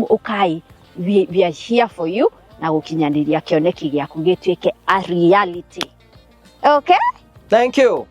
ũkai, we are here for you na gũkinyanĩria kĩoneki gĩaku gĩtuĩke a reality. Okay. Thank you.